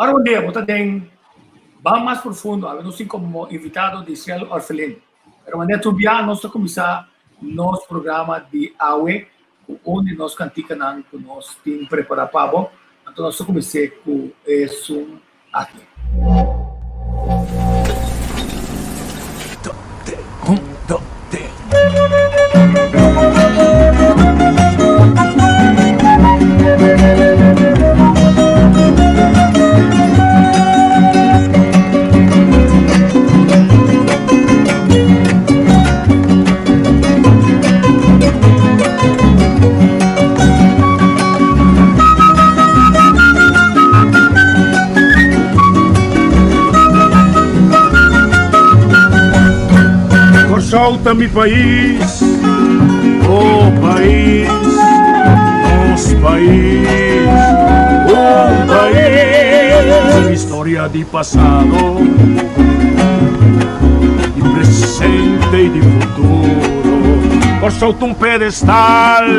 Ora bon dia, bo ta den Ban Mas Profundo, awe nos tin komo invitado Disel Orphelin. Pero manera tur bia nos ta kuminsá nos programa di awe ku un di nos kantikanan ku nos tin prepará pa bo. Anto nos ta kumins'é ku esun aki. Kòrsou ta mi pais, oh pais, nos pais, un pais. Historia di pasado, di presente i di futuro. Kòrsou ta un pedestal,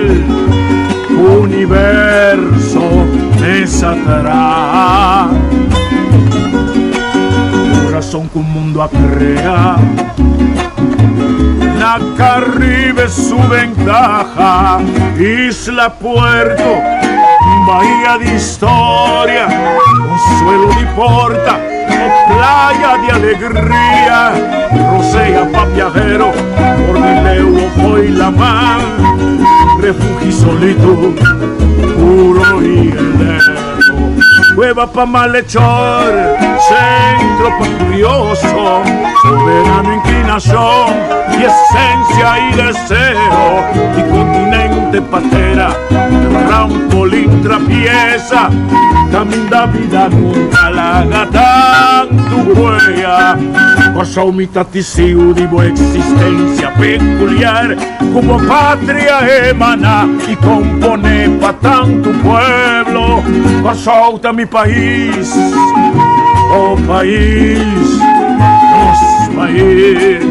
universo mesa traha. Kurason ku mundu a krea, na Karibe su bentaha. Isla Puerto, bahia di historia, konsuelo di porta, o playa di alegria. Rosea pa biahero, for di leu o fo'i laman, refugio i solitud, puro i eterno. Cueva pa malhechor, centro pa curioso, soberano inclinacion y esencia y deseo, y continente patera, trampolín trapieza, caminda vida nunca laga tantu huella. Kòrsou mi ta tisiu di bo existencia peculiar. Ku bo patria emaná i komponé pa tantu pueblo. Kòrsou ta mi pais, bo pais, nos pais,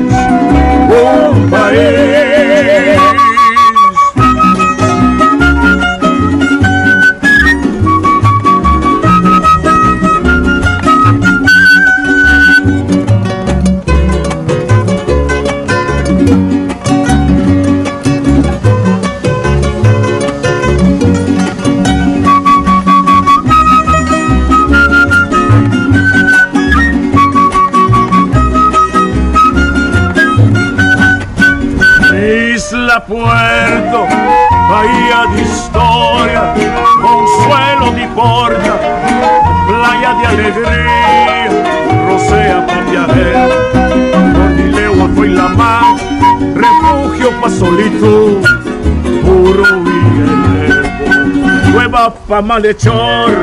un pais. Isla Puerto, bahía di historia, consuelo di porta, playa di alegria, rosea pa viajero, for di lewa fo'i lamá. Refugio pa solitud, puro y eterno. Cueva pa malhechor,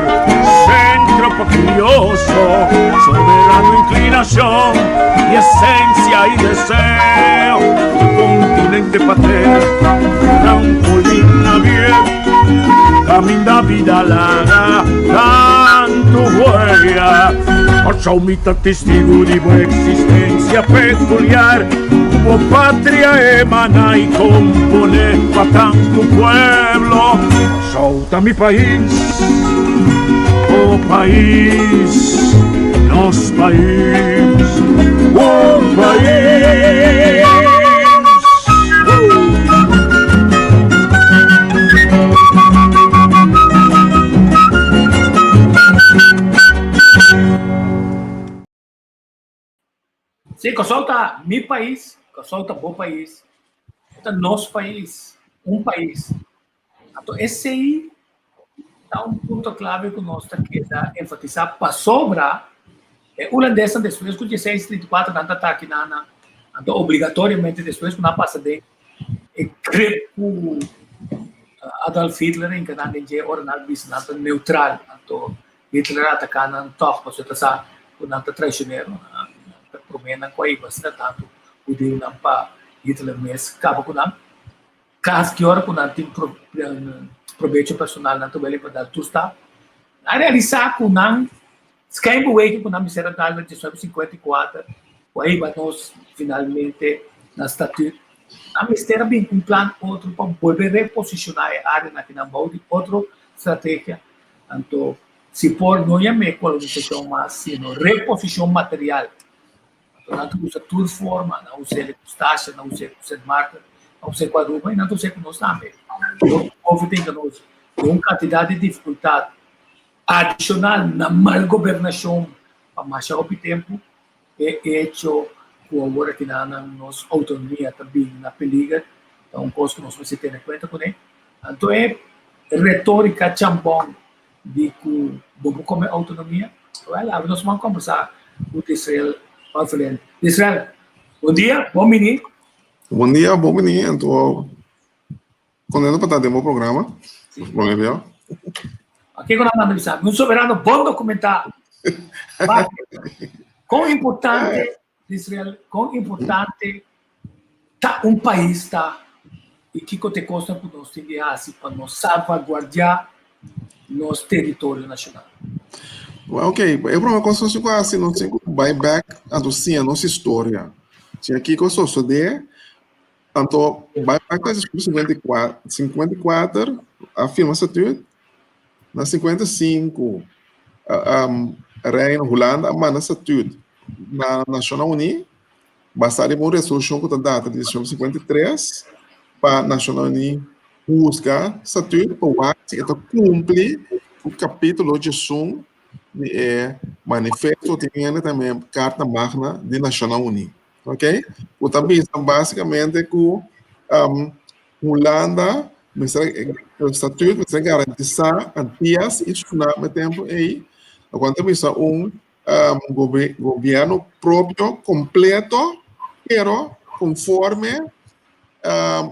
centro pa curioso, soberano inclinacion y esencia y deseo. Continente patera, trampolín abierto, caminda vida laga tantu huella. Kòrsou mi ta testigu di bo eksistensia pekuliar, ku bo patria emaná i komponé pa tantu pueblo. Kòrsou ta mi pais, bo pais, nos pais, un pais. Sí, Kòrsou ta mi pais, Kòrsou ta bo pais, ta nos pais, un pais. Anto esei ta un punto klave ku nos ta keda enfatisá pasobra e hulandesnan despues ku dieseis trinta i kuater nan ta ataki nan, anto obligatoriamente despues ku nan pasa den e grip ku Adolf Hitler a hinka nan den dje ora nan a bisa nan ta neutral, anto Hitler a ataká nan tòg pasobra ta sa ku nan ta traisionero, nan ta promé nan ku a hiba asina tantu hudiunan pa Hitler mes kaba ku nan. Kas ki ora ku nan tin probecho personal nan ta wele pa dal tur stap. Nan a realisá ku nan schijnbeweging ku nan mester a dal na 1954 ku a hiba nos finalmente na Statuut, nan mester a bin ku un plan otro pa bolbe reposishoná e áreanan aki nan bou di otro strategia. Anto. Si por no yam'é kolonisashon mas, sino reposishon material. Anto nan ta usa tur forma, nan us'é ku Stasia, nan us'é ku Sint Maarten, nan us'é ku Aruba i nan ta us'é ku nos tambe. Nos hopi tin ku nos den un kantidat di difikultat adishonal na mal gobernashon pa masha hopi tempu. E echo ku awor aki nan nos outonomia ta bini na peliger ta un kos ku nos mester tene kuenta kuné. Anto e retórika chambòn di ku bo por kome outonomia, wèl awe nos ban kombersá ku Disrael Valverlende. Disrael, bon dia, bon bini. Bon dia, bon bini. Anto kontentu pa ta den bo programa. Bon dia. Kiko nan manda bisa? Un soberano bon dokumentá. Kon importante, Israel, kon importante ta un pais ta i kiko ta e kosnan ku nos tin di hasi pa nos salvaguardiá nos teritorio nashonal? Well, ok, e prome kos nos tin ku hasi, nos tin ku bai bèk anto siña nos historia. Siña kiko sosodé, anto bai bèk na 54, a firma statuut, na 55 Reino Hulanda a manda statuut na Nashonnan Uní, Basá riba un resolushon ku ta data di 1953 pa Nashonnan Uní husga Statuut pa wak si e ta kumpli ku kapítulo diesun di e manifesto tin hende tambe Karta Magna di Nashonnan Uní. Ok? Ku ta bisa básikamente ku Hulanda mester Statuut mester garantisá Antias i Suriname e tempu ei, lokual ta bisa un gobierno propio completo, pero conforme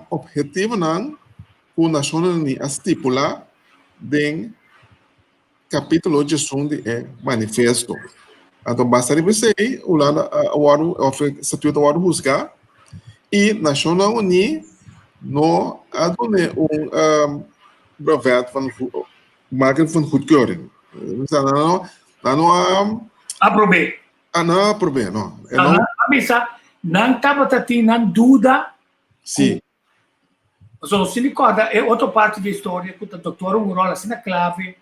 obhetivonan cu Nacionnan Uní a stipula den capítulo diesun di e manifesto. Anto basta riba esey, Hulanda a wordo, of e statuto a wordo huzga y Nacionnan Uní no a dune un brevet van Maken van goedkeuring. Nan no, nan no a... Aprobé. Ah, no a aprobé, no. E no. A bisa, nan tabata tin nan duda. Sí. So, si mi corda, e otro parti di historia ku ta doctor un rol asina clave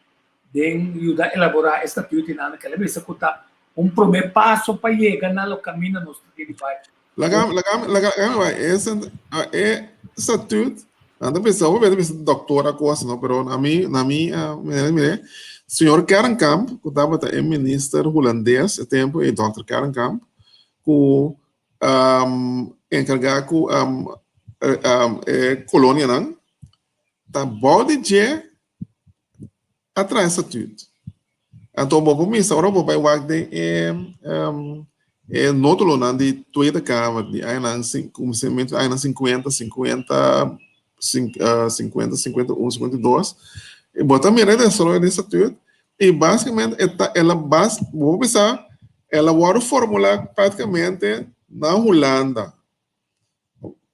den yuda elabora e statuut nan, ke la bisa ku ta un prome paso pa yega na lo camino nos ta tin di bai. Laga, laga, laga, laga bai. E, e statuut, nan ta bisa, hopi ta bisa doctor a cosa, no, pero na mi, na mi, mire, mire, señor Kernkamp, ku tabata e minister hulandes e tempo ei, dokter Kernkamp, ku um, enkargá ku um, um, e kolonianan, ta bou di dje a traha e statuut. Anto bo por misa ora bo bai wak den e e nótulonan di Tweede Kamer di añanan kuminsamentu di añanan sinkuenta, sinkuenta, sinkuenta, sinkuenta un, sinkuenta i dos, bo ta mira e desaroyo di e statuut i basikamente e ta el a bas bo por bisa el a wòrdu formulá praktikamente na Hulanda.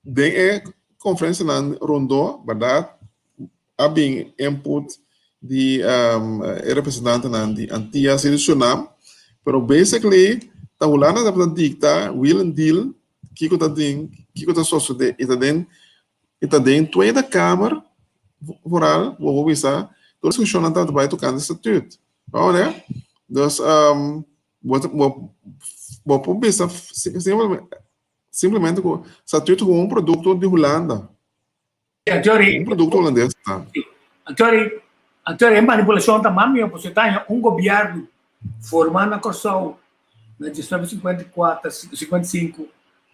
Den e konferensianan rondó, bèrdat, a bin input di e representantenan di Antias i di Surinam, pero basically ta Hulanda tabata dikta wheel and deal kiko ta den, kiko ta sosodé i ta den i ta den Tweede Kamer vooral bo por bisa tur diskushonnan tabata bai tokante statuut, bo Dus bo bo por bisa simplemente ku statuut ta un produkto di Hulanda. Antori, Un produkto hulandes ta. Antori, antori e manipulashon ta mas mihó pasobra ta haña un gobièrnu formá na Kòrsou na 1954, 55,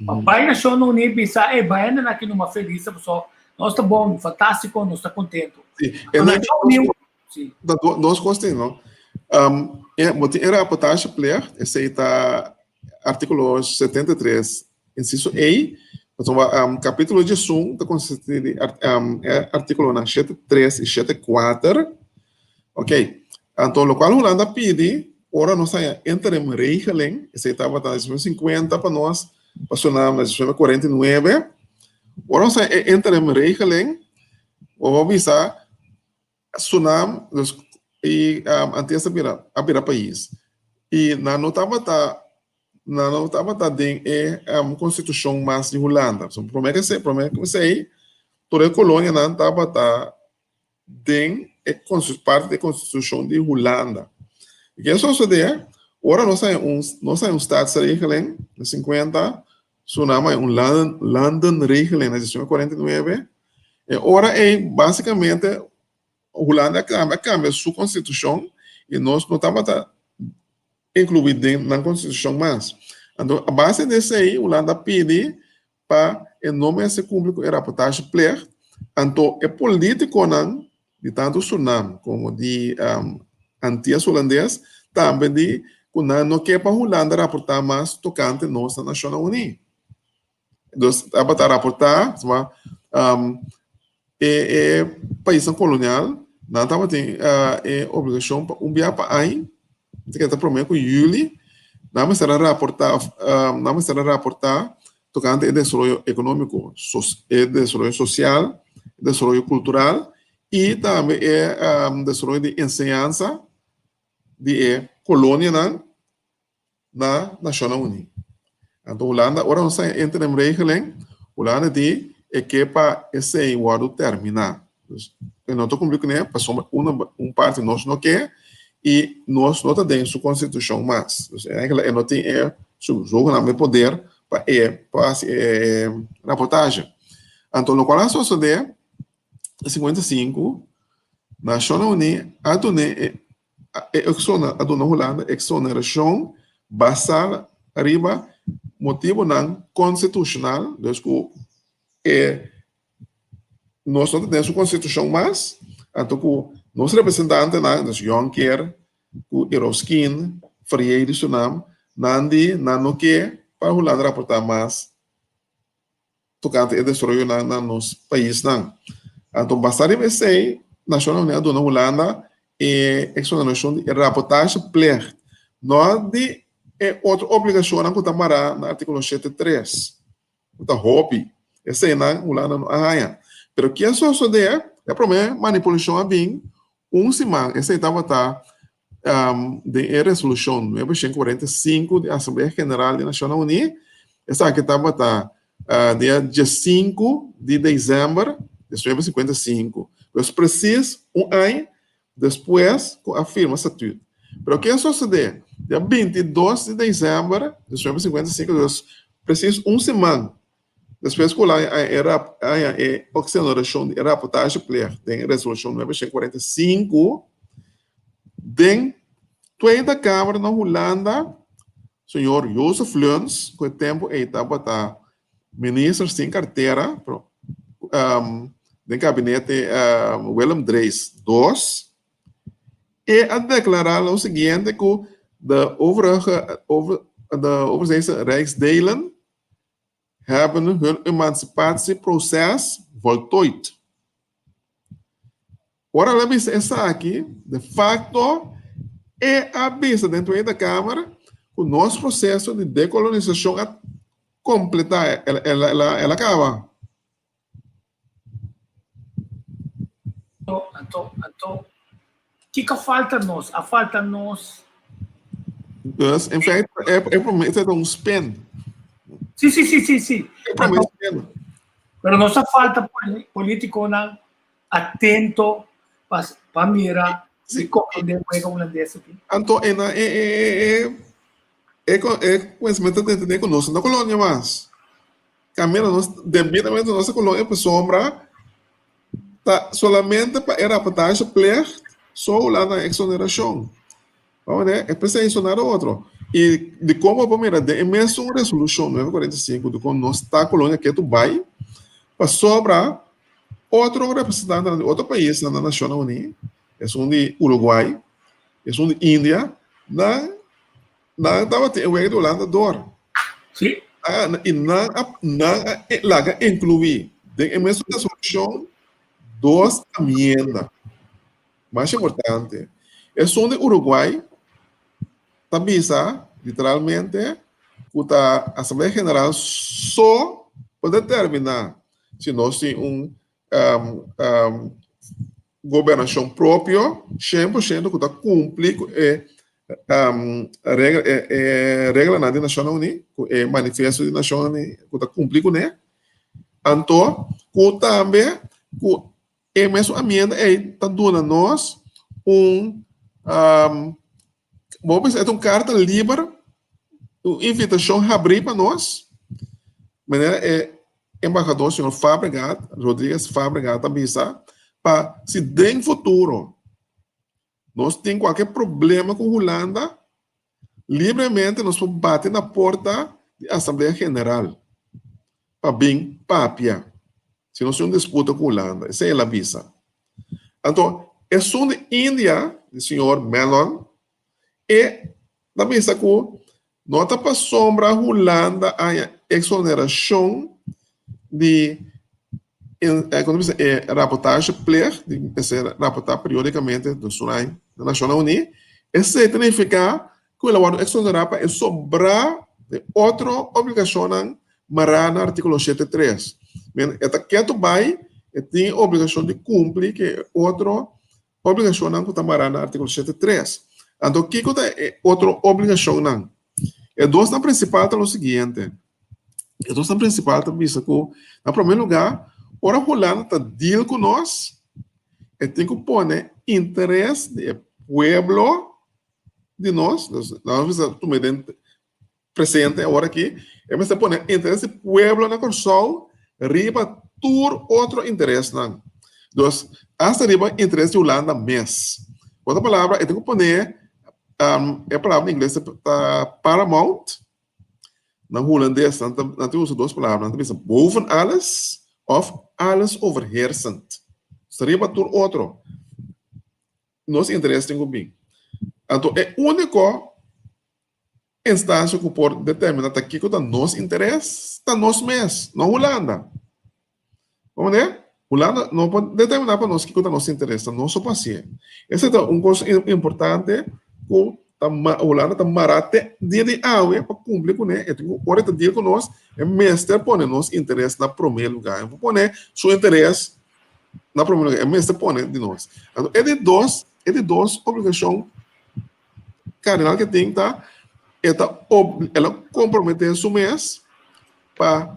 pa bai Nashonnan Uní bisa, ey, bai anda na aki numa felis pasobra nos ta bon, fantástiko, nos ta kontentu. Sí, e Nashon Uní, sí. Ta dos kos tin, no? E, bo tin e rapportageplicht, esei ta artíkulo 73, insiso E, pasobra kapítulo diesun ta konsistí di e artíkulonan 73 i 74. Ok, anto lokual Hulanda a pidi ora nos haña interim regeling, esei tabata 1950 pa nos, pa Surinam na 1949, ora nos haña e interim regeling, bo por bisa Surinam dus i Antillas a bira a bira pais i nan no tabata nan no tabata den e konstitushon mas di Hulanda. So prome ke esei prome ku esei tur e kolonianan tabata den e parti di e konstitushon di Hulanda. I ke a sosodé? Ora nos haña un nos haña un staatsregeling na 50, Suriname haña un landen landenregeling na 1949, e ora ei basikamente Hulanda a kambia a kambia su konstitushon i nos no tabata inkluí den nan konstitushon mas. Anto a base di esei Hulanda a pidi pa e no mester kumpli ku e raportageplicht, anto e politikonan di tantu Surnam komo di Antias Hulandes tambe di ku nan no ke pa Hulanda raportá mas tokante nos na Nashonnan Uní. Dus tabata raportá, e e paisnan kolonial nan tabatin e obligashon pa un bia pa aña, esaki ta promé ku yüli, nan mester a raportá òf nan mester a raportá tokante e desaroyo ekonómiko, e desaroyo sosial, e desaroyo kultural i tambe e desaroyo di enseñansa di e kolonianan na Nashonnan Uní. Anto Hulanda, ora nos ta interimregeling, Hulanda di e ke pa esei wòrdu terminá. Dus e no ta kumpli kuné pasobra un parti nos no ke i nos no ta den su konstitushon mas. Dus eigenlijk e no tin e su zogenaamde poder pa e pa hasi e raportahe. Anto lokual a sosodé na 55, Nashonnan Uní a dun'é e E a duna Hulanda eksonerashon basá riba motibunan konstitushonal, dus ku e nos no ta den su konstitushon mas, anto ku nos representantenan, dus Jonker ku Yrausquin, Ferrier di Surinam, nan di nan no ke pa Hulanda raportá mas tokante e desaroyonan na nos paisnan. Anto basa riba esei, Nashonnan Uní a duna Hulanda e eksonerashon di e raportageplicht, no di e otro obligashonnan ku ta mará na artíkulo shete tres, ku ta hopi. Eseinan Hulanda no a haña. Pero ke a sosodé? E promé manipulashon a bin un siman, esei tabata den e resolushon 945 di Asamblea General di Nashonnan Uní, esaki tabata dia 15 di desèmber di 1955, pues presis un aña despues ku a firma statüt. Pero ke a sosodé? Dia 22 di desèmber di 1955, dus presis un siman Despues ku a haña e eksonerashon di e raportageplicht den e resolushon 945, den Tweede Kamer na Hulanda, señor Jozef Luns, ku e tempu ei tabata minister sin kartera den kabinete Willem Drees dos, e a deklará lo siguiente ku de overige de overzeese rijksdelen hebben hun emancipatieproces voltooid. Ora el a bisa esaki, de facto e a bisa den Tweede Kamer cu nos proceso di decolonisacion a completa, el a caba. Anto, anto, kiko a falta nos? A falta nos. Dus, in feite, e promé ta un spin. Sí, sí, sí, sí, sí. E promé spin. Pero nos a falta politiconan atento pa, pa mira si comprende juego holandés aquí. Anto, e na, e, e, e, e, e, e, pensamiento de entender que nos no colonia mas. Kaminda nos debidamente nos ta koló e pasobra ta solamente pa e raportahe plicht so Hulanda nan eksonerashon. Bo mira e p'esei so nada otro. I dikon bo por mira den e mesun resolushon nuebe kuarenta i sinku dikon nos ta kolonia ketu bai pasobra otro representantenan di otro paisnan na Nashonnan Uní, esun di Uruguay, esun di India, nan Nan tabatin e wega di Hulanda dor. Sí. I nan a nan a laga inkluí den e mesun resolushon dos amienda mas importante. Esun di Uruguay ta bisa literalmente ku ta Asamblea General so por determiná si nos tin un gobernashon propio 100% ku ta kumpli ku e regla e reglanan di Nashonnan Uní, ku e manifiesto di Nashonnan Uní ku ta kumpli kuné. Anto ku tambe ku e mesun amienda ei ta duna nos un. Bo bisa e ta un karta liber, un invitashon habrí pa nos, manera e embahador señor Fabregat, Rodriguez Fabregat a bisa, pa si den futuro nos tin kualke problema ku Hulanda, libremente nos por bati na porta di Asamblea General pa bin papia si nos tin un disputa ku Hulanda. Esei el a bisa. Anto, esun di India, di señor Menon, e ta bisa ku no ta pasobra Hulanda haña eksonerashon di e raportageplicht, di mester raportá periódikamente den su aña na Nashonnan Uní, esei ta nifiká ku el a wòrdu eksonerá pa e sobrá di otro obligashonnan mará na artíkulo shete tres. Men e ta ketu bai e tin e obligashon di kumpli ku e otro obligashonnan ku ta mará na artíkulo shete tres. Anto kiko ta e otro obligashonnan? E dosnan prinsipal ta lo siguiente. E dosnan prinsipal ta bisa ku na promé lugá ora Hulanda ta deal ku nos e tin ku pone interes di e pueblo di nos, nos mester tuma den presente awor aki, e mester pone interes di pueblo na Kòrsou riba tur otro interesnan. Dus, asta riba interes di Hulanda mes. Ku otro palabra, e tin ku pone, e palabra na ingles ta paramount, na hulandes nan ta usa dos palabra, nan ta bisa boven alles òf alles overheersend. Riba tur otro. Nos interes tin ku bin. Anto e úniko instansia ku por determiná ta kiko ta nos interes ta nos mes, no Hulanda. Bo mende? Hulanda no por determiná pa nos kiko ta nos interes, ta nos so por hasié. Esei ta un kos importante ku ta Hulanda ta mará te dia di awe pa kumpli kuné. E tin ku ora e ta deal ku nos, e mester pone nos interes na promé lugá. E por pone su interes na promé lugar, e mester pone di nos. Anto, e di dos, e di dos obligashon kardinal ke tin ta, e ta ob, el a komprometé su mes pa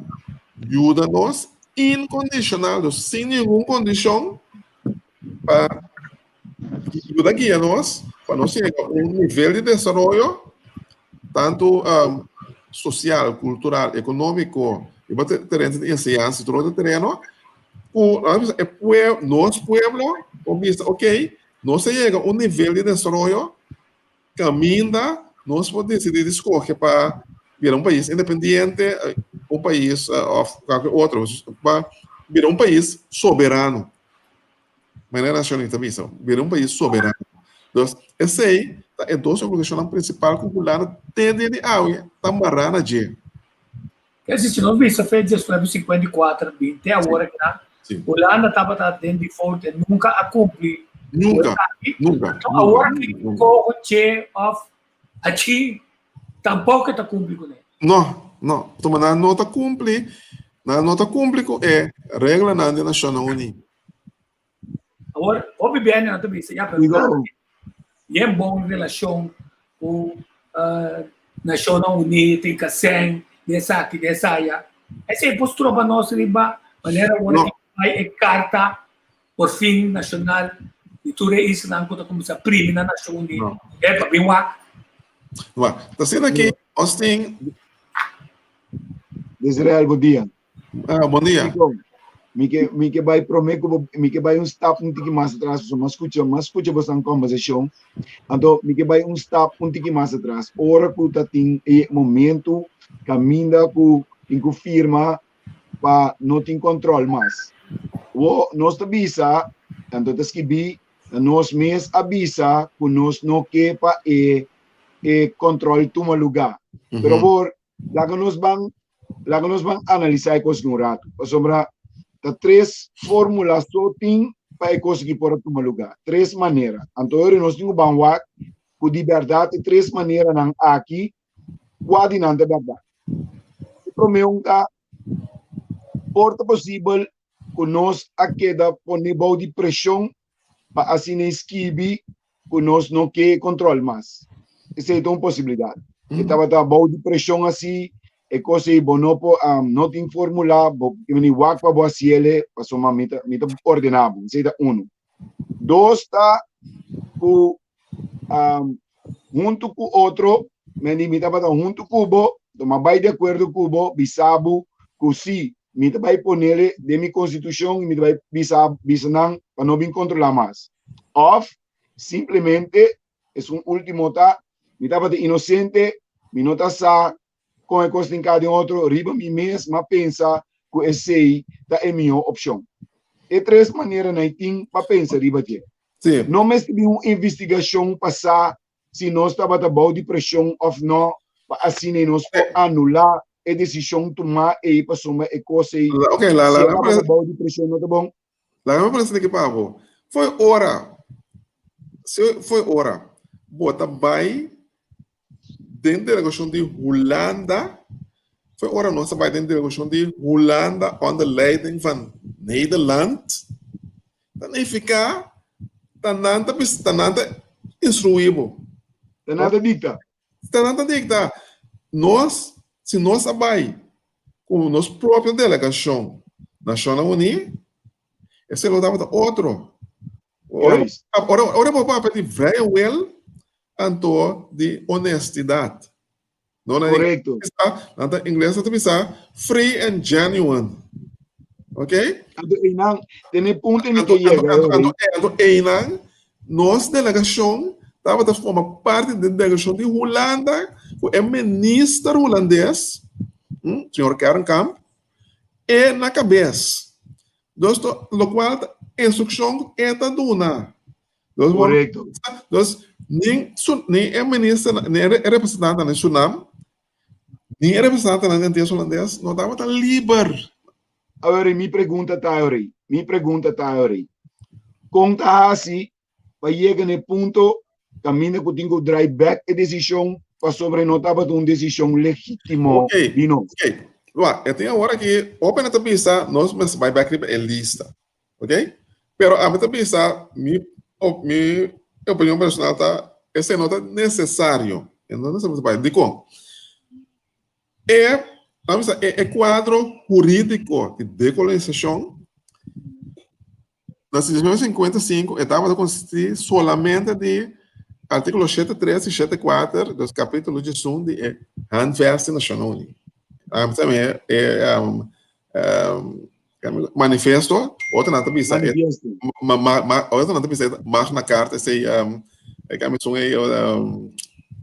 yuda nos inkondishonal, dus sin ningun kondishon, pa yuda guia nos pa nos yega un nivel di desaroyo tantu sosial, kultural, ekonómiko, riba tereno di enseñansa i tur otro tereno, ku e pueblo, nos pueblo por bisa ok, nos a yega un nivel di desaroyo kaminda nos por disidí di skohe pa bira un pais independiente, un pais òf kualke otro, pa bira un pais soberano. Manera Nacion Unida ta bisa, bira un pais soberano. Dus, esei ta e dos obligashonnan prinsipal ku Hulanda te dia di awe ta mará na dje. Ke si nos bisa fe 1954 bin te awor akinan, Hulanda tabata den default e nunka a kumpli ku Nunka, esaki. nunka, Anto nunka, awor ki nunka. koho che òf achi tampoko e ta kumpli kuné. No, no. Tuma nan no ta kumpli, nan no ta kumpli ku e reglanan di Nashonnan Uní. Awor, hopi bende nan ta bisa, ya, pero Digo. yen bon relashon ku Nashonnan Uní, tin kasèn, di esaki, di esaya. Esei por stroba nos riba manera awor No. ki bai e karta por fin nashonal di tur e islanan ku ta kuminsá primi na Nashon Uní. No. E pa bin wak. Wak, ta asina ki nos tin. Israel, bo dia. Ah, bon dia. Digo, mi ke mi ke bai promé ku bo mi ke bai un stap un tiki mas atras, so mas skucha mas skucha bosan kombersashon. Anto mi ke bai un stap un tiki mas atras. Ora ku ta tin e momento kaminda ku tin ku firma pa no tin kòntròl mas. Wo nos ta bisa, anto ta skibí, ta nos mes a bisa ku nos no ke pa e e kòntròl tuma lugá. Pero awor Laga nos ban, laga nos ban analisá e kos aki un ratu, pasobra ta tres fórmula so tin pa e kos aki por a tuma lugá, tres manera. Anto ora nos tin ku ban wak ku di bèrdat e tres maneranan aki, kua di nan ta bèrdat. E promé un ta, por ta posibel ku nos a keda pone bou di preshon pa asina e skibi ku nos no ke kontrol mas. Esei ta un posibilidat. E tabata bou di preshon asi, e kos ei bo no por no tin formula, bo tin bini wak pa bo hasiele, pasobra mi ta mi ta ordená bo. Esei ta unu. Dos ta ku. Huntu ku otro, meni mi tabata huntu ku bo, anto m'a bai di akuerdo ku bo, bisa bo ku si, mi ta bai ponele den mi konstitushon i mi ta bai bisa bisa nan pa no bin kontrolá mas. Òf simplemente esun último ta, mi tabata inosente, mi no ta sa kon e kos tin ka den otro, riba mi mes m'a pensa ku esei ta e mihó opshon. E tres maneranan ei tin pa pensa riba dje. Sí. No mester bin un investigashon pa sa si nos tabata bou di preshon òf nò, pa asina ei nos por anulá e desishon tumá ei pasobra e kos ei, Ok, la, si la, e la, tabata bou di preshon no ta bon. Laga mi pone esaki pa bo. Foi ora, si foi ora bo ta bai den delegashon di Hulanda, foi ora nos ta bai den delegashon di Hulanda onder leiding van Nederland, ta nifiká ta nan ta bis, ta nan ta instruí bo. Ta nan ta dikta. Ta nan ta dikta. Nos, si nos a bai ku nos propio delegashon Nashonnan Uní, esei lo tabata otro. Ora, ora, ora bo papia di vrije wil, anto di honestidat. No, na Correcto. Na ta ingles ta bisa free and genuine. Ok? Anto einan, tene punto mi ke yega. Anto, anto, anto einan, nos delegacion tabata forma parte di delegacion di Hulanda ku e minister hulandes, hm, señor Kernkamp, e na kabes. Dus to, lokual ta instrukshon ku e ta duna. Dus bo, Korekto. dus nin su, nin e minister, nin e representantenan di Surinam, nin e representantenan di Antillas Hulandes no tabata liber. Awor, mi pregunta ta awor, mi pregunta ta awor, kon ta hasi pa yega na e punto kaminda ku tin ku drai bèk e desishon pasobra e no tabata un desishon legítimo Ok, di nos. ok. Wak, e tin awor aki, hopi nan ta bisa nos mester bai bèk riba e lista. Ok? Pero ami ta bisa, mi, mi opinion personal ta, esei no ta nesesario. E no ta nesesario bai. Dikon? E, laat me bisa, e, e kuadro hurídiko di dekolonisashon na 1955 e tabata konsistí solamente di artíkulo shete tres i shete kuater, dus kapítulo diesun di e Handvest di Nashonnan Uní. Ami ta mira e um, um, manifesto, otronan ta bisa e, Manifiesto. ma, ma, ma, otronan ta bisa e Magna Carta, esei um, e kami sun e um,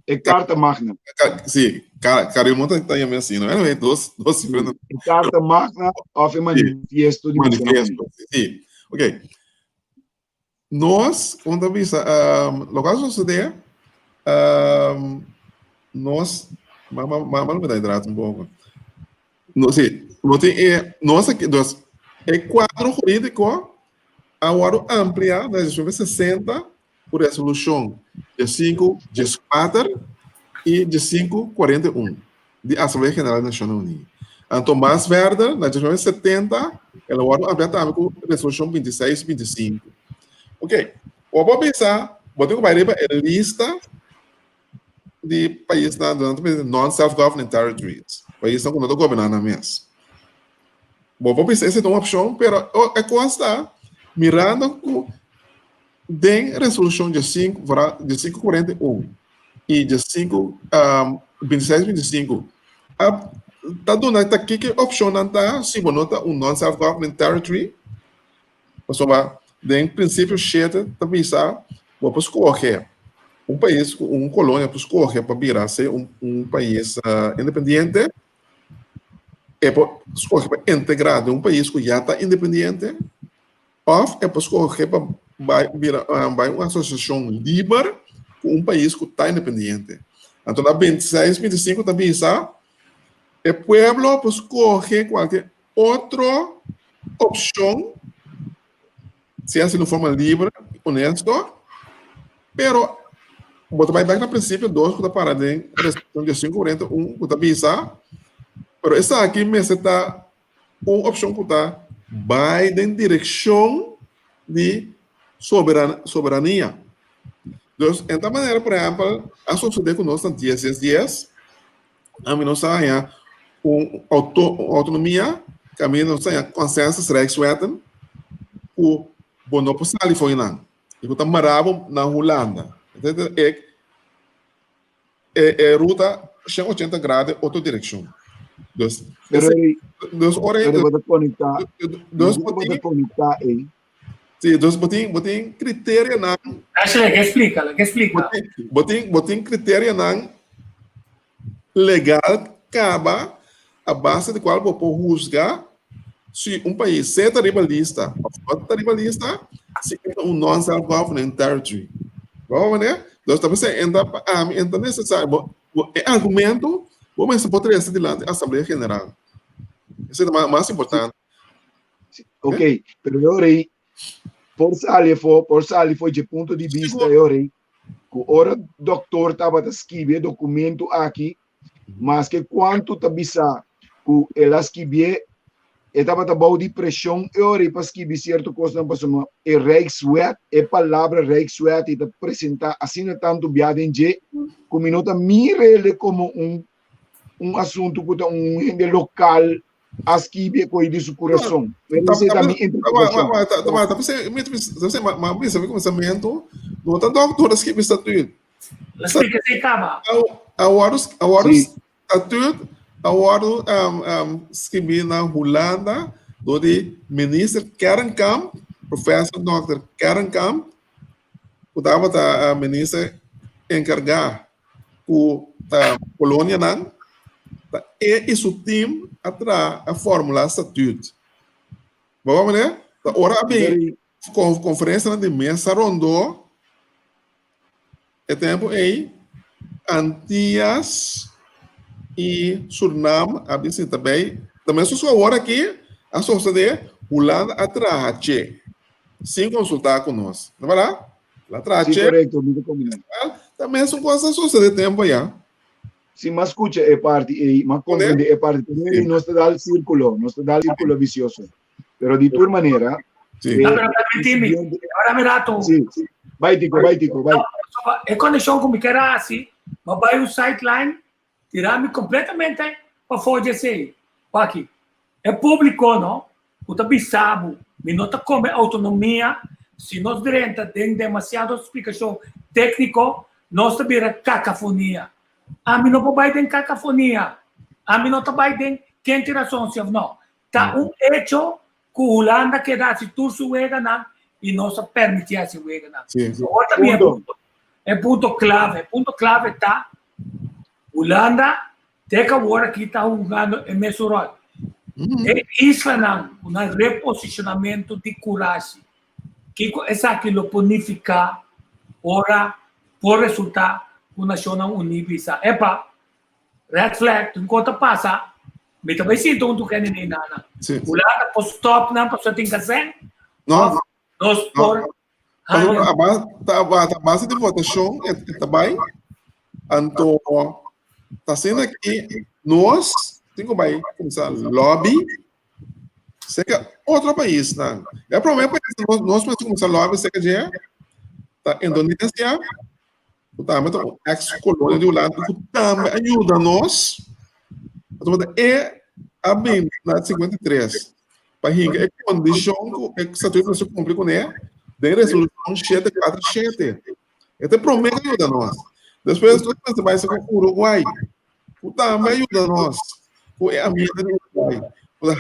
E Carta Magna. Sí, Caril Monta ta yama así, no? Anyway, dos, dos diferente. E Carta Magna of e manifiesto di Manifiesto, sí. Ok. Nos, como ta bisa, um, lo que sucede, um, nos, ma, ma, ma, ma, me da un poco. No, sí, no tin e, nos aki, dus, e kuadro jurídiko a wòrdu ampliá na 1960 ku resolushon 1514 i 1541 di Asamblea General di Nashonnan Uní. Anto mas verder, na 1970, el a wòrdu ampliá tambe ku resolushon 2625. Ok, bo por bisa, bo tin ku bai riba e lista di paisnan, nan ta bisa non-self-governing territories, paisnan ku no ta goberná nan mes. Bo por bisa esei ta un opshon, pero e kos ta, mirando ku den resolushon diesinku, vooral diesinku kuarenta i un i diesinku bintiseis bintisinku a ta duna ta kiko e opshonnan ta si bo no ta un non-self-governing territory, pasobra den prinsipio shete ta bisa bo por skohe un pais ku un kolonia por skohe pa bira sea un pais independiente, e por skohe pa integrá den un pais ku ya ta independiente òf e por skohe pa bai bira bai un asosiashon liber ku un pais ku ta independiente. Anto na 26, 25 ta bisa e pueblo por skohe kualke otro opshon si hasi di un forma liber i honesto, pero bo ta bai bek na prinsipio dos ku ta para den resolushon 1541 ku ta bisa, pero esaki mester ta un opshon ku ta bai den direkshon di soberania. Dus, en tal manera, por ehèmpel, a sosodé ku nos na dies dies dies, ami nos a haña un outonomia, kaminda nos a haña consensus rijkswetten ku bo no por sali for di nan i ku ta mará bo na Hulanda. E. E ruta 180 grado otro direkshon. Dus, Pero dus ora pero bo ta konektá, dus bo bo ta tin, konektá ei. sí, dus bo tin kriterianan, Ashley, ke explica, ke explica. bo tin kriterianan legal kaba a base di kual bo por husga si un pais sea ta riba lista of no ta riba lista, si e ta un non-self-governing territory. Bo mane? Dus ta p'esei e ta pa ami e ta nesesario. Bo bo e argumento bo mester por trese dilanti Asamblea General. Esei ta mas importante. Ok, pero e ora ei por sali afó, por sali for dje punto di bista e ora ei ku ora doktor tabata skibi e dokumento aki, maske kuantu ta bisa ku el a skibié, e tabata bou di preshon e ora ei pa skibi sierto kosnan pasobra e Rijkswet, e palabra Rijkswet ei ta presentá asina tantu bia den dje ku mi no ta mira el komo un un asuntu ku ta un hende lokal a skibi e koi di su kurason. Pero esei ta mi interpretashon. Ta p'esei mi ta bisa, ma bisa mi kuminsamentu, no ta dòkter a skibi statuut. Explica esei kaba. A wòrdu a wòrdu statuut a wòrdu skibí na Hulanda dor di minister Kernkamp, professor dòkter Kernkamp, ku tabata minister enkargá ku kolonianan, ta e i su team a traha a formulá statuut. Bo wak manera? Ta ora a bin konferensianan di mesa rondó e tempu ei Antias i Surnam a bin sinta bei. Ta mesun su awor aki a sosodé, Hulanda a traha che sin konsultá ku nos. No bèrdat? La traha Sí, che. korekto, mi ta kombiná. Ta mesun kos a sosodé tempu ayá. Si m'a skucha e parti ei, m'a komprendé e parti primero i nos ta dal sírkulo, nos ta dal sírkulo visioso. Pero di tur manera, Sí. No, pero permití mi. Ahora mi rato. Sí. Bai, Tico, bai, Tico, bai. No, e konekshon ku mi ker hasi, mi bai un sideline, tira mi kompletamente pafó dje esei. Wak, e públiko no, ku ta bisa bo, mi no ta kome outonomia, si nos drenta den demasiado splikashon tékniko, nos ta bira kakafonia. Ami no por bai den kakafonia. Ami no ta bai den ken tin rason si òf no. Ta un hecho ku Hulanda keda hasi tur su weganan i nos a permití hasi weganan. Awor ta bin e punto, e punto klave. E punto klave ta Hulanda te ku awor aki ta hungando e mesun ròl. E islanan ku nan reposishonamentu di kurashi, kiko esaki lo por nifiká ora por resultá ku Nashonnan Uní bisa, Epa, red flag, tin kos ta pasa, Mi ta bai sinta huntu ku hende nana. Sí. Hulanda por stop nan pasobra tin kasé. No. Nos por Pasobra a base, ta, a base di votashon e, e ta bai. Anto ta asina ki nos tin ku bai kuminsá lobby serka otro paisnan. E promé pais nos, nos mester kuminsá lobby serka dje ta Indonesia, ku tambe ta un ex kolonia di Hulanda ku tambe a yuda nos. Pasobra e a bin na 53 pa hinka e kondishon ku e statuto mester kumpli kuné den resolushon 747. E ta e promé ku a yuda nos. Despues nos mester bai ku Uruguay, ku tambe a yuda nos ku e amiga di Uruguay, ku ta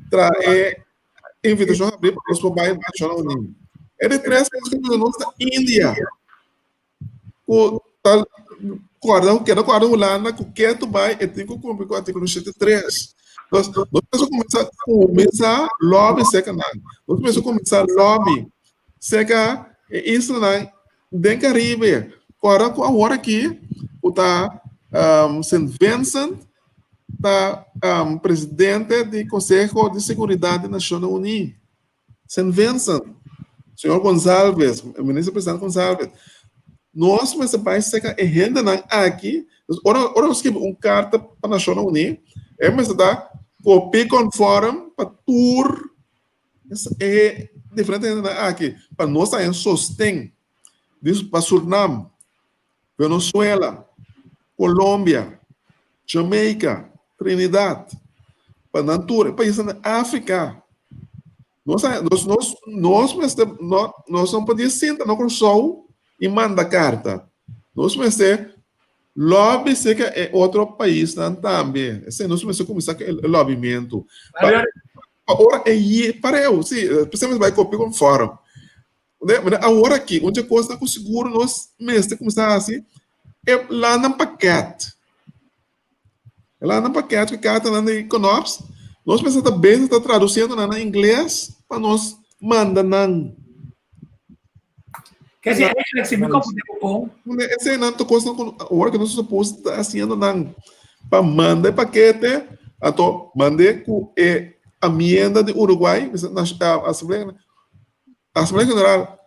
trae invitashon habrí pa nos por bai Nashonnan Uní. E di tres pais ku a yuda nos ta India. Ku ta kòrda, keda kòrda Hulanda ku ketu bai e tin ku kumpli ku artíkulo 73. Nos nos mester kuminsá kuminsá lòbi serka nan. Nos mester kuminsá lòbi serka e islanan den Karibe. Kòrda ku awor aki ku ta Sint Vincent ta presidente di Konseho di Seguridat di Nashonnan Uní. Sint Vincent, señor Gonzalves, minister presidente Gonzalves, nos mester bai seka e hendenan aki, dus ora ora nos skibi un karta pa Nashonnan Uní, e mester ta kopie konform pa tur e diferente hendenan aki, pa nos haña sosten di pa Surnam, Venezuela, Colombia, Jamaica, Trinidad, pa nan tur e paisnan di Africa. Nos a nos nos nos mester no nos no por sinta na Kòrsou i manda karta. Nos mester. Lobby serka e otro paisnan tambe. Esei nos mester kuminsá ku e lobbymentu. Pa pa ora e ye pareu, si, precisamente bai kopia konfòrm. Awor aki, un dje kosnan ku sigur nos mester kuminsá hasi e lannan pakèt. E lannan pakèt ku e kartanan di Konops, nos mester ta bezig ta tradusiendo nan na ingles pa nos manda nan. Ke si eigenlijk si mi komprende bo bon. Eseinan ta kosnan ku awor aki nos supos ta hasiendo nan pa manda e pakete, anto mand'é ku e amienda di Uruguay, asamblea. Asamblea General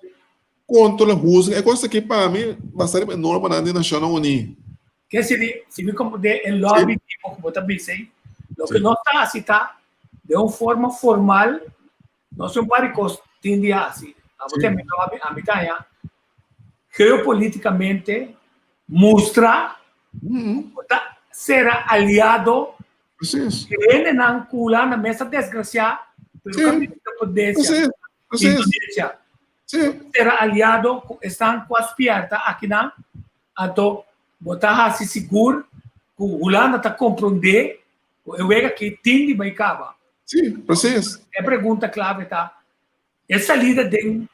contra huzga e cos aki pa mi basa riba e normanan di Nacionnan Uní. Ke si di, si mi comprende e lobby tipo cu bo ta bisa ei, loke nos ta haci ta, den un forma formal, nos tin un par di cos tin di haci. Abo ta mi lobby, ami ta haña geopoliticamente mustra cu bo ta sera aliado Precies. Hendenan ku Hulanda mes ta desgraciá, pero Sí. ka bini ta potencia. Precies. Precies. Indonesia. Sí. Sera aliado ku esnan ku a spierta akinan, anto bo ta hasi sigur ku Hulanda ta komprondé ku e wega aki tin di bai kaba. Sí, precies. E pregunta klave ta, E salida den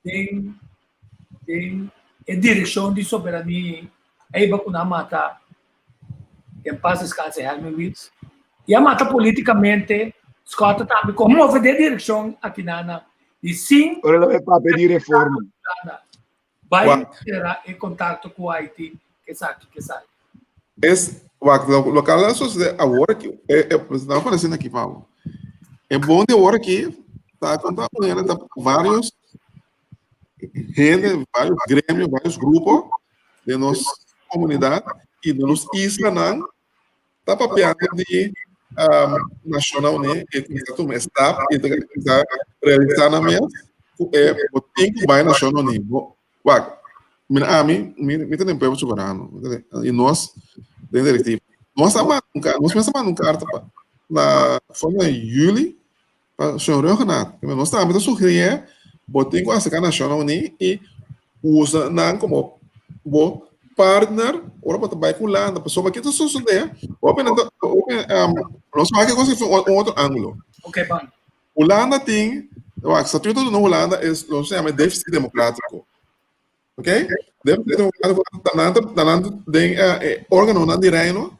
den den e direkshon di soberania ei ba ku nan a mata en paz descanse Helmin Wiels i a mata politikamente Schotte tambe ku a move den direkshon akinana i sin Ora lo e papia di reforma. Bai sera e kontakto ku Haiti kesaki kesaki. Es wak lo loke a sosode awor aki e e nan parece aki Pablo. E bon di awor aki ta kon ta manera ta varios hende, varios gremio, varios grupo den nos komunidat i den nos islanan ta papiando di Nashonnan Uní i kuminsá tuma e stap i ta kuminsá realisá nan mes ku e bo tin ku bai Nashonnan Uní. Bo wak, mira ami, mi mi ta den Pueblo Soberano i nos den direktiva. Nos a manda un karta, nos mes a manda un karta pa na for na yüli pa señor Rhuggenaath. Nos tambe ta sugerí bo tin ku aserká Nashonnan Uní i usa nan komo bo partner ora bo ta bai ku Hulanda. Pasobra ki ta sosodé, hopi nan ta, hopi, nos wak e kos aki for un otro ángulo. Ok, ban. Hulanda tin, wak, statuto di Hulanda es lo se yama déficit demokrátiko. Ok? Déficit demokrátiko ta nan ta, ta nan den e órganonan di reino,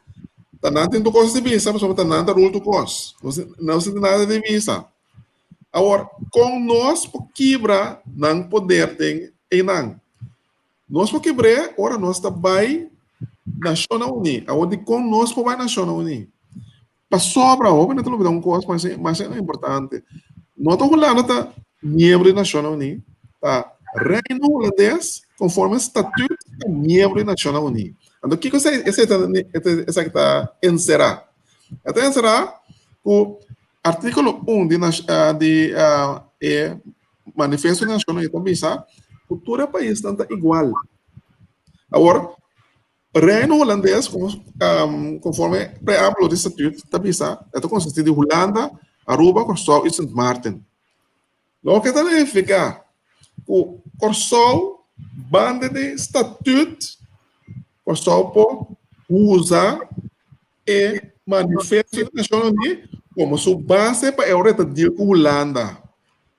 ta nan tin tur kos di bisa, pasobra ta nan ta rul tur kos. Nos, nos no tin nada di bisa. Awor, kon nos por kibra nan poder den einan? Nos por kibr'é ora nos ta bai Nashonnan Uní. Awor, dikon nos por bai Nashonnan Uní? Pasobra, hopi nan ta lubidá un kos masha masha importante. No ta Hulanda ta miembro di Nashonnan Uní, ta Reino Hulandes konforme statut ta miembro di Nashonnan Uní. Anto kiko esei esei ta esaki ta enserá? E ta enserá ku artíkulo un di di e Manifesto di Nashonnan Uní ta bisa ku tur e paisnan ta igual. Awor, Reino Hulandes, konforme preámbulo di statut ta bisa, e ta konsistí di Hulanda, Aruba, Kòrsou i Sint Maarten. Loke ta nifiká ku Kòrsou banda di statut, Kòrsou por usa e Manifesto di Nashonnan Uní komo su base pa e ora e ta deal ku Hulanda.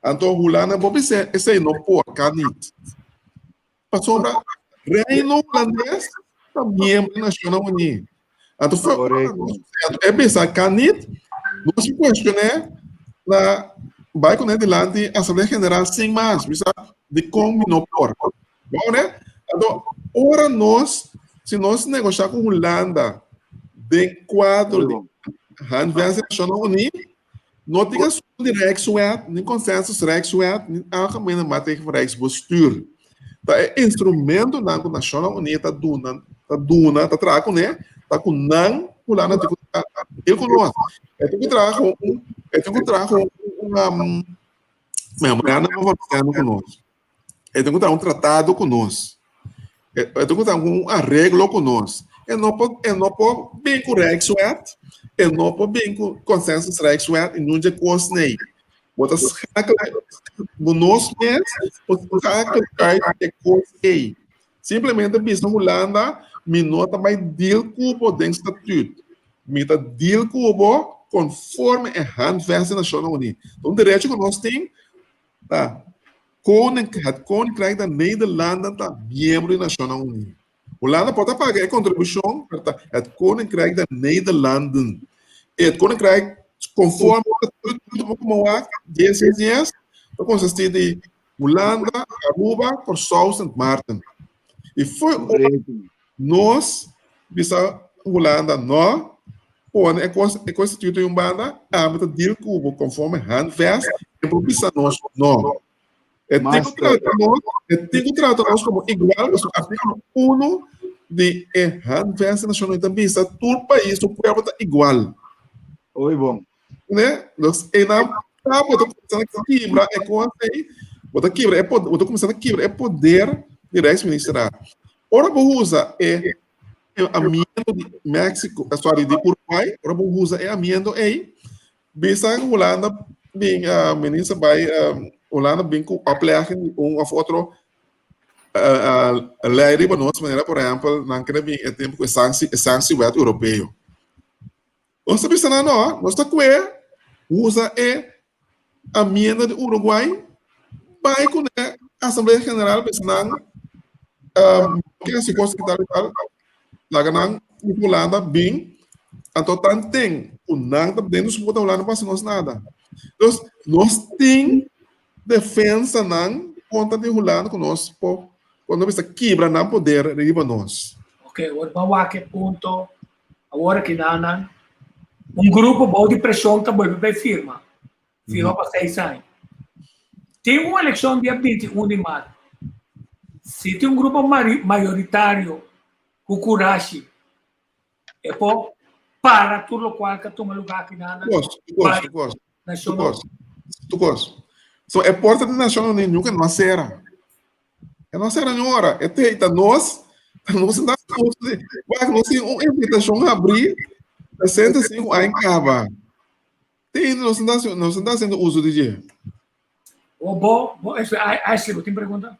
Anto Hulanda por bisa esei no por, kan nit. Pasobra Reino Hulandes ta miembro di Nashonnan Uní. Anto e bisa kan nit, nos por kuestion'é na bai kuné dilanti Asamblea General sin mas, bisa dikon mi no por. Bon, ne? Anto ora nos, si nos negoshá ku Hulanda den kuadro di Handvest di Nashonnan Uní, no tin asuntu di Rijkswet, ni consensus Rijkswet, ni algemene maatregel van Rijksbestuur. Ta e instrumentonan ku Nashonnan Uní ta duna, ta duna, ta traha kuné, ta ku nan Hulanda tin ku deal ku nos. E tin ku traha ku un, e tin ku traha ku un memorandum of understanding ku nos. E tin ku traha un tratado ku nos. E tin ku traha un areglo ku nos. E no por, e no por bin ku Rijkswet, e no por bin ku consensus Rijkswet i nun dje kos nei. Bo ta schakela bo nos mes, bo schakela uit e kos ei. Simplemente bisa Hulanda. Mi no ta bai deal ku bo den statuut. Mi ta deal ku bo konforme e Handvest di Nashonnan Uní. Ta un derecho ku nos tin ta Koning, het Koninkrijk der Nederlanden ta miembro di Nashonnan Uní. Hulanda por ta paga e kontribushon, pero ta het Koninkrijk der Nederlanden. E het Koninkrijk konforme e statuut ku bo wak, dies dies dies, ta konsistí di Hulanda, Aruba, Kòrsou, Sint Maarten. I fo'i ora nos bisa Hulanda no, pone e kos e konstituto un banda, ami ta deal ku bo konforme handvest, e por bisa nos no. E tin ku trata nos, e tin ku trata nos komo igual, pasobra artíkulo uno di e handvest di Nashonnan Uní ta bisa tur pais, tur pueblo ta igual. Hopi bon. Ne? Dus einan ta bo ta kuminsá na kibra e kos ei, bo ta kibra e poder, bo ta kuminsá na kibra e poder di Rijksministerraad. Ora bo usa e amiendo di Mexico, sorry, di Uruguay, ora bo usa e amiendo ei, bisa Hulanda bin, minister bai, Hulanda bin ku oplegging di un of otro lei riba nos, manera por ehempel, nan kere bin e tempu ku e sanksi, e sanksiewet europeo. Nos ta bisa nan no, nos ta kue usa e amienda di Uruguay bai ku ne Asamblea General bisa nan ke hasi kos ki tal i tal, laga nan di Hulanda bin, anto tanten ku nan ta den nos bota Hulanda no por hasi nos nada. Dus nos tin defensanan kontra di Hulanda ku nos por, ku nos bisa kibra nan poder riba nos. Ok, awor ban wak e punto. Awor aki nan un grupo bou di preshon ta bolbe bai firma. Firma pa seis aña. Tin un elekshon dia 21 di maart. Si tin un grupo mayoritario ku kurashi e por para tur lokual ka tuma lugar aki nan. Tukos, tukos, tukos. Tukos, tukos. So e porta di Nashon Uní nunka no a sera. E no sera ni ora. E te ta nos, ta nos ta wak nos tin un invitashon habrí 65 aña kaba. Te nos ta nos ta haciendo uso di dje. O bo, bo, Ashley, bo tin pregunta?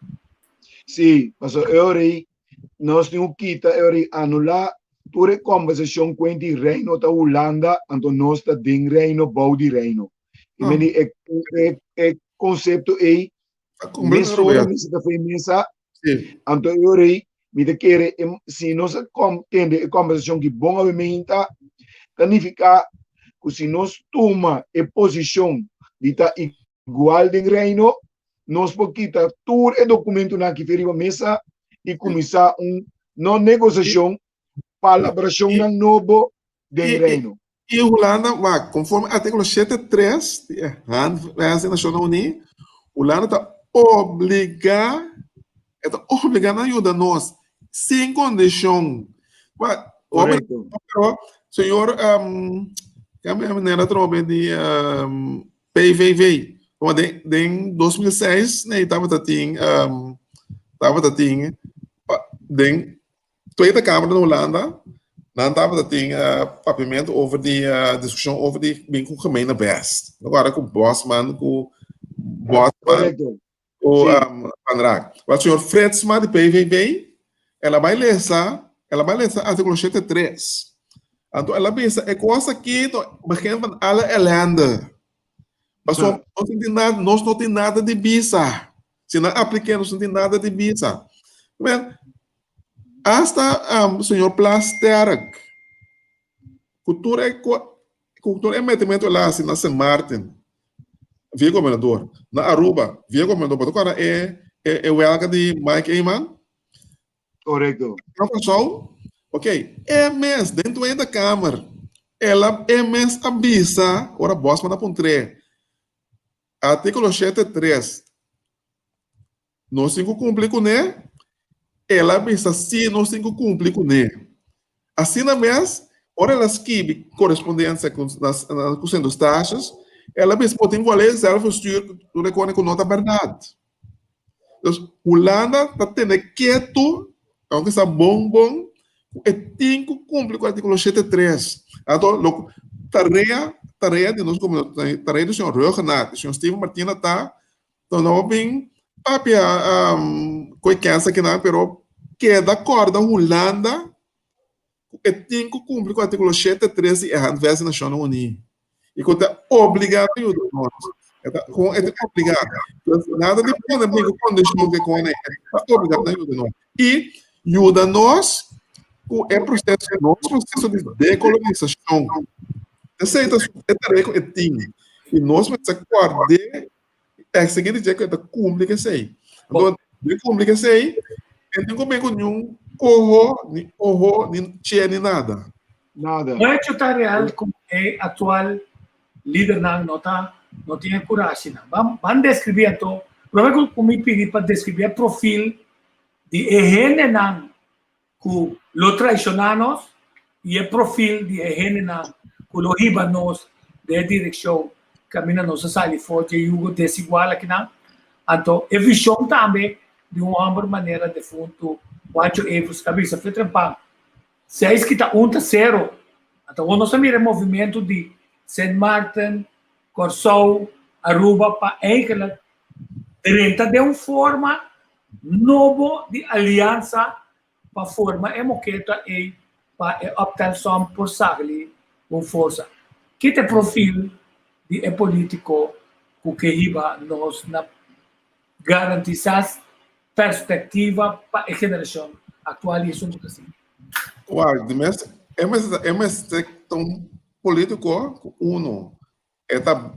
Sí, paso e ora ei nos tin ku kita e ora ei anulá tur e kombersashon ku enti reino ta Hulanda, anto nos ta den reino bou di reino. I meni e e e konsepto ei Mesora mi ta foi mesa. Sí. Anto e ora ei, mi ta kere, si nos a kom, tende e conversacion ki bon awe meinta, ta nifica ku si nos tuma e posicion di ta igual den reino, nos por kita tur e documentonan aki fe riba mesa i kuminsá un no negociacion, palabracionnan nobo den reino. I Hulanda, wak, konforme artíkulo shete tres di e Handvest di Nashonnan Uní, Hulanda ta obligá, e ta obligá na yuda nos sin kondishon. Wak, Korekto. Pero, señor, kambia manera atrobe di PVV. Como den, den 2006, nee, tabata tin, tabata tin, den Tweede Kamer na Hulanda, nan tabata tin papiamentu over di diskushon over di bin ku gemene best. No kòrda ku Bosman ku Bosman ku Van Raak. Wèl señor Fritsma di PVV el a bai lesa el a bai lesa artíkulo shete tres. Anto el a bisa e kos aki ta begin van alle ellende. Pasobra nos no tin nada nos no tin nada di bisa. Si nan aplik'é nos no tin nada di bisa. Wèl Hasta señor Plasterk, ku tur e ku tur e metimento el a hasi na Sint Maarten, via gobernador, na Aruba, via gobernador, bo ta kòrda e e welga di Mike Eman? Korekto. Na Kòrsou, ok, e mes den Tweede Kamer, el a e mes a bisa ora Bosman a puntr'é, artíkulo shete tres, Nos tin ku kumpli kuné? El a bisa, Sí, nos tin ku kumpli kuné. Asina mes, ora el a skibi korespondensia ku ku Sint Eustatius, el a bisa, Bo tin ku alei zelfbestuur tur e kone ku no ta bèrdat. Dus, Hulanda ta tene ketu, aunke sa bon bon, ku e tin ku kumpli ku artíkulo shete tres. Anto, lo tarea tarea di nos tarea di señor Rhuggenaath i señor Steven Martina ta No no bin papia um, koe kensa kinan, pero keda korda Hulanda. ku e tin ku kumpli ku artíkulo shete tres di e Handvest di Nashonnan Uní i ku ta obligá pa yuda nos. E ta kon e ta obligá. Pues nada di pone bin ku kondishon ke kone, e ta obligá pa yuda nos. I yuda nos ku e proseso, nos proseso di dekolonisashon. Esei ta e tarea ku e tin. I nos mester kòrd'é Eksigí di dje ku e ta kumpli ku esei. Anto, di kumpli ku esei, e no tin ku bin ku niun koho, ni oho, ni che, ni nada. Nada. No hecho ta real ku e aktual lidernan no ta no tin e kurashinan. Ban ban deskribí anto, promé ku ku mi pidi pa deskribí e profil di e hendenan ku lo traishoná nos i e profil di e hendenan ku lo hiba nos den e direkshon kaminda nos a sali for dje yugo desigual akinan. Anto e vishon tambe di un hòmber manera defuntu Juancho Evers ta bisa fe trempan, Seis kita un ta sero. Anto awor nos a mira e movimentu di Sint Maarten, Kòrsou, Aruba pa eigenlijk drenta den un forma nobo di aliansa pa forma e moketa ei pa e optelsom por sagli un forsa. Ki ta e profil di e politico cu ke hiba nos na garantisa perspectiva pa e generacion actual y esun cu ta sigui? Wak, di mes e mester e mester ta un politico cu uno E ta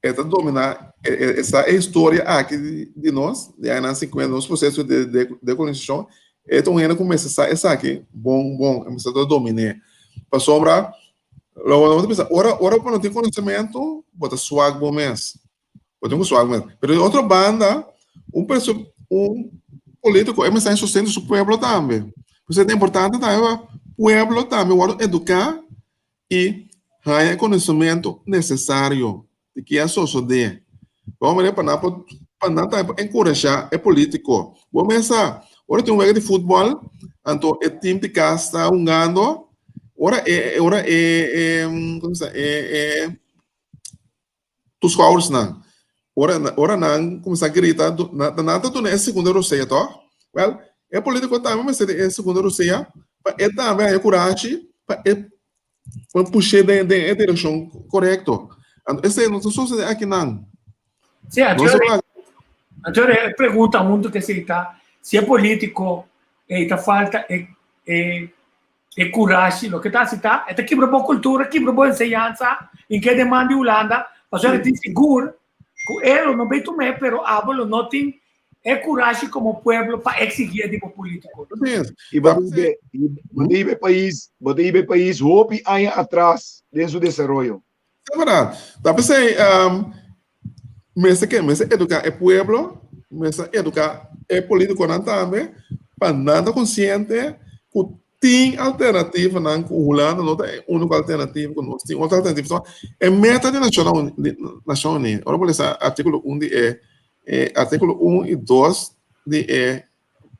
e ta dominá e sa e historia aki di nos, di añanan sinkuenta, nos proseso de dekolonisashon, e ta un hende ku mester sa esaki bon bon, e mester ta dominé. Pasobra, lo bo ta bisa, ora ora bo no tin konosementu, bo ta swak bo mes. Bo tin ku swak bo mes. Pero di otro banda, un perso un polítiko e mester sostén di su pueblo tambe. Por eso ta importante tambe pa pueblo tambe wòrdu eduká i haña e konosementu nesesario di ke a sosodé. Bo manera pa nan por pa nan tambe por enkurashá e polítiko. Bo mes sa, ora tin un wega di futbòl, anto e tim di kas ta hungando, ora e ora e e komo se e e toeschouwersnan, ora ora nan kuminsá grita, nan ta duna e segunda rosea tòg? Wèl, e polítiko tambe mester di e segunda rosea pa e tambe haña kurashi pa e pa push'é den den e direkshon korekto. Anto esei no ta sosodé akinan. Sí, anto anto e pregunta huntu ku esei ta, si e polítiko ei ta falta e e E kurashi, loke ta hasi ta, e ta kibra bo kultura, kibra bo enseñansa, i ke den man di Hulanda, pasobra e tin sigur ku e lo no bay tum'é, pero abo lo no tin e kurashi komo pueblo pa eksigié di bo politikonan. I bo ta hiba e pais, bo ta hiba e pais hopi aña atras den su desaroyo. Ta berdad. Ta p'esei mester ke mester eduká e pueblo, mester eduká e politikonan tambe pa nan ta konsiente ku tin alternativanan ku Hulanda no ta e úniko alternativa ku nos tin otro alternativa. E meta di Nashonnan Nashon Uní, ora bo lesa artíkulo un di e artíkulo un i dos di e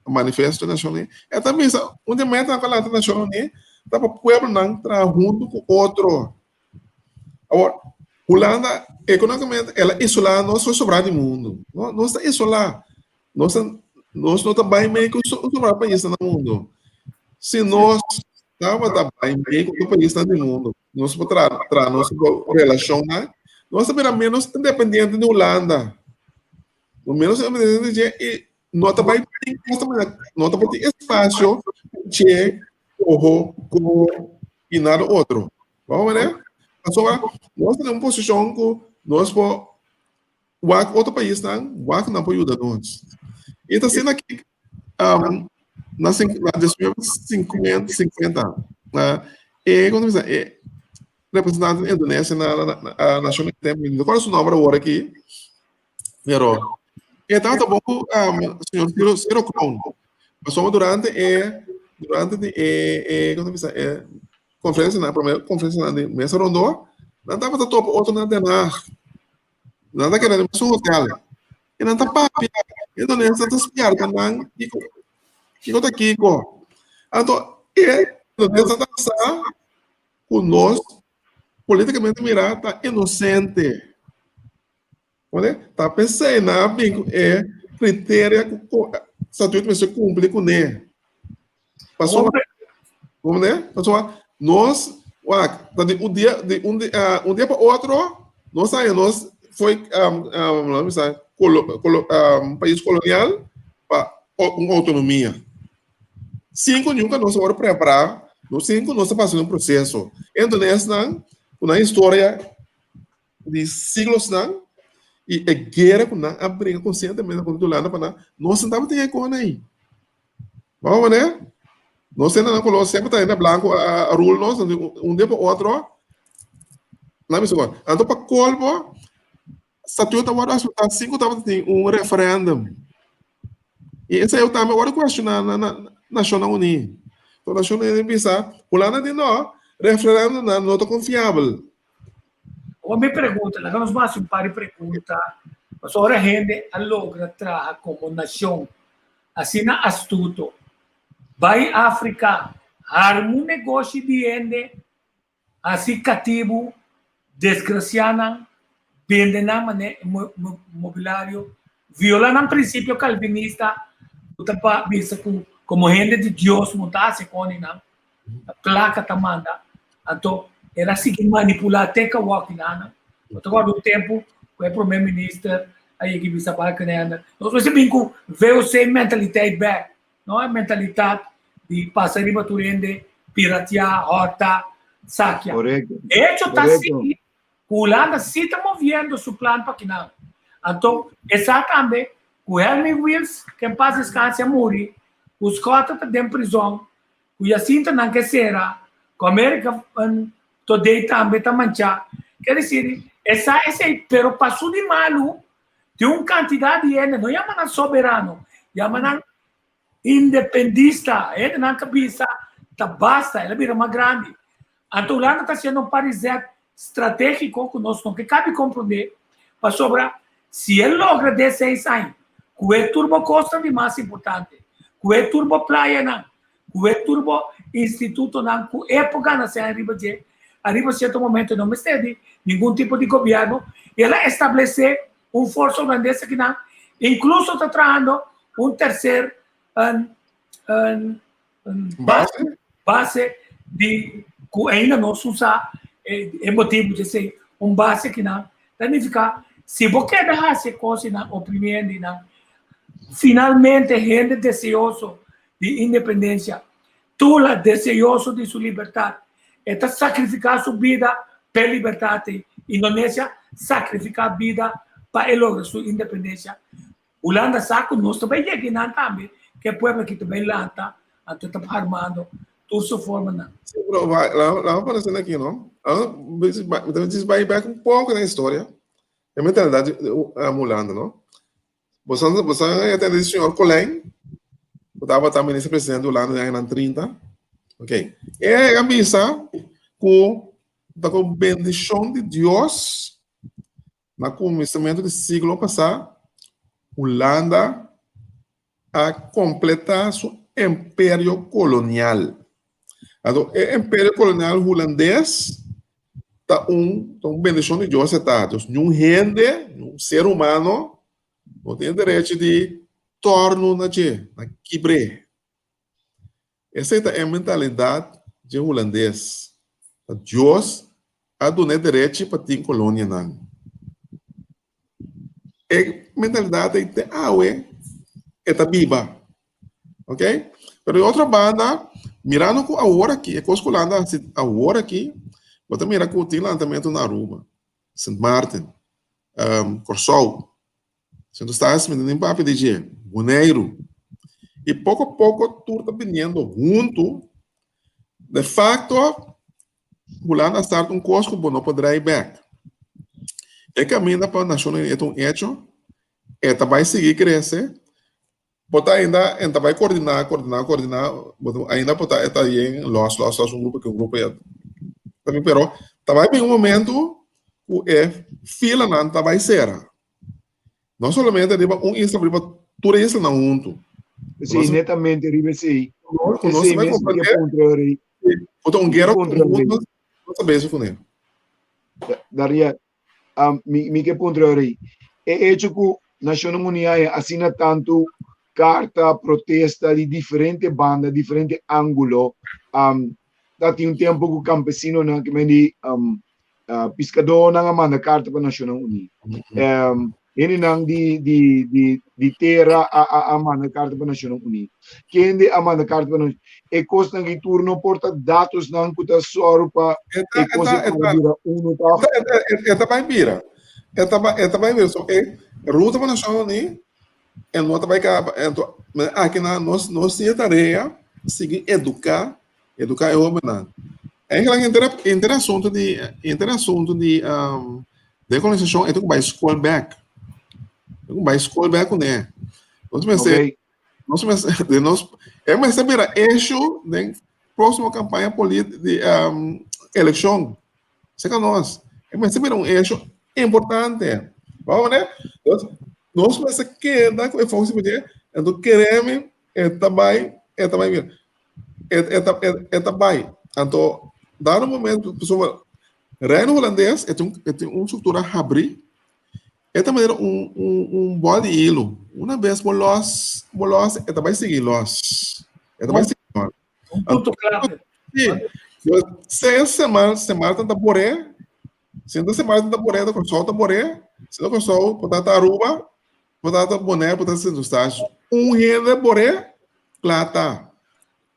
Manifesto di Nashon Uní, e ta bisa un di e metanan ku a lanta Nashon Uní ta pa pueblonan traha huntu ku otro. Awor, Hulanda economicamente el a isolá nos for sobrá di mundu. No, nos ta isolá. Nos ta, nos no ta bai mee ku sobrá paisnan na mundu. Si nos tabata bai mee ku otro paisnan di mundu, nos por tra tra nos relashonnan, nos ta bira menos independiente di Hulanda. No menos independiente di dje i no ta bai tin no ta bai tin espasio che oho ku i nada otro. Vamos ver, Pasobra nos ta den un posishon ku nos por wak otro paisnan, wak nan por yuda nos. I ta asina ki na na 1950, 50, e komo ta bisa e representante di Indonesia na na Nashon Unida, mi no rekorda su nomber awor aki, pero e tabata bon ku señor Ciro Ciro Kroon. Pasobra durante e durante di e e komo ta bisa e konferensianan, promé konferensianan di mesa rondó, nan tabata topa otro na Den Haag. Nan ta keda den mesun hotel. I nan ta papia. Indonesia ta spièrta nan kiko kiko ta kiko. Anto e Indonesia ta sa ku nos politikamente mirá ta inosente. Oye, ta p'esei nan a bin ku e kriteria ku statuut mester kumpli kuné. Pasobra. Comprende? Pasobra nos, wak, ta di un dia, di un di, uh, un dia pa otro, nos haya nos foi, um, um, laat me bisa, colo, colo, um, país colonial pa un autonomia. Sin ku nunca nos a prepará, no sin ku nos a pasa un proceso. Entonces, nan, una historia di siglosnan i e guera ku nan a bringa konsientemente kontra Hulanda pa nan, nos no tabata tin e kon ei. Bo manera? Nos hende nan koló semper ta hende blanku a rule nos, un dia pa otro, nan bisa kon. Anto pa kolmo, statuut a wòrdu aseptá sin ku tabata tin un referèndum. I esei tambe a wòrdu kuestioná na Nashonnan Uní. Nashonnan Uní bisa, Hulanda di no, referèndumnan no ta konfiabel. Awor mi pregunta, laga nos hasi un par di pregunta, pasobra ora hende a logra traha komo nashon asina astuto, bai Afrika, harma un negoshi di hende, hasi katibu, desgrasiá nan, bende nan mane mobilario, viola nan prinsipio kalvinista ku ta bisa ku komo hende di Dios no ta hasi koni nan. Plaka ta manda. Anto el a sigui manipulá te kawòki nan. Bo ta kòrda un tempu ku e promé minister a yega i bisa Balkenende, nos mester bin ku VOC mentaliteit bèk, no e mentalitat di pasa riba tur hende, piratiá, hòrta, sakia. Korekto. De echo ta Korekto. sigui ku Hulanda sí ta moviendo su plan pa kinan. Anto e sa tambe ku Helming Wiels, ke en pas deskanse, a muri, ku Schotte ta den prizòn, Ku Jacinta nan ke sera, ku America Today tambe ta manchá. Ke desir, e sa esei, pero pa su di malu, tin un kantidat di hende, no yama nan soberano, yama nan independista, hende nan ta bisa ta basta, el a bira mas grandi. Anto Hulanda ta hasiendo un par di zet stratégiko ku nos no ke kabi komprondé, pasobra si e logra den seis aña ku e tur bo kosnan di mas importante, ku e tur bo playanan, ku e tur bo institutonan ku e por gana sèn riba dje, ariba sierto momento no mester di ningun tipo di gobièrnu, i el a establesé un forsa hulandes akinan, inkluso ta trahando un terser Base? Base di ku ainda nos usa e motibu di esei, un base kinan ta nifiká si bo keda hasi e kosnan oprimí hendenan, finalmente hende deseoso di independensia, Tula deseoso di su libertat, e ta sakrifiká su bida p'e libertat ei. Indonesia sakrifiká bida pa e logra su independensia. Hulanda sa ku nos ta bai yega einan tambe, ku e pueblo aki ta bai lanta, anto ta armando tur su formanan. Sí, pero laga pone esei aki, no? Mi ta djis bai bek un poko den historia, e mentalidad di Hulanda, no? Boso boso a tende di señor Colijn, ku tabata minister presidente di Hulanda den añanan 30? Ok. E a bisa ku ta ku bendishon di Dios Na kuminsamentu di siglo pasá, Hulanda a kompletá su imperio kolonial. Anto, e imperio kolonial hulandes ta un ta un bendishon di Dios e ta. Dus niun hende, niun ser humano no tin e derecho di tòrnu na dje, na kibr'é. Esei ta e mentalidat dje hulandes, ta Dios a duna e derechi pa tin kolonianan. E mentalidat ei te awe e ta biba, ok. Pero di otro banda, mirando ku awor aki, e kos ku Hulanda a hasi awor aki, bo ta mira ku tin lantamentu na Aruba, Sint Maarten, Kòrsou, Sint Eustatius mi ta tin papia di dje, Boneiru. I poko poko tur ta biniendo huntu. De facto, Hulanda a start un kos ku bo no por drai bek. E kaminda pa Nashonnan Uní e ta un echo, e ta bai sigui krese, bo ta ainda e ta bai koordiná, koordiná, koordiná, bo ta ainda por ta e ta yen lòs, lòs, lòs un grupo aki, un grupo aya. Pero ta bai bin un momento ku e filanan ta bai sera. No solamente riba un isla, pero riba tur e islanan huntu. Sí, netamente riba esei. Ku nos Esei bai mes mi ke komprendé puntra ori. ku ta un Mi ke guera puntra ku ori. nos no ta bezig kuné. Daria, mi ke puntra ori. E hecho ku Nashonnan Uní haña asina tantu. karta protesta di diferente banda, diferente ángulo. Um, ta tin un tempu ku kampesinonan ke men di um, uh, piskadónan a manda karta pa Nashonnan Uní. Um, hendenan di, di, di, di tera a, a, a manda karta pa Nashonnan Uní. Kende a manda karta pa Nashonnan E kosnan ki tur no por ta datosnan ku ta sòru pa e kos e para bira uno tòg. E ta bai bira. E ta bai, e ta bai bira. So, e ruta pa Nashonnan Uní e no ta bai kaba. Ento, aki nan nos, nos tin e tarea sigui eduká, eduká e hóbennan. Eigenlijk henter, henter asuntu di, henter asuntu di dekolonisashon e ta ku bai skol bèk. E ta ku bai skol bèk kuné. Nos mester, Okay. nos mester, den nos, e mester bira issue den próksimo kampaña polit di elekshon. Seka nos. E mester bira un issue importante. Bo mane? Nos, nos mester keda ku e fokus di anto keremi e ta bai, e ta bai bira. E, e ta, e, e ta bai. Anto, dado momento, pasobra Reino Hulandes e tin, e tin un struktura habrí, e ta manera un, un, un bòl di hilu. Una bes bo lòs, bo lòs, e ta bai sigui lòs. E ta bai sigui lòs. Un punto clave. Sí. Se Semar, Semar ta boré, si no Semar ta boré, ta Kòrsou ta boré, si no Kòrsou, por ta ta Aruba, Por ta ta Bonaire, por ta Sint Eustatius. Un hende boré, kla ta.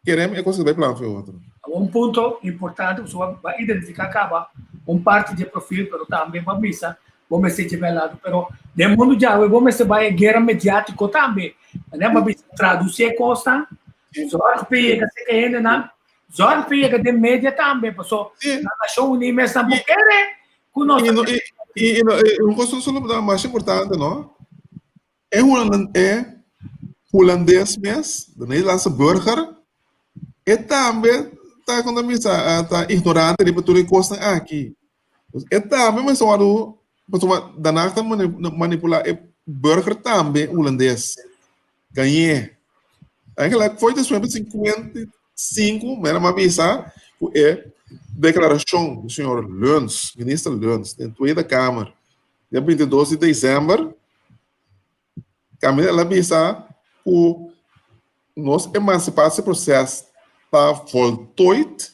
Kerem e kos bai plan fe otro. Un punto importante ku bo a identifiká kaba un parti di e profil pero tambe bo a bisa bo mester dje bai lado pero den mundu djawe bo mester bai e guera mediátiko tambe manera bo a bisa tradusí e kosnan zòrg pa yega serka e hendenan zòrg pa yega den media tambe paso na Nashon Uní mes nan por kere ku nos I, i, i, i un kos solo mas importante no e hulan e hulandes mes de Nederlandse burger e tambe ta kon ta bisa ta ignorante riba tur e kosnan aki e tambe mester wòrdu pasobra daarna ta manipulá e burger tambe hulandes gañ'é eigenlijk for di 55 mera mi a bisa ku e deklarashon di señor Luns minister Luns den Tweede Kamer dia 22 di desèmber Kaminda el a bisa ku nos emansipatieproces ta voltooid,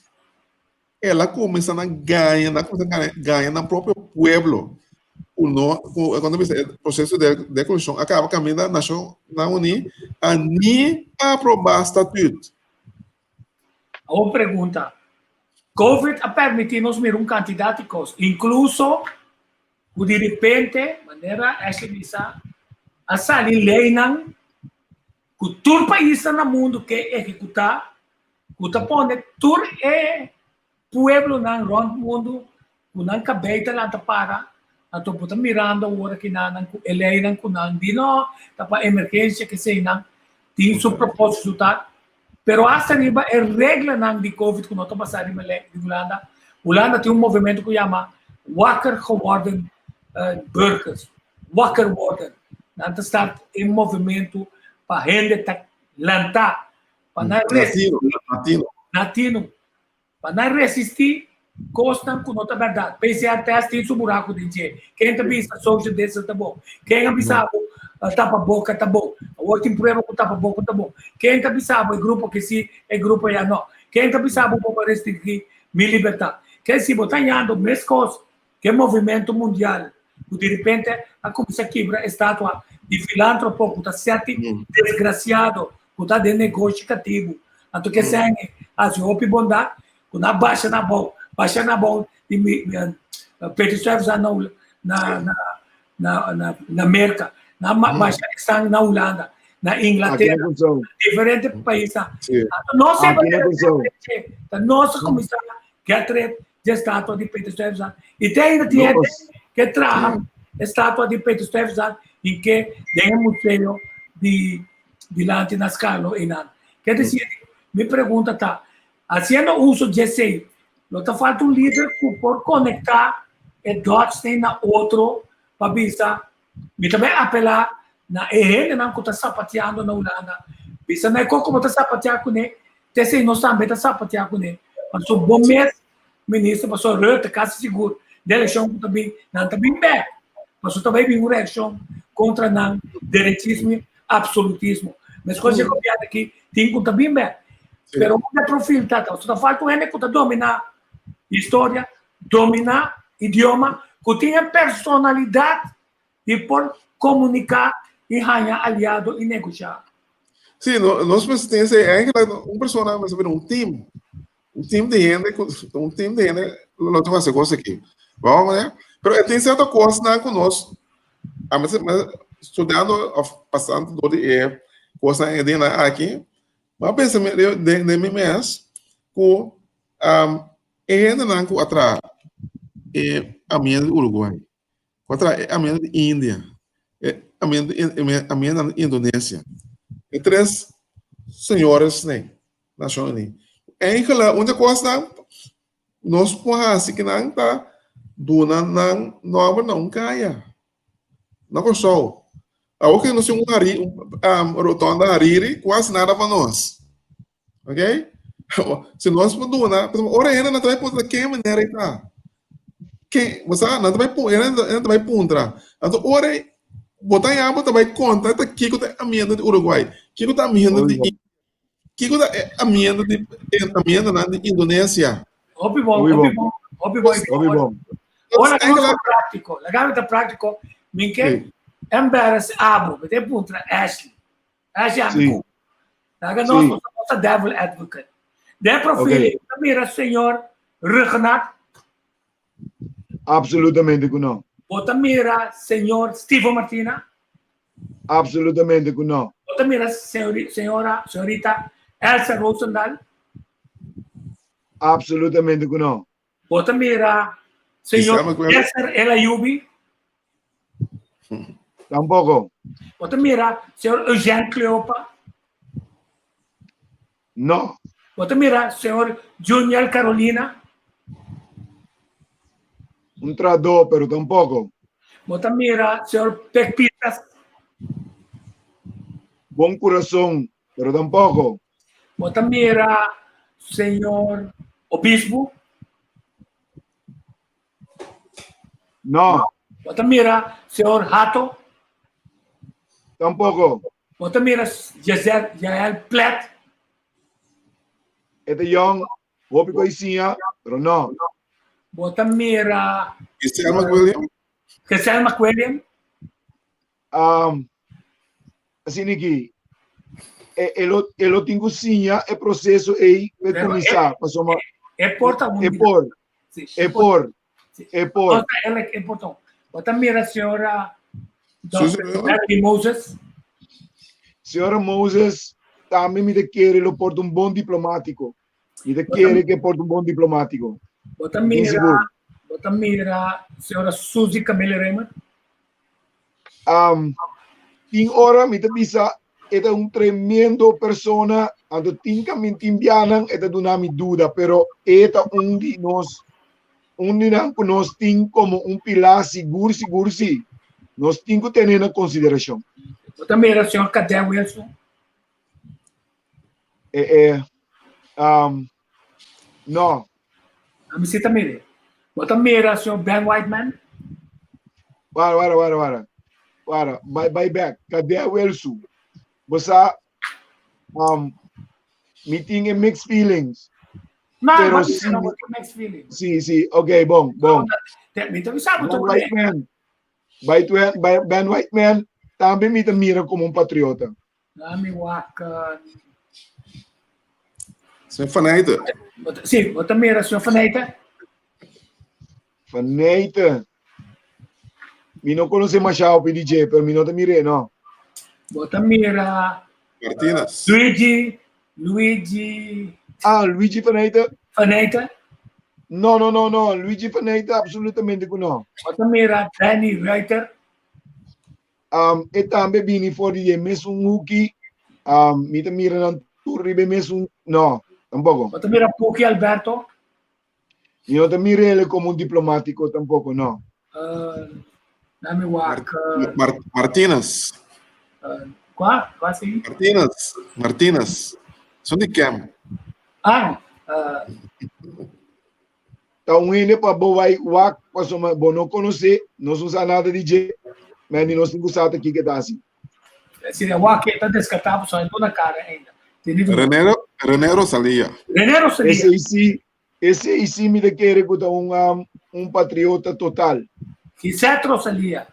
el a kuminsá na gaña, nan a kuminsá gaña, gaña nan propio pueblo. Ku no, ku kon ta bisa e proseso de dekolonishon a kaba kaminda Nashonnan Uní a ni aprobá statüt. Awor pregunta, Covid a permití nos mira un kantidat di kos, inkluso ku di repente, manera Ashley bisa, a sali leinan ku tur paisnan na mundu ke ehekutá, ku ta pone tur e pueblonan rònt mundu ku nan kabei ta lanta para, anto bo ta mirando awor aki nan ku e leinan ku nan di no ta pa emergensia keseinan tin su propósito ta, pero asta riba e reglanan di covid ku no ta basá riba lei di Hulanda, Hulanda tin un movementu ku yama wakker geworden burgers, wakker worden, nan ta start e movementu pa hende ta lanta pa nan Latino, latino. Latino. Pa nan resistí kosnan ku no ta bèrdat. PCR test tin su buraku den dje. Ken ta bisa social distance ta bon? Ken a bisa bo tapa boka ta bon? Awor tin prueba ku tapa boka ta bon. Ken ta bisa bo e grupo ke si, e grupo ya no? Ken ta bisa bo bo por restringí mi libertat? Ken si bo ta yando meskos ku e movimentu mundial ku diripente a kuminsá kibra e statua di filantropo ku ta sèti desgrasiado ku ta den negoshi katibu. Anto ke sènge hasi hopi bondat ku nan basha na abou, basha na abou di Petro Stuyvesant na na na na na Merka, nan basha esnan na Hulanda, na Inglatera, diferente paisnan. Anto nos ta nos a kuminsá get rid di e statua di Peter Stuyvesant. I te ainda tin hende ke traha e statua di Peter Stuyvesant i ke den e museo di dilanti na Scalo einan. Ke desir, mi pregunta ta, haciendo uso di esei, lo ta falta un lider ku por konektá e dots den na otro pa bisa, mi ta bai apelá na e hendenan ku ta sapateando na Hulanda, bisa na e kos ku bo ta sapateá kuné, te esei nos tambe ta sapateá kuné. Pasobra bo mes minister, pasobra Rutte kasi sigur den elekshon ku ta bin, nan ta bin bèk. Pasobra ta bai bin un reakshon kontra nan derechismo i absolutismo. Meskos e gobièrnu aki tin ku ta bin bèk. Pero unda profil ta ta? So ta falta un hende ku ta dominá historia, dominá idioma, ku tin e personalidat di por komuniká i haña aliado i negoshá. Sí, no, nos mester tin esei. Eigenlijk un persona mester bira un team. Un team di hende, un team di hende lo ta hasi kos aki. Bon, manera? Pero e tin sierto kosnan ku nos a mester studiando of pasando dor di e kosnan e dianan aki, mi a pensa den mi mes ku e hendenan ku a traha e ambiente di Uruguay, ku a traha e ambiente di India, e ambiente ambientenan di Indonesia, e tres señores nei, nashon uní. Eigenlijk un di e kosnan nos por hasi ku nan ta duna nan nòmber na un kaya na Kòrsou. Awor ku nos tin un rotonda Hariri, kuasi nada pa nos. Ok? Si nos por duna, pasobra ora hende nan ta bai puntra ken manera ei ta. Ken, bo sa, nan ta bai pu, hende nan ta bai puntra. Anto ora ei, bo ta ya bo ta bai konta ta kiko ta e amiento di Uruguay, kiko ta amiento di India, kiko ta e amiento di e amientonan di Indonesia. Hopi bon, Hopi hopi bon. bon, hopi bon. Hopi bon. Ora Entonces, nos ta práctico, laga mi ta práctico, mi ke Sí. embarrass abo, mi ta puntra Ashley. Ashley ami Sí. ku. Laga nos Sí. nos ta devil advocate. Den profil Ok. ta mira señor Ruggenat, Absolutamente ku no. bo ta mira señor Steven Martina, Absolutamente ku no. bo ta mira señori, señora, señorita Elsa Roosendaal, Absolutamente ku no. Bo ta mira señor Isama Cuello. Cesar El Ayubi. Tampoco. Bo ta mira señor Eugène Cleopa. No. Bo ta mira señor Juniel Carolina. Un tradó, pero tampoco. Bo ta mira señor Pek Pitas. Bon corazón, pero tampoco. Bo ta mira señor Obispo. No. Bo ta mira señor Hato. Tampoco. Bo ta mira Jazel, Jael Plet. E ta young, hopi ko isiña, pero no. Bo ta mira Giselle McWilliam. Giselle McWilliam. Um, asina ki e, e lo, e lo tin ku siña e proseso ei pe Pero kuminsá. Pasobra E porta un e por, Sí, e por, Sí. e por. Entonces, ela é importante. Bota mira senhora Suzy Dr. Miller. Beverly Moses. Señora Moses tambe mi ta kere lo por ta un bon diplomátiko. Mi ta kere ke por ta un bon diplomátiko. Bota Tin mira, sigur. bota mira senhora Suzy Camille Raymer. Um, tin ora mi ta bisa e ta un tremendo persona, anto tin kamin tin bianan e ta duna mi duda, pero e ta un di nos, un di nan ku nos tin komo un pilar sigur sigur si. Nos tin ku tene na konsiderashon. Bo ta mira señor Cadel Wilson? E, e, um, no. Ami si ta mira. Bo ta mira señor Ben Whiteman? Wara, wara, wara, wara. Wara, bai, bai back. Cadel Wilson. Bo sa, um, mi tin e mixed feelings. No, Pero ma si no, mi- mixed feelings. Sí, sí, ok, bon, bon. Mi ta bisa bo Ben Whiteman. Bai, bai, Ben Whiteman tambe mi ta mira como un patriota. Lami wak. Señor Van Eyten. Sí, bo ta mira, señor Van Eyten. Van Eyten. Mi no conoce mashao PDJ, pero mi no ta mire, no. Bo ta mira. Martinez. Luigi, Luigi. Ah, Luigi Van Eyten. Van Eyten. No, no, no, no. Luigi Van Eyten, absolutamente ku no. Bo ta mira Danny Ruiter. Um, e tambe bini for di e mesun huki. Um, mi ta mira nan tur riba e mesun... No, tampoco. Bo ta mira Puki Alberto? Mi no ta mira ele como un diplomático tampoco, no. Dame wak. Mar Martinez. Qua? Qua si? Martinez. Martinez. Son di Kem. Ah, Ta un hende pa bo bai wak pasobra bo no konosé, nos no sa nada di dje, ma ni nos tin ku sa ta kiko e ta hasi. Si awor ta deskartá, so no na kara ainda. René, René Rosalia. René Rosalia. Esei si, esei si mi ta kere ku ta un, um, un patriota total. Gisette Rosalia.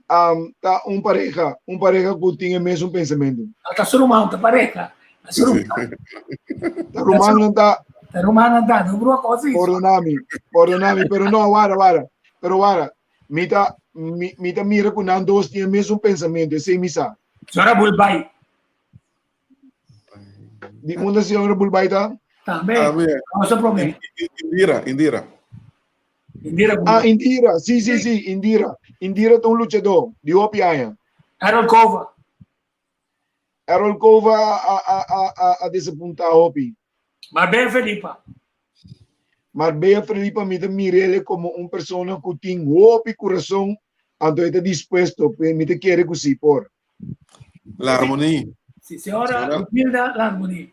Um, ta un pareha, un pareha ku tin e mesun pensamentu. Ta su ruman, ta pareha. Ta su ruman. Ta ruman nan ta. Ta ruman nan ta, no brua kosi. Pordonami, pordonami, pero no, wara, wara. Pero wara, mi ta, mi, mi ta mira ku nan dos tin e mesun pensamentu, esei mi sa. Señora Bulbay. Di unda señora Bulbay ta? Tambe. Tambe. Nos a promé. Indira, Indira. Indira Bulbay. Ah, Indira. Sí, sí, sí, Indira. Indira ta un luchadó di hopi aña. Errol Cova. Errol Cova a, a, a, a, a desapuntá hopi. Marbella Felipa. Marbella Felipa mi ta mir'é komo un persona ku tin hopi kurason, anto e ta dispuesto, mi ta kere ku sí por. Larmonie. Sí, señora Rubilda Larmonie.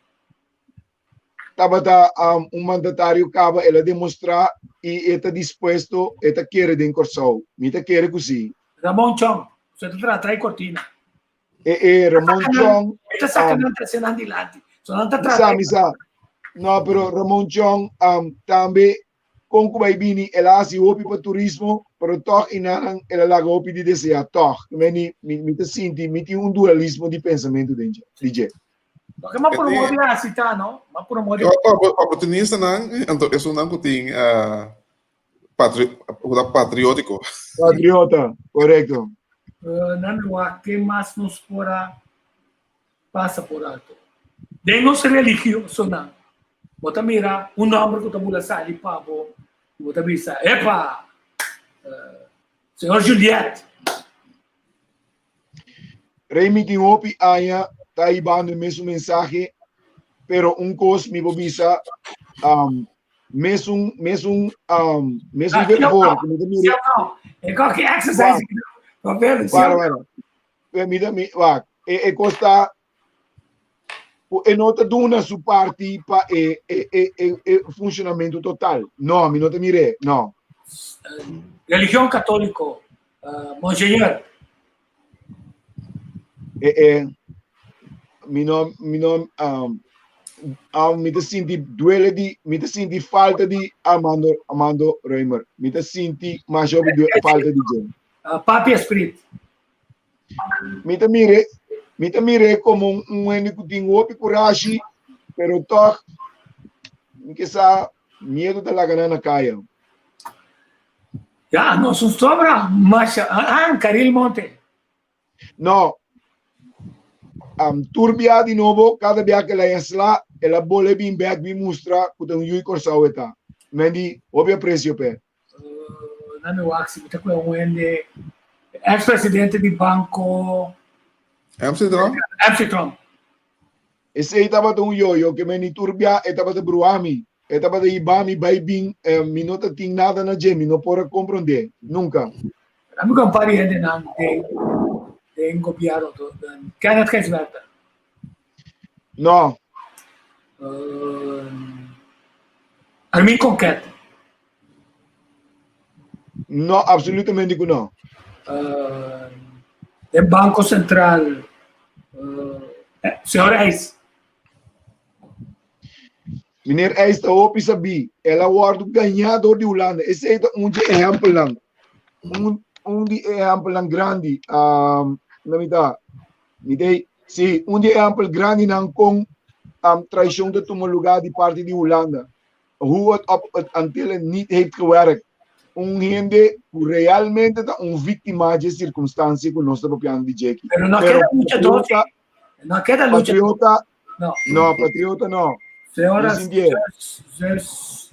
Tabata um, un mandatario kaba, el a demostrá i e ta dispuesto, e ta kere den Kòrsou. Mi ta kere ku sí. Ramon Chong, se ta trata e kortina. E e Ramon Chong. E ta saka nan trese nan dilanti. So nan ta trata. Mi sa, mi sa. No, pero Ramon Chong um, tambe Kon ku bai bini el a hasi hopi pa turismo, pero tòg i nan el a laga hopi di deseá tòg. Mi mi ta sinti mi tin un dualismo di pensamentu den dje di dje. Loke m'a promove hasi ta no, m'a promove. Oportunistanan anto esunnan ku tin patri ku ta patriótiko. Patriota, korekto. Nan wak ke mas nos por a pasa por alto. Den nos religiosonan, bo ta mira un nòmber ku ta bula sali pa bo, i bo ta bisa, Epa! Señor Juliet! Rei mi tin hopi aña ta hibando e mesun mensahe, pero un kos mi por bisa, um, mesun, mesun, um, mesun fervor ku mi ta mira. E koki exercise. Para, para. Mi ta mi wak e e kos ta ku e no ta duna su parti pa e e e e e funshonamentu total. No, mi no ta mir'é, no. Religion katóliko, Monseñor. E e mi no mi no um, um, mi ta sinti duele di mi ta sinti falta di Armando Armando Römer. Mi ta sinti masha hopi falta di dje. Papi Esprit. Mi ta mir'é, mi ta mir'é komo un, un hende ku tin hopi kurashi, pero tòg mi ke sa miedu ta laga nan na kaya. Ya, nos un sobra masha. Ah, Caril Monte. No. Um, tur bia di nobo, kada bia ku el a yasla, el a bole bin bèk bin mustra ku ta un yu di Kòrsou e ta. Men di hopi apresio p'e. Na mi wak si mi ta kue un hende ex presidente di banco MC Trump? MC Trump. Esei tabata un yoyo ke men di tur bia e tabata bruha mi, e tabata hiba mi bai bin, eh, mi no ta tin nada na dje, mi no por a komprondé, nunka. Na mi kon par di hendenan den den gobierno to, Kenneth Gijsbertha. No. Uh, Armin Conquet. No, absolutamente ku no. Uh, den Banco Central, uh, señor Eis. Meneer Eis ta hopi sabí. El a wòrdu gañá dor di Hulanda. Esei ta un di e ehèmpelnan. Un, un di e ehèmpelnan grandi. Um, na mi ta. Mi dei, sí, un di e ehèmpel grandinan kon um, traishon ta tuma lugá di parti di Hulanda. Hoe het op het Antillen niet heeft gewerkt. Un hende ku realmente ta un víktima dje sirkunstansia ku nos ta papiando di dje aki. Pero no keda luchador, sí. No keda luchador. Patriota, No. no, patriota no. Señora, Mi sintié. Zeus,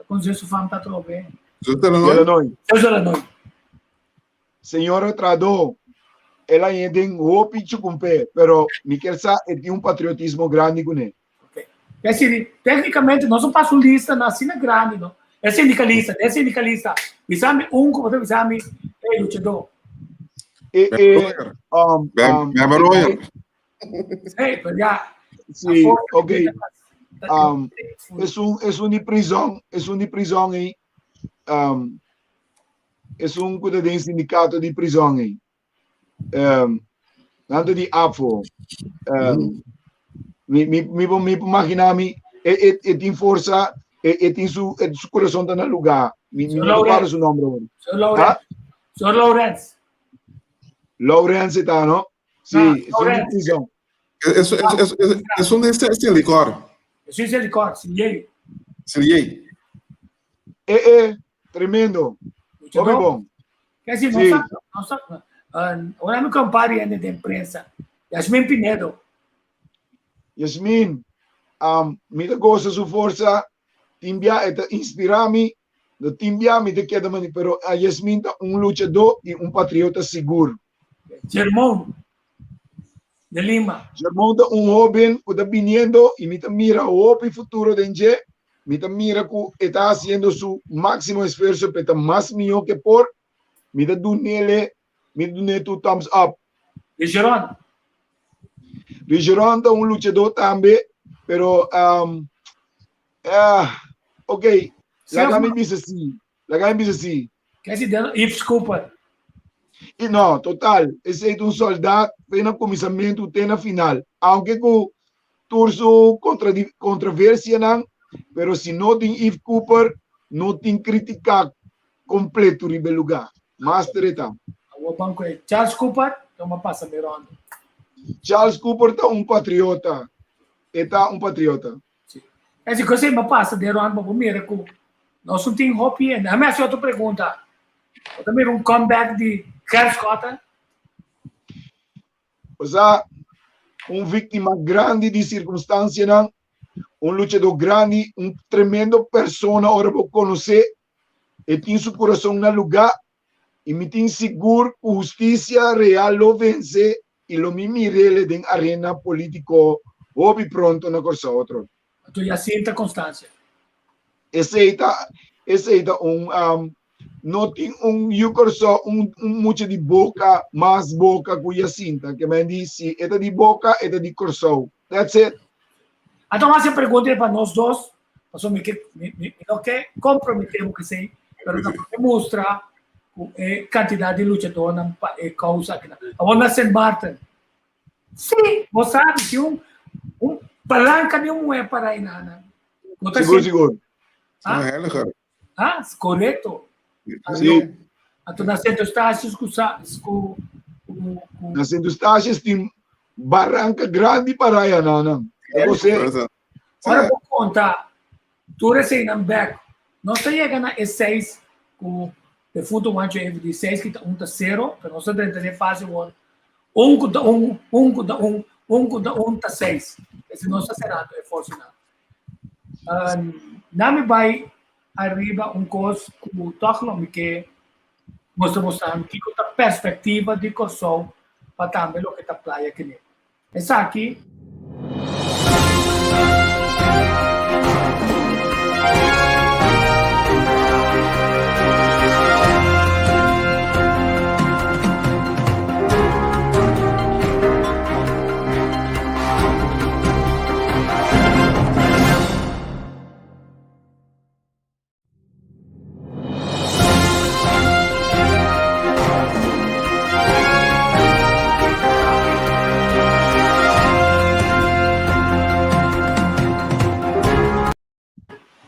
con Zeus su fam ta trobe. Zeus de la De la nooi. nooi. Zeus de la nooi. Señora Trado, el a yega den hopi chucumpé, pero mi kier sa e tin un patriotismo grandi kuné. Ok. Es decir, técnicamente nos no pasa un lista na asina grandi, no? E sindicalista, e sindicalista. Bisami un como te bisami, e luchador. E, e, um, um, Berber Royer. Sí, pero ya. Sí, ok. Um, es un, es un di prison, es un di prison ei. Um, Esun ku ta den sindikato di prizòn ei. Nan ta di afo. Mi mi mi por mi por imagina mi e e e tin forsa e e tin su e su corazón ta na lugar. Mi mi no recuerdo su nombre ahora. Señor Laurens. Señor Laurens. Laurens ta no? Sí, ah, es un prison. Eso eso eso es un de Silicor. Eso es Silicor, Siliei. Siliei. Eh eh, tremendo. Hopi bon. Ke si, no sa, no sa. Ora mi compari hende den prensa. Yasmin Pinedo. Yasmin, um, mi ta goza su forsa, tin bia e ta inspira mi, no tin bia mi ta keda mani, pero a Yasmin ta un luchador y un patriota sigur. Germón de Lima. Germón ta un hoben ku ta biniendo y mi ta mira hopi futuro den dje. Mi ta mira ku e ta hasiendo su máksimo esfuerso pa e ta mas mihó ke por. Mi ta dunele, mi ta dun'é tur thumbs up. Rigeron. Rigeron ta un luchadó tambe, pero um, ah, ok, laga mi bisa si, laga mi bisa si. Ke si den Yves Cooper. I no, total, esei ta un soldat fe na kuminsamentu te na final. Aunke ku tur su kontroversianan, pero si no tin Yves Cooper, no tin kritika kompleto riba e lugá. Master e ta. Awor ban ku e Charles Cooper, tuma pasa mi ronda. Charles Cooper ta un patriota. E ta un patriota. Sí. Esi cosa mi pasa den ronda, bo mira ku nos no tin hopi hende. A mi hasi otro pregunta. Bo ta mira un comeback di Gert Schotten? Osea, un víktima grandi di sirkunstansianan, un luchadó grandi, un tremendo persona ora bo konosé, e tin su kurason na lugá i mi tin sigur ku hustisia real lo vense i lo mi mir'el den arena polítiko hopi pronto na Kòrsou atrobe. Anto Jacinta Constancia. Esei ta esei ta un no tin un yu Kòrsou un un mucha di boka mas boka ku Jacinta ke men di si e ta di boka e ta di Kòrsou that's it. Anto hasi e pregunta ei pa nos dos pasobra mi ke mi mi no ke komprometé bo kesei pero ta pa mustra ku e kantidat di luchadónan pa e kousa akinan. Awor na Sint Maarten Sí, bo sabi tin un un palanca di un muher para ahí nana. No ta Sigur, sigur. Ah, ah, correcto. Sí. Anto na Sint Eustatius ku sa ku ku Na Sint Eustatius tin baranca grandi para ahí nana. Você. Ora bo conta tur eseinan bek. Nos ta yega na e seis ku defunto Juancho Evo di seis kita un ta sero, pero nos ta drenta den fase awor un ku ta un, un ku ta un, un ku ta un ta seis. Ese nos ta serando e forsanan. Na mi bai ariba un kos ku tòg lo mi ke mustra bosan kiko ta perspektiva di Kòrsou pa tambe loke ta playa kine. Esaki.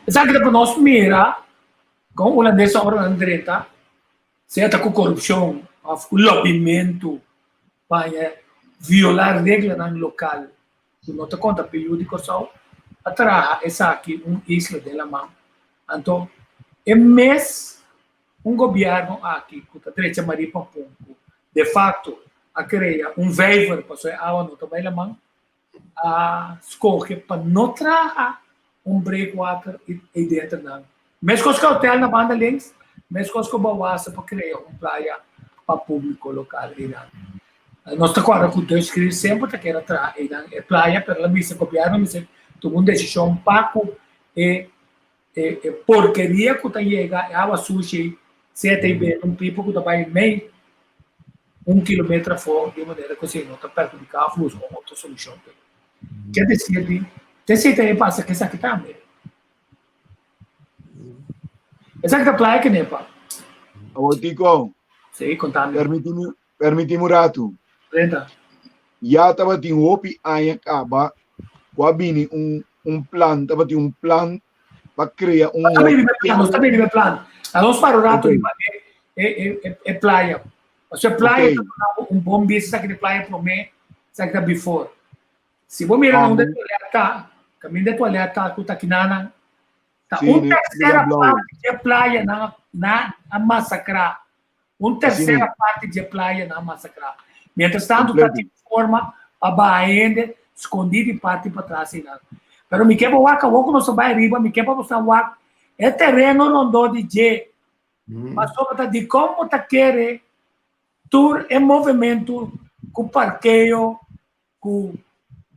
Esaki ta pa nos mira kon hulandes ora nan drenta, sea ta ku korupshon òf ku lobimentu pa violá reglanan lokal ku no ta konta pa yu di Kòrsou, a traha esaki un isla den laman. Anto e mes un gobièrnu aki ku ta drecha Marie Pampun ku de fakto a krea un vijver pasobra e awa no ta bai laman, a skohe pa no traha un breakwater ei denter nan. Meskos ku hotel na banda links, meskos ku Bawasa pa krea un playa pa públiko lokal einan. Nos ta kòrda ku Dutch Grill semper ta kere traha einan e playa, pero el a bisa gobièrnu mester tuma un desishon pa ku e e porkeria ku ta yega, e awa sushi ei, sea ta bebe un pipa ku ta bai mei un kilometer afó di un manera ku esei no ta perhudiká òf buska un otro solushon p'e. Ke desir di, te esei ta e pasa ku esaki tambe. Esaki ta playa Kenepa. Awor Tico, Sí, contame. permití mi. Permití mi un ratu. Renta. Ya tabatin hopi aña kaba ku a bini un un plan, tabatin un plan pa krea un Nos ta bini plan, nos ta bini e plan. Na nos para un rato Ok. riba e, e, e, e playa. Pasobra e playa Ok. ta duna un bon bista esaki di playa promé, esaki ta before. Si bo mira na unda e toilet ta, kaminda e toilet ta ku ta kinanan, ta Sí, un ne- tercera blauw. parte di e playa nan nan a masakrá. Un tercera Asina. parte di e playa nan a masakrá. Mientras tanto ta Completo. tin forma pa baha hende skondí di parti patras einan. Pero mi ke pa wak awor ku nos ta bai ariba, mi ke pa boso wak e tereno rondó di dje. Pasobra ta dikon bo ta kere tur e movementu ku parkeo, ku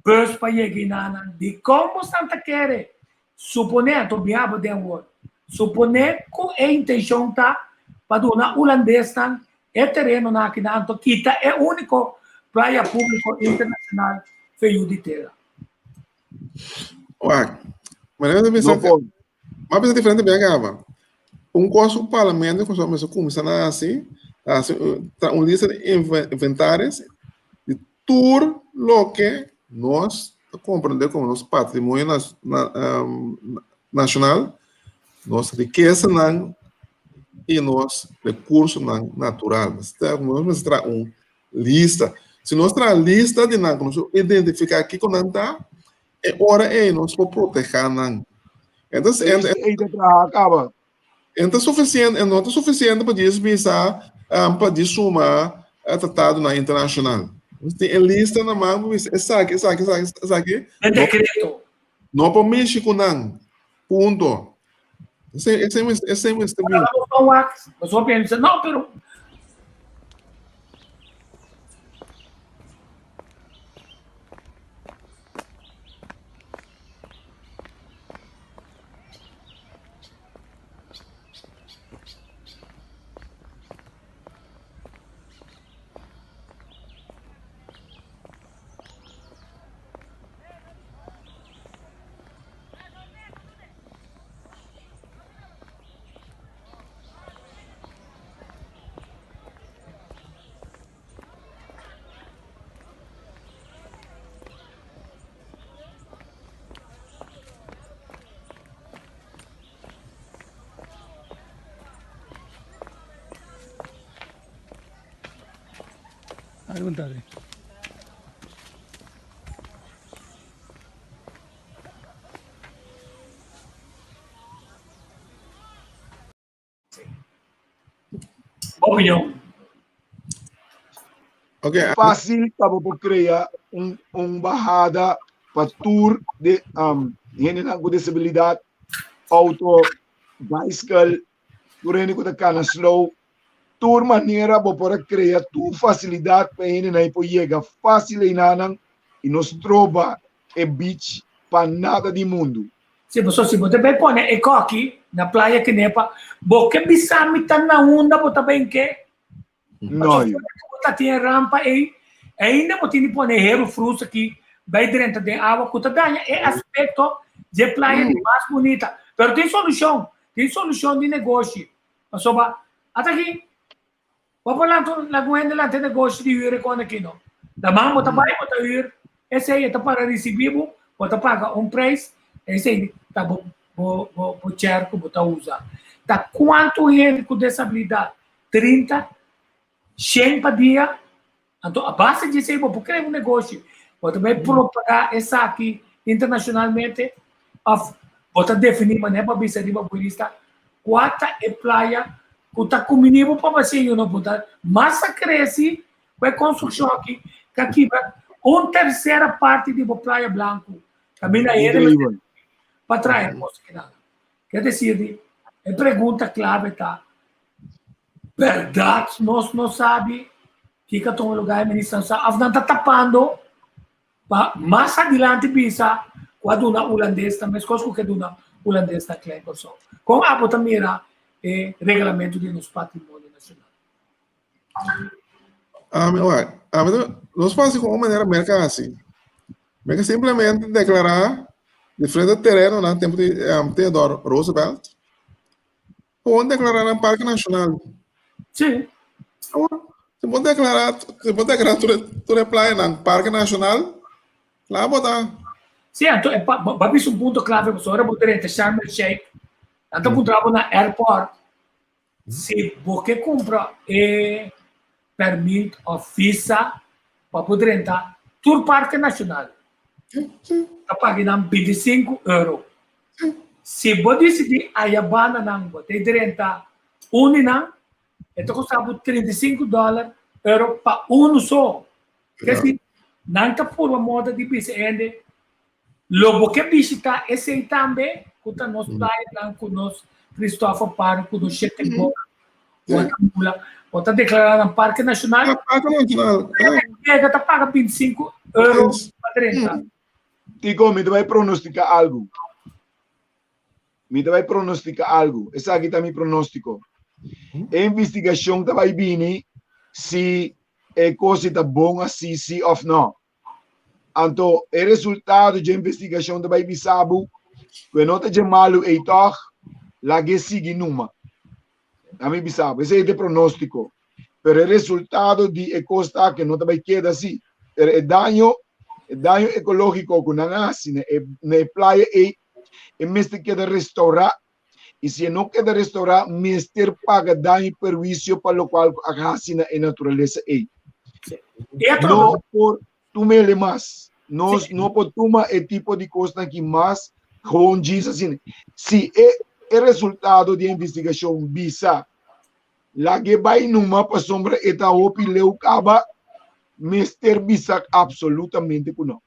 bus pa yega enanan. Dikon bosan ta kere? Suponé, anto biaha bo den awor, suponé ku e intenshon ta pa duna hulandesnan e terenonan akinan, anto kita e úniko playa públiko internashonal feyu di tera. Wak, manera ta bisa, No por. m'a bisa diferente bia kaba. Un kos ku parlamento ku mester kuminsá na hasi, ta hasi ta un lista di inventaris di tur loke nos ta komprendé komo nos patrimonio nashonal, nos rikesanan i nos rekursonan natural. Nos mester traha un lista. Si nos traha lista di nan, ku nos identifiká kiko nan ta, e ora ei nos por protehá nan. Entonces, Ei ta traha kaba. En ta sufisiente, no ta sufisiente pa djis bisa pa djis suma tratadonan internashonal. Nos tin e lista na man pa bisa esaki, esaki, esaki, esaki. E dekreto. No por mishi ku nan. Punto. Esei, esei, esei mester bin. Nos a pensa, no, pero Opinion. Okay. Fácil pa bo por crea un, un bajada pa tour de um, gente ku disabilidad, auto, bicycle, tur hende ku ta kana slow. Tur manera bo por a crea tur facilidad pa hende nan por yega fácil einanan y no stroba e beach pa nada di mundu. Si paso si bo ta bai pone e koki na playa Kenepa, bo ke bisa mi ta na unda bo ta bai ke? No, Paso bo ta tin e rampa ei, ainda bo tin di pone heru frus aki bai drenta den awa ku ta daña e aspekto dje playa di mas bunita. Pero tin solushon, tin solushon di negoshi. Pasobra ata aki Bo por lanta un lagun hende lanta e negoshi di huur e kon aki no. Daman bo ta bai bo ta huur esei e ta para risibi bo, bo ta paga un prijs, esei ta bo bo bo bo chair ku bo ta usa. Ta kuantu hende ku desabilidat? 30, shen pa dia? Anto a base di esei bo por krea un negoshi. Bo ta bai propagá esaki internashonalmente òf bo ta definí manera pa bisa riba bo lista kua ta e playa ku ta kuminí bo pa basié yu no por ta mas a kresi ku e konstrukshon aki ka kibra un tersera parti di bo playa blanku kaminda hende mester pa traha e kos kinan. Ke desir di e pregunta klave ta Berdad nos no sabi kiko a tuma lugar e minister no sa of nan ta tapando pa mas adilanti bisa ku a duna hulandes ta meskos ku ke duna hulandes na Klein Kòrsou. Kon abo ta mira e reglamento di nos patrimonio nacional? Ami, ora, ami ta, nos por hasi ku un manera Merka hasi. Merka simplemente deklará diferente terenonan tempu di Theodore Roosevelt. Pon deklará nan parke nashonal. Sí. Awor, Si bo deklará, si bo deklará tur e, tur e playanan parke nashonal, kla bo ta. Sí, anto e pa, bo a bisa un punto klave pasobra ora bo drenta Sharm el Sheikh, nan ta puntra bo na airport si bo ke kumpra e permit òf visa pa bo drenta tur parke nashonal. Ta paga nan 25 euro. Si bo disidí aya banda nan bo ta drenta un di nan, E ta kosta bo 35 dòler euro pa unu so. Ke si nan ta purba moda di bisa hende, lo bo ke bishita esei tambe ku ta nos playanan ku nos Christopher Park, ku nos Shete Boka, Watamula, bo ta deklará nan parke nashonal. Parke nashonal. Yega ta paga 25 euro pa drenta. Tico, mi ta bai pronostica algu. Mi ta bai pronostica algu. Esaki ta mi pronóstiko. E investigashon ta bai bini si e kos ta bon así, si òf no. Anto e resultado dje investigashon ta bai bisa bo ku e no ta dje malu ei tòg, lag'é sigui numa. Ta mi bisa bo. Esei ta e pronóstiko. Pero e resultado di e kos ta ku no ta bai keda así. Pero e daño, e daño ekológiko ku nan a hasi na e na e playa ei e mester keda restaurá i si e no keda restaurá mester paga daño i perhuisio pa lokual ku a hasi na e naturalesa ei. No por tum'ele mas. Nos no por tuma e tipo di kosnan aki mas gewoon djis asina. Si e e resultado di e investigashon bisa lag'e bai numa pasobra e ta hopi leu kaba, mester bisa absolutamente ku no.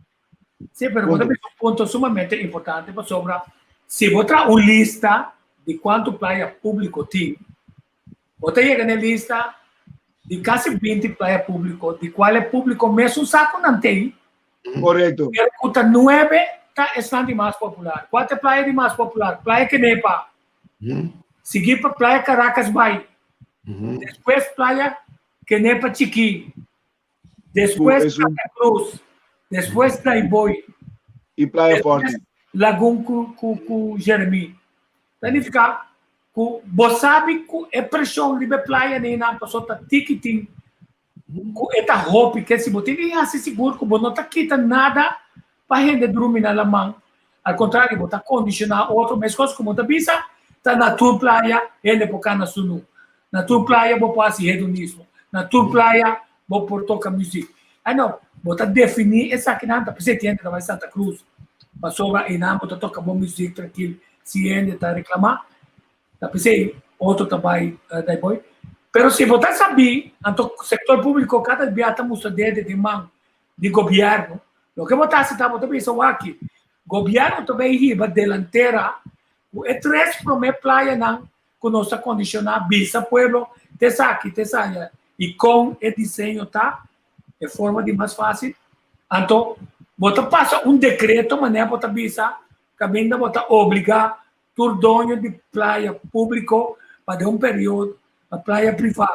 Sí, pero bo ta bisa un punto sumamente importante pasobra si bo traha un lista di cuanto playa publico tin, bo ta yega na e lista di casi 20 playa publico, di cual e publico mesun sa cu nan tin. Correcto. Pero cu ta nuebe ta esnan di mas popular. Cual ta e playa di mas popular? Playa Kenepa. Sigui pa Playa Caracas Bay. Despues Playa Kenepa Chiki. Despues Santa Cruz, despues Daaibooi. I Playa Forti. Lagun ku ku ku Jeremi. Ta nifiká ku bo sabi ku e preshon riba e playa neinan pasobra ta tiki tin ku e ta hopi ke si bo tin di hasi sigur ku bo no ta kita nada pa hende drumi na laman. Al kontrario bo ta kondishoná otro meskos ku bo ta bisa ta na tur playa hende por kana sunu. Na tur playa bo por hasi hedonismo. Na tur playa bo por toka muzik. Ai no, bo ta definí esakinan ta p'esei hende ta bai Santa Cruz. Pasobra einan bo ta toka bo muzik trankil si hende ta reklamá. Ta p'esei otro ta bai Daaibooi. Pero si bo ta sabí, anto sektor públiko kada bia ta mustra dede den man di gobièrnu. Loke bo ta hasi ta bo ta bisa wak-ki, gobièrnu ta bai hiba delantera ku e tres promé playanan ku nos ta kondishoná bisa pueblo te esaki te esaya i kon e diseño ta, e forma di mas fásil. Anto bo ta pasa un dekreto manera bo ta bisa kaminda bo ta obligá tur doño di playa públiko pa den un periodo, pa playa privá,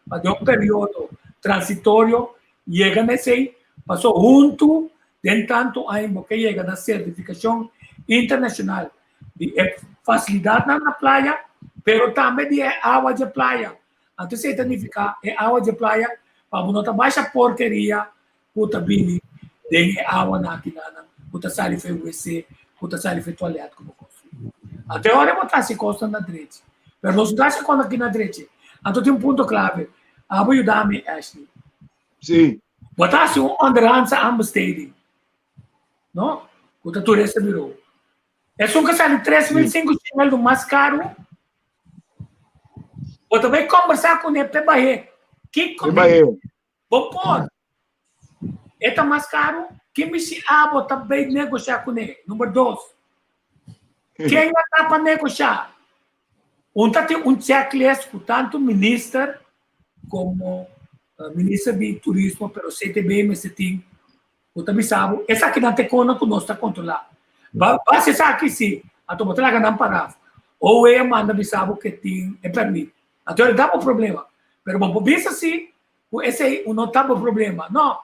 pa den un periodo transitorio yega na esei, paso huntu den tantu aña bo ke yega na sertifikashon internashonal di e fasilidatnan na playa, pero tambe di e awa dje playa. Anto esei ta nifiká e awa dje playa pa bo no ta basha porkeria ku ta bini den e awanan akinanan ku ta sali for e wc, ku ta sali for e tualèt ku bo konstruí. Anto e ora bo ta hasi kosnan na drechi. Pero nos no ta hasi kosnan aki na drechi. Anto tin un punto klave. Abo yuda mi, Ashley. Sí. Bo ta hasi un onderhandse aanbesteding. No? Ku ta turista bureau. Esun ka sali 3.500 gulden mas karu. Bo ta bai kombersá kuné p'e bah'é. Kiko P'e bah'é. bo por? E ta mas karu? Ki misi abo ta bai negoshá kuné? Number dos. Ken a ta pa negoshá? Un ta tin un checklist ku tantu minister komo minister di turismo pero CTB mester tin Bo ta bisa bo, esakinan ta e konan ku nos ta kontrolá. Ba base esaki si, anto bo ta laga nan pará. OE a manda bisa bo ke tin e pèrmit. Anto e ta bo problema. Pero bo por bisa si ku esei no ta bo problema. No,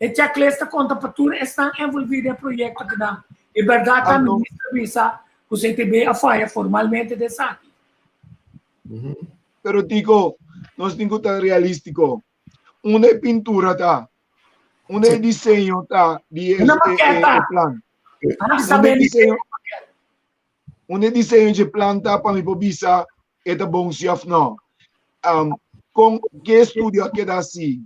e checklist ta konta pa tur esnan envolví den e proyekto kinan. E bèrdat ta minister a bisa ku CTB a faya formalmente den esaki. Pero Tico, nos tin ku ta realístiko. Unda e pintura ta? Unda e diseño ta di e, Una e, e, maqueta. e plan? Ah, Unda sabe e diseño, unda e diseño dje plan ta pa mi por bisa e ta bon si of no? Um, kon ke estudio a keda hasi?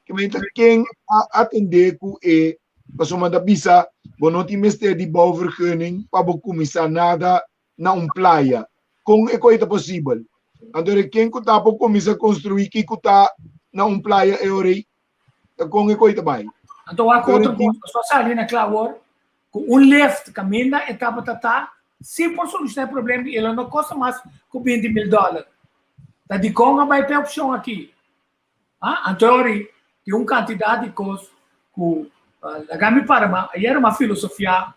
Ke men ta ken a atendé ku e pasobra ta bisa bo no tin mester di bouwvergunning pa bo kuminsá nada na un playa. Kon e koi ta posibel? Anto de ken ku ta por kuminsá konstruí kiko ta na un playa e ora ei? Ta kon e koi ta bai? Anto wak Anto otro de tin kos, so sali na kla awor, ku un lift kaminda e tabata ta, si por solushoná e problema i lo no kosta mas ku binti mil dòler. Ta dikon a bai p'e opshon aki? Ah, anto e ora ei tin un kantidat di kos ku laga mi para ma ayer mi a filosofiá,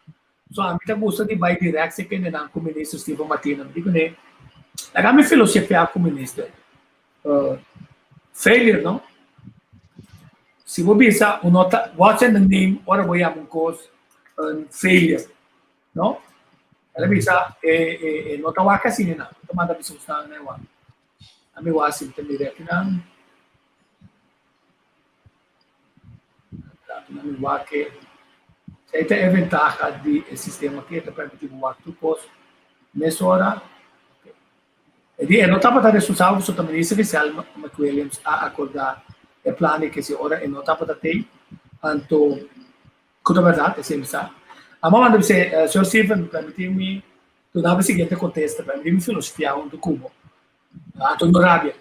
so ami ta gusta di bai dirèkt si kendenan ku Minister Steven Martina. Mi di kuné, laga mi filosofiá ku Minister. Failure, no? Si bo bisa un no ta, what's in the name ora bo yama un kos un failure, no? El a bisa e e e no ta wak asina nan, no ta manda bisa un nan wak. Ami wak si mi ta mira akinan. Ami wak ke esei ta e ventaha di e sistema aki, e ta permiti bo wak tur kos mesora. E di e no tabata responsabel pasobra ta Minister Giselle McWilliams a acordá e plan di kesi ora e no tabata tei. Anto, ku ta bèrdat, esei mi sa. Amo manda bis'é, Señor Steven, permití mi duna bo e siguiente kontesta, permití mi filosofiá huntu ku bo. Anto no rabia.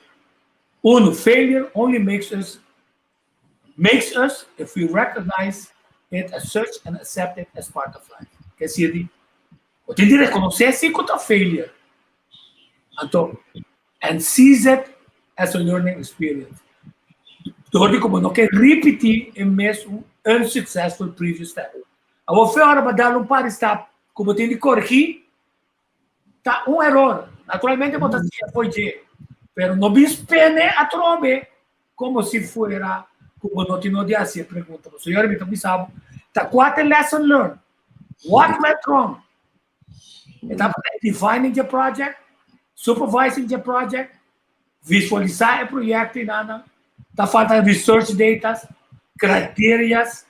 Uno, failure only makes us makes us if we recognize it as such and accept it as part of life. Ke sirbi? Bo tin di rekonosé si ku ta failure. Anto, and sees it as a learning experience. Dor di ku bo no ke ripití e mesun unsuccessful previous step. Awor fe ora bo dal un par di stap ku bo tin di korigí, Ta un eror. Naturalmente bo ta siña fo'i dje, pero no bin spene atrobe como si fuera cu bo no tin no di haci e pregunta. Bo señora mi ta bisa bo, ta cua ta e lesson learned? What went wrong? E tabata e defining dje project, supervising dje project, visualisa e proyecto y nan, ta falta research datas, criterias,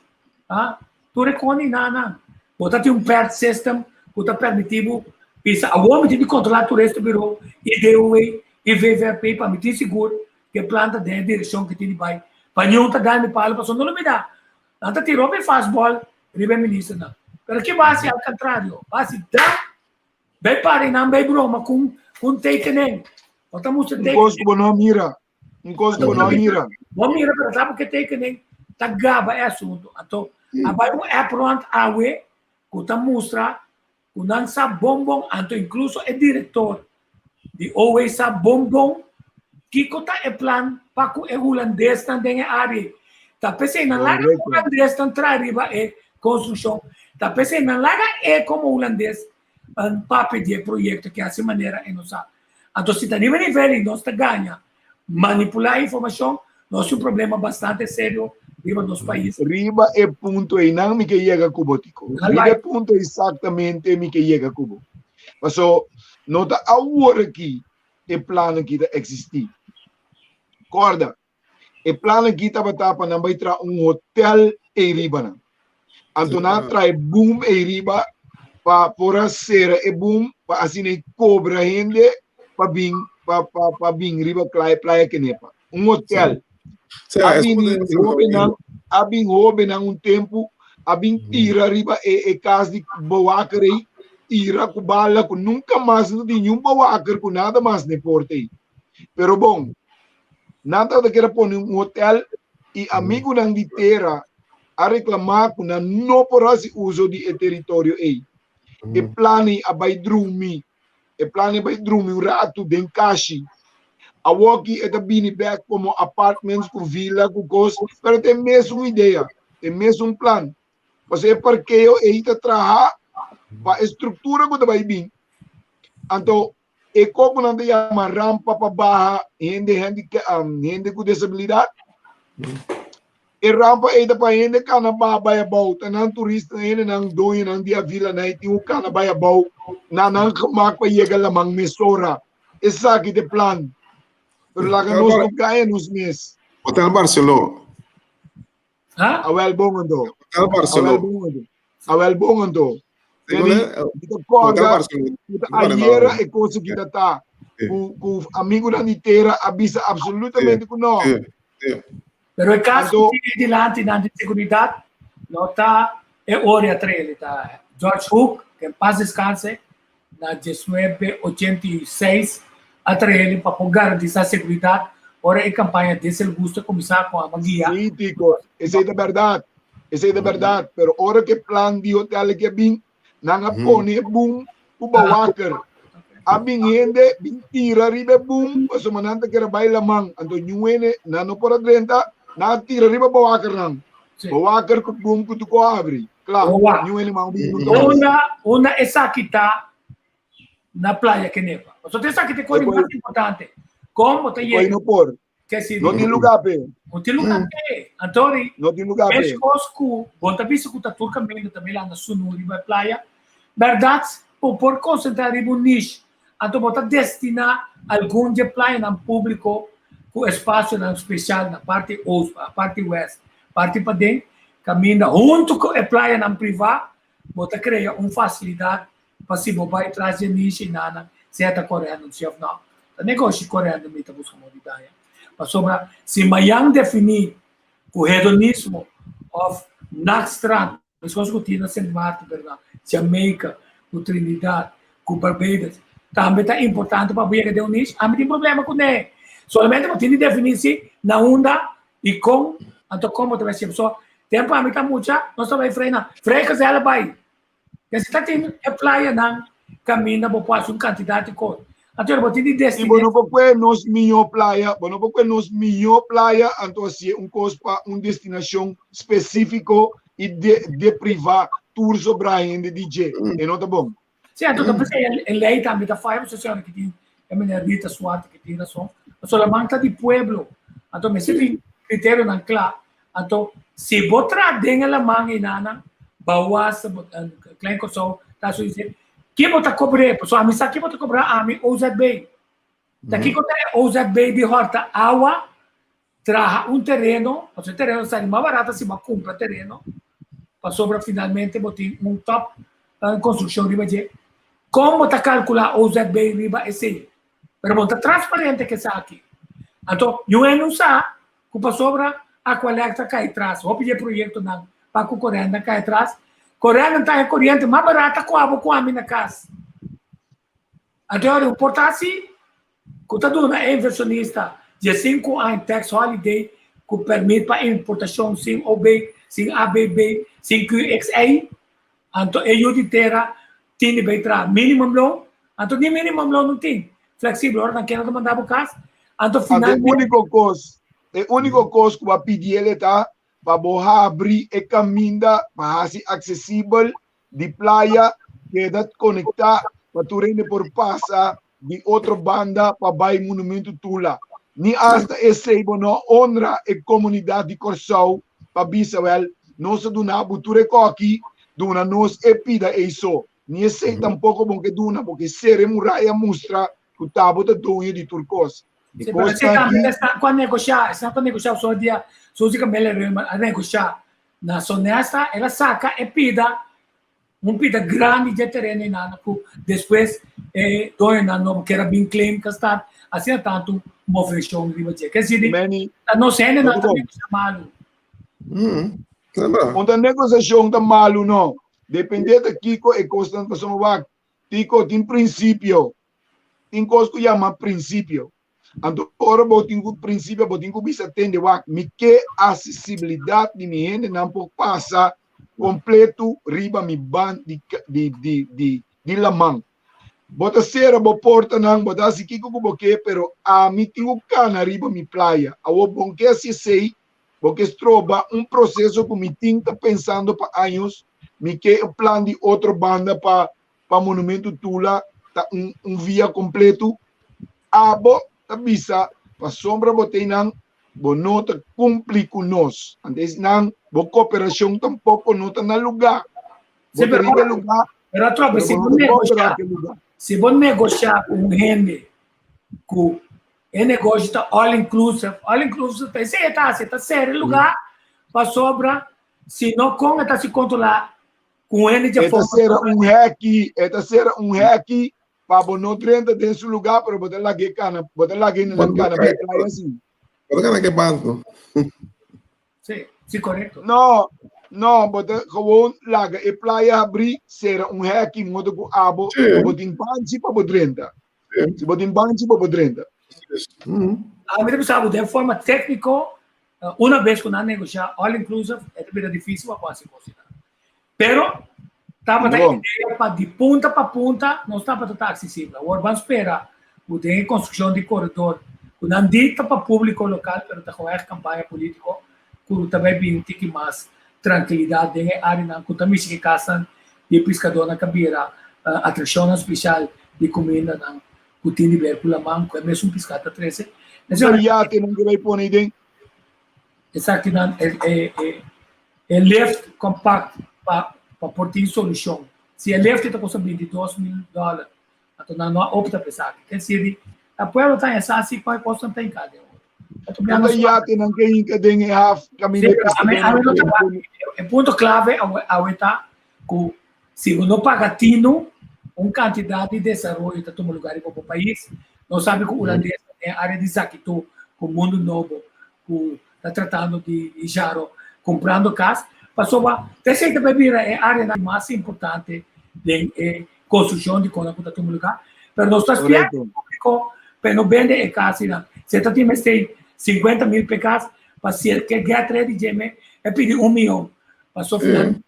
ah, tur e con y nan. Bo ta tin un PERT system cu ta permiti bo bisa awor mi tin di controla tur esto bureau y DOW y VVRP pa mi tin sigur cu e plan ta den e direccion cu tin di bay pa niun ta dal mi palo pasobra no lo mi da. Nan ta tira hopi fastball riba e ministernan. Pero ki bo haci al contrario? Bo haci da Bay para y nan bay broma cu un tekening. Bo ta mustra Un tekening. kos ku bo no a mira. Un kos ku bo no a mira. Bo mira pero ta porque tekening ta gaba e asunto. Anto a bay un app rond awe cu ta mustra cu nan sa bon bon, anto incluso e director di OW sa bon bon kico ta e plan pa cu e hulandesnan den e area. Ta p'esey nan laga e hulandesnan traha riba e construccion. Ta p'esey nan laga e como hulandes papia di e proyecto ke haci manera e no sa. Anto si ta riba e nivel y nos ta gaña manipula e informacion, nos tin un problema bastante serio riba nos pais. Riba e punto eynan mi ke yega ku bo, Tico. Riba e punto exactamente mi ke yega ku bo. Paso no ta awor aki e plan aki ta existi. Corda, e plan aki tabata pa nan bai traha un hotel ei riba nan. Anto nan a traha e boom ei riba pa por a sera e boom pa asina ei cobra hende pa bin pa pa pa bin riba playa playa Kenepa. Un hotel. A bini hobennan a bin hobennan un tempu a bin tira riba e e cas di bewaker ei tira ku bala ku nunca mas no tin niun bewaker ku nada mas na e porta ei. Pero bon, nan tabata kier a pone un hotel i amigunan di tera a reklamá ku nan no por hasi uso di e teritorio ei. E plan ei a bai drumi. E plan ei bai drumi un ratu den kashi. Awoki e ta bini bèk komo apartments ku vila ku kos, pero ta e mesun idea, e mesun plan. Pasobra e parkeo ei ta traha pa e struktura ku ta bai bin. Anto E koko nan ta yama rampa pa baha hende handicap, hende ku desabilidat. E rampa ei ta pa hende kana baha bai abou. Ta nan turista, hende nan doño nan di a vila nan ei tin ku kana bai abou na nan gemak pa yega laman mesora. Esaki ta e plan. Pero laga nos no gaña nos mes. Hotel Barceló. Ha? Awel bon anto. Hotel Barceló. Awel bon anto. Awel bon anto. Mi ta Hotel kòrda Barceló. ku ta ayera e kos aki ta ta. Ku ku amigunan di tera a bisa absolutamente ku no. Pero e kaso Anto ku tin dilanti nan di seguridat no ta e ora trele ta George Hook, que en paz descanse, na 1986 a trele pa por garantisa seguridat ora e kampaña Desde el Gusto a kuminsá ku ama guia. Sí, Tico, esei ta bèrdat. Esei ta bèrdat. Pero ora ku e plan di hotel aki a bin, nan a pone e boom ku bawaker. A bin hende bin tira riba e boom pasobra nan ta kere bai laman. Anto niun hende nan no por a drenta, nan a tira riba bawakernan. Bawaker ku boom ku tuko a habri. Kla, Owa. niun hende mas bin nunka mas. Unda, unda esaki ta na Playa Kenepa? Pasobra esaki ta e kos mas importante. Kon bo ta E kos yega? no por. Ke si No tin lugá p'e. No tin lugá p'e. Antori, No tin lugá p'e. meskos ku bo ta bisa ku ta tur kaminda ta mira anda sunu riba e playa, bèrdat bo por konsentrá riba un niche. Anto bo ta destiná algun dje playanan públiko ku espasionan spesial na parti oost, parti west, parti paden, kaminda huntu ku e playanan privá bo ta krea un fasilidat pa si bo bai tras dje niche i nana sea ta korendo si of no. Ta negoshi korendo mi ta buska modo di daña. Pasobra si mayan definí ku hedonismo of nachtstrand, meskos ku tin na Sint Maarten, berdad, Jamaica, ku Trinidad, ku Barbados, tambe ta importante pa bo yega den un niche, ami tin problema kuné. Solamente bo tin di definí si na unda i kon, anto kon bo ta bai siempre. So, tempu ami ta mucha, nos ta bai frena, frei gezellig bai. Kese ta tin e playanan kaminda bo por hasi un kantidat di kos. Anto bo tin di I bo destiné. no por kue nos mihó playa, bo no por kue nos mihó playa anto hasié un kos pa un destinashon spesífiko i de deprivá tur sobrá hende di dje. E no ta bon. Sí, anto ta p'esei e lei tambe ta faya, pasobra señora ki tin e meneer Rita Swart ki tin rason. Pasobra laman ta di pueblo, anto mester tin kriterionan kla. Anto si bo traha den e laman einanan, Bahuasa, Klein Kòrsou, ta su dice, ke bo ta kobr'é? Pasobra ami sa ke bo ta kobra ami OZB. Ta kiko ta e OZB di hòrta awa, traha un tereno, pasobra e tereno ta sali mas barato si bo a kumpra tereno, pasobra finalmente bo tin un top konstrukshon riba dje. Kon bo ta kalkulá OZB riba esei? Pero bo ta transparente ku esaki. Anto, yu hende no sa ku pasobra Aqualectra kai tras, hopi di e proyektonan pa ku korente a kai tras. Korente ta e koriente mas barata ku abo ku ami na kas. Anto e ora por ta asi ku ta duna e invershonista diesinku aña tax holiday ku permit pa importashon sin OB, sin ABB, sin QXI, anto e yu di tera tin di bay traha minimum loan, anto ni minimum loan no tin, flexibel, ora nan keda ta manda bo cas, anto Anto e finalmente. úniko kos, e úniko kos ku bo a pidi el e ta pa bo habri e kaminda pa hasi aksesibel di playa keda konektá pa tur hende por pasa di otro banda pa bai Monumentu Tula. Ni asta esei bo no a honra e komunidat di Kòrsou pa bisa wèl nos a duna bo tur e kòki, duna nos e pida ei so. Ni esei tampoko bo ke duna, bo ke sera e muraya mustra ku ta bo ta doño di tur kos. E Sí, pero kos esei tambe aki. esnan ku a negoshá, esnan ku a negoshá so dia Suzy Camelia Römer a negoshá na Sonesta, el a saka e pida Un pida grandi dje tereno einan ku despues e doñonan nobo kier a bin claim ka start asina tantu moveshon riba dje. Ke si Manny, ta nos hendenan no ta bon. negosha malu. Sembra. Un ta negosashon ta malu no. Depende ta kiko e kosnan ta suma wak. Tiko tin prinsipio. Tin kos ku yama prinsipio. Anto ora bo tin ku prinsipio bo tin ku bisa tende wak mi ke asesibilidat di mi hendenan por pasa kompletu riba mi ban di di di di di laman. Bo ta sera bo portanan, bo ta hasi kiko ku bo ke, pero ami tin ku kana riba mi playa. Awor bon ke hasi esei, bo ke stroba un proseso ku mi tin ta pensando pa años, mi ke e plan di otro banda pa pa Monumento Tula ta un un via kompletu. Abo ta bisa pasobra bo ta einan bo no ta kumpli ku nos. Antes nan bo koperashon tampoko no ta na lugá. Bo Sí, ta pero riba e lugá, pero atrobe pero si bo bo no ta koperá negoshá, ku e lugá. si bo negoshá ku un hende ku. E negoshi ta all inclusive. All inclusive ta esei e ta hasi, e ta sera e lugá pasobra si no kon e ta hasi kontrolá ku hende dje E ta forma sera un hèki, e ta sera un hèki pa bo no drenta den su lugá, pero bo ta lag'é kana, bo ta lag'é nan kana bai playa si. Bo ta kana ke banko. Sí, sí, korekto. No, no, bo ta gewoon laga e playa habrí, sera un hèki modo ku abo, bo tin banchi pa bo drenta. Si bo tin banchi bo por drenta. A mi ta bisa bo den forma técnico, una bes ku nan negosha all inclusive, e ta bira difícil pa bo hasi kos asina. Pero tabata e idea pa di punta pa punta nos tabata ta aksesibel. Awor ban spera ku den e konstrukshon di koridor ku nan di ta pa públiko lokal pero ta gewoon kampaña polítiko ku ta bai bini tiki mas trankilidat den e áreanan ku ta mishi ku e kasnan di e piskadónan ka bira atrakshonnan spesial di kumindanan ku tin di ber ku laman ku e mesun piská ta trese. Pero yatenan ku bai pone den. Esakinan e lift kompakt pa pa por tin solushon. Si e lift ta kosta 22 mil dòler, anto nan no a opta pa esaki. Kel sirbi ta pueblo ta hesa si ku e kosnan ta hinká den otro. Unda yatenan ke hinka den e haf kaminda e piskadónan ta pone. E punto klave awe ta ku si bo no paga tinu un kantidat di desaroyo ta tuma lugar riba bo pais. Nos sabi ku Hulandes ta den área di Zakitó ku Mundu Nobo ku ta tratando di Jaro kumprando kas pasobra ta esei ta bai bira e áreanan mas importante den e konstrukshon di kosnan ku ta tuma lugar. Pero nos ta spera e públiko pa e no bende e kas einan. Si e ta tin mester 50 mil pa e kas, pa si e ke get ready dje me e pidi un mion. Pasobra final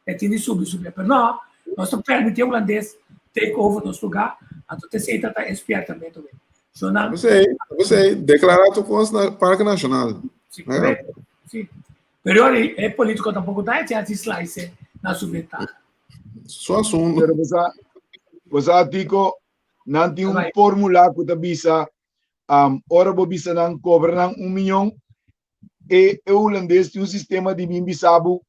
e tin di subi subi. Pero no, nos ta permiti e hulandes take over nos lugar, anto ta esei ta ta e spiertamento ei. So nan. Esei, esei, deklará tur kos na Parke Nashonal. Si, korekto. Si. Pero ora e polítiko tampoko ta echa hasi slice na su ventaha. Su asuntu. Pero bo sa, bo sa Tico, nan tin un formula ku ta bisa, um, ora bo bisa nan kobra nan un miyon, e e hulandes tin un sistema di bin bisa bo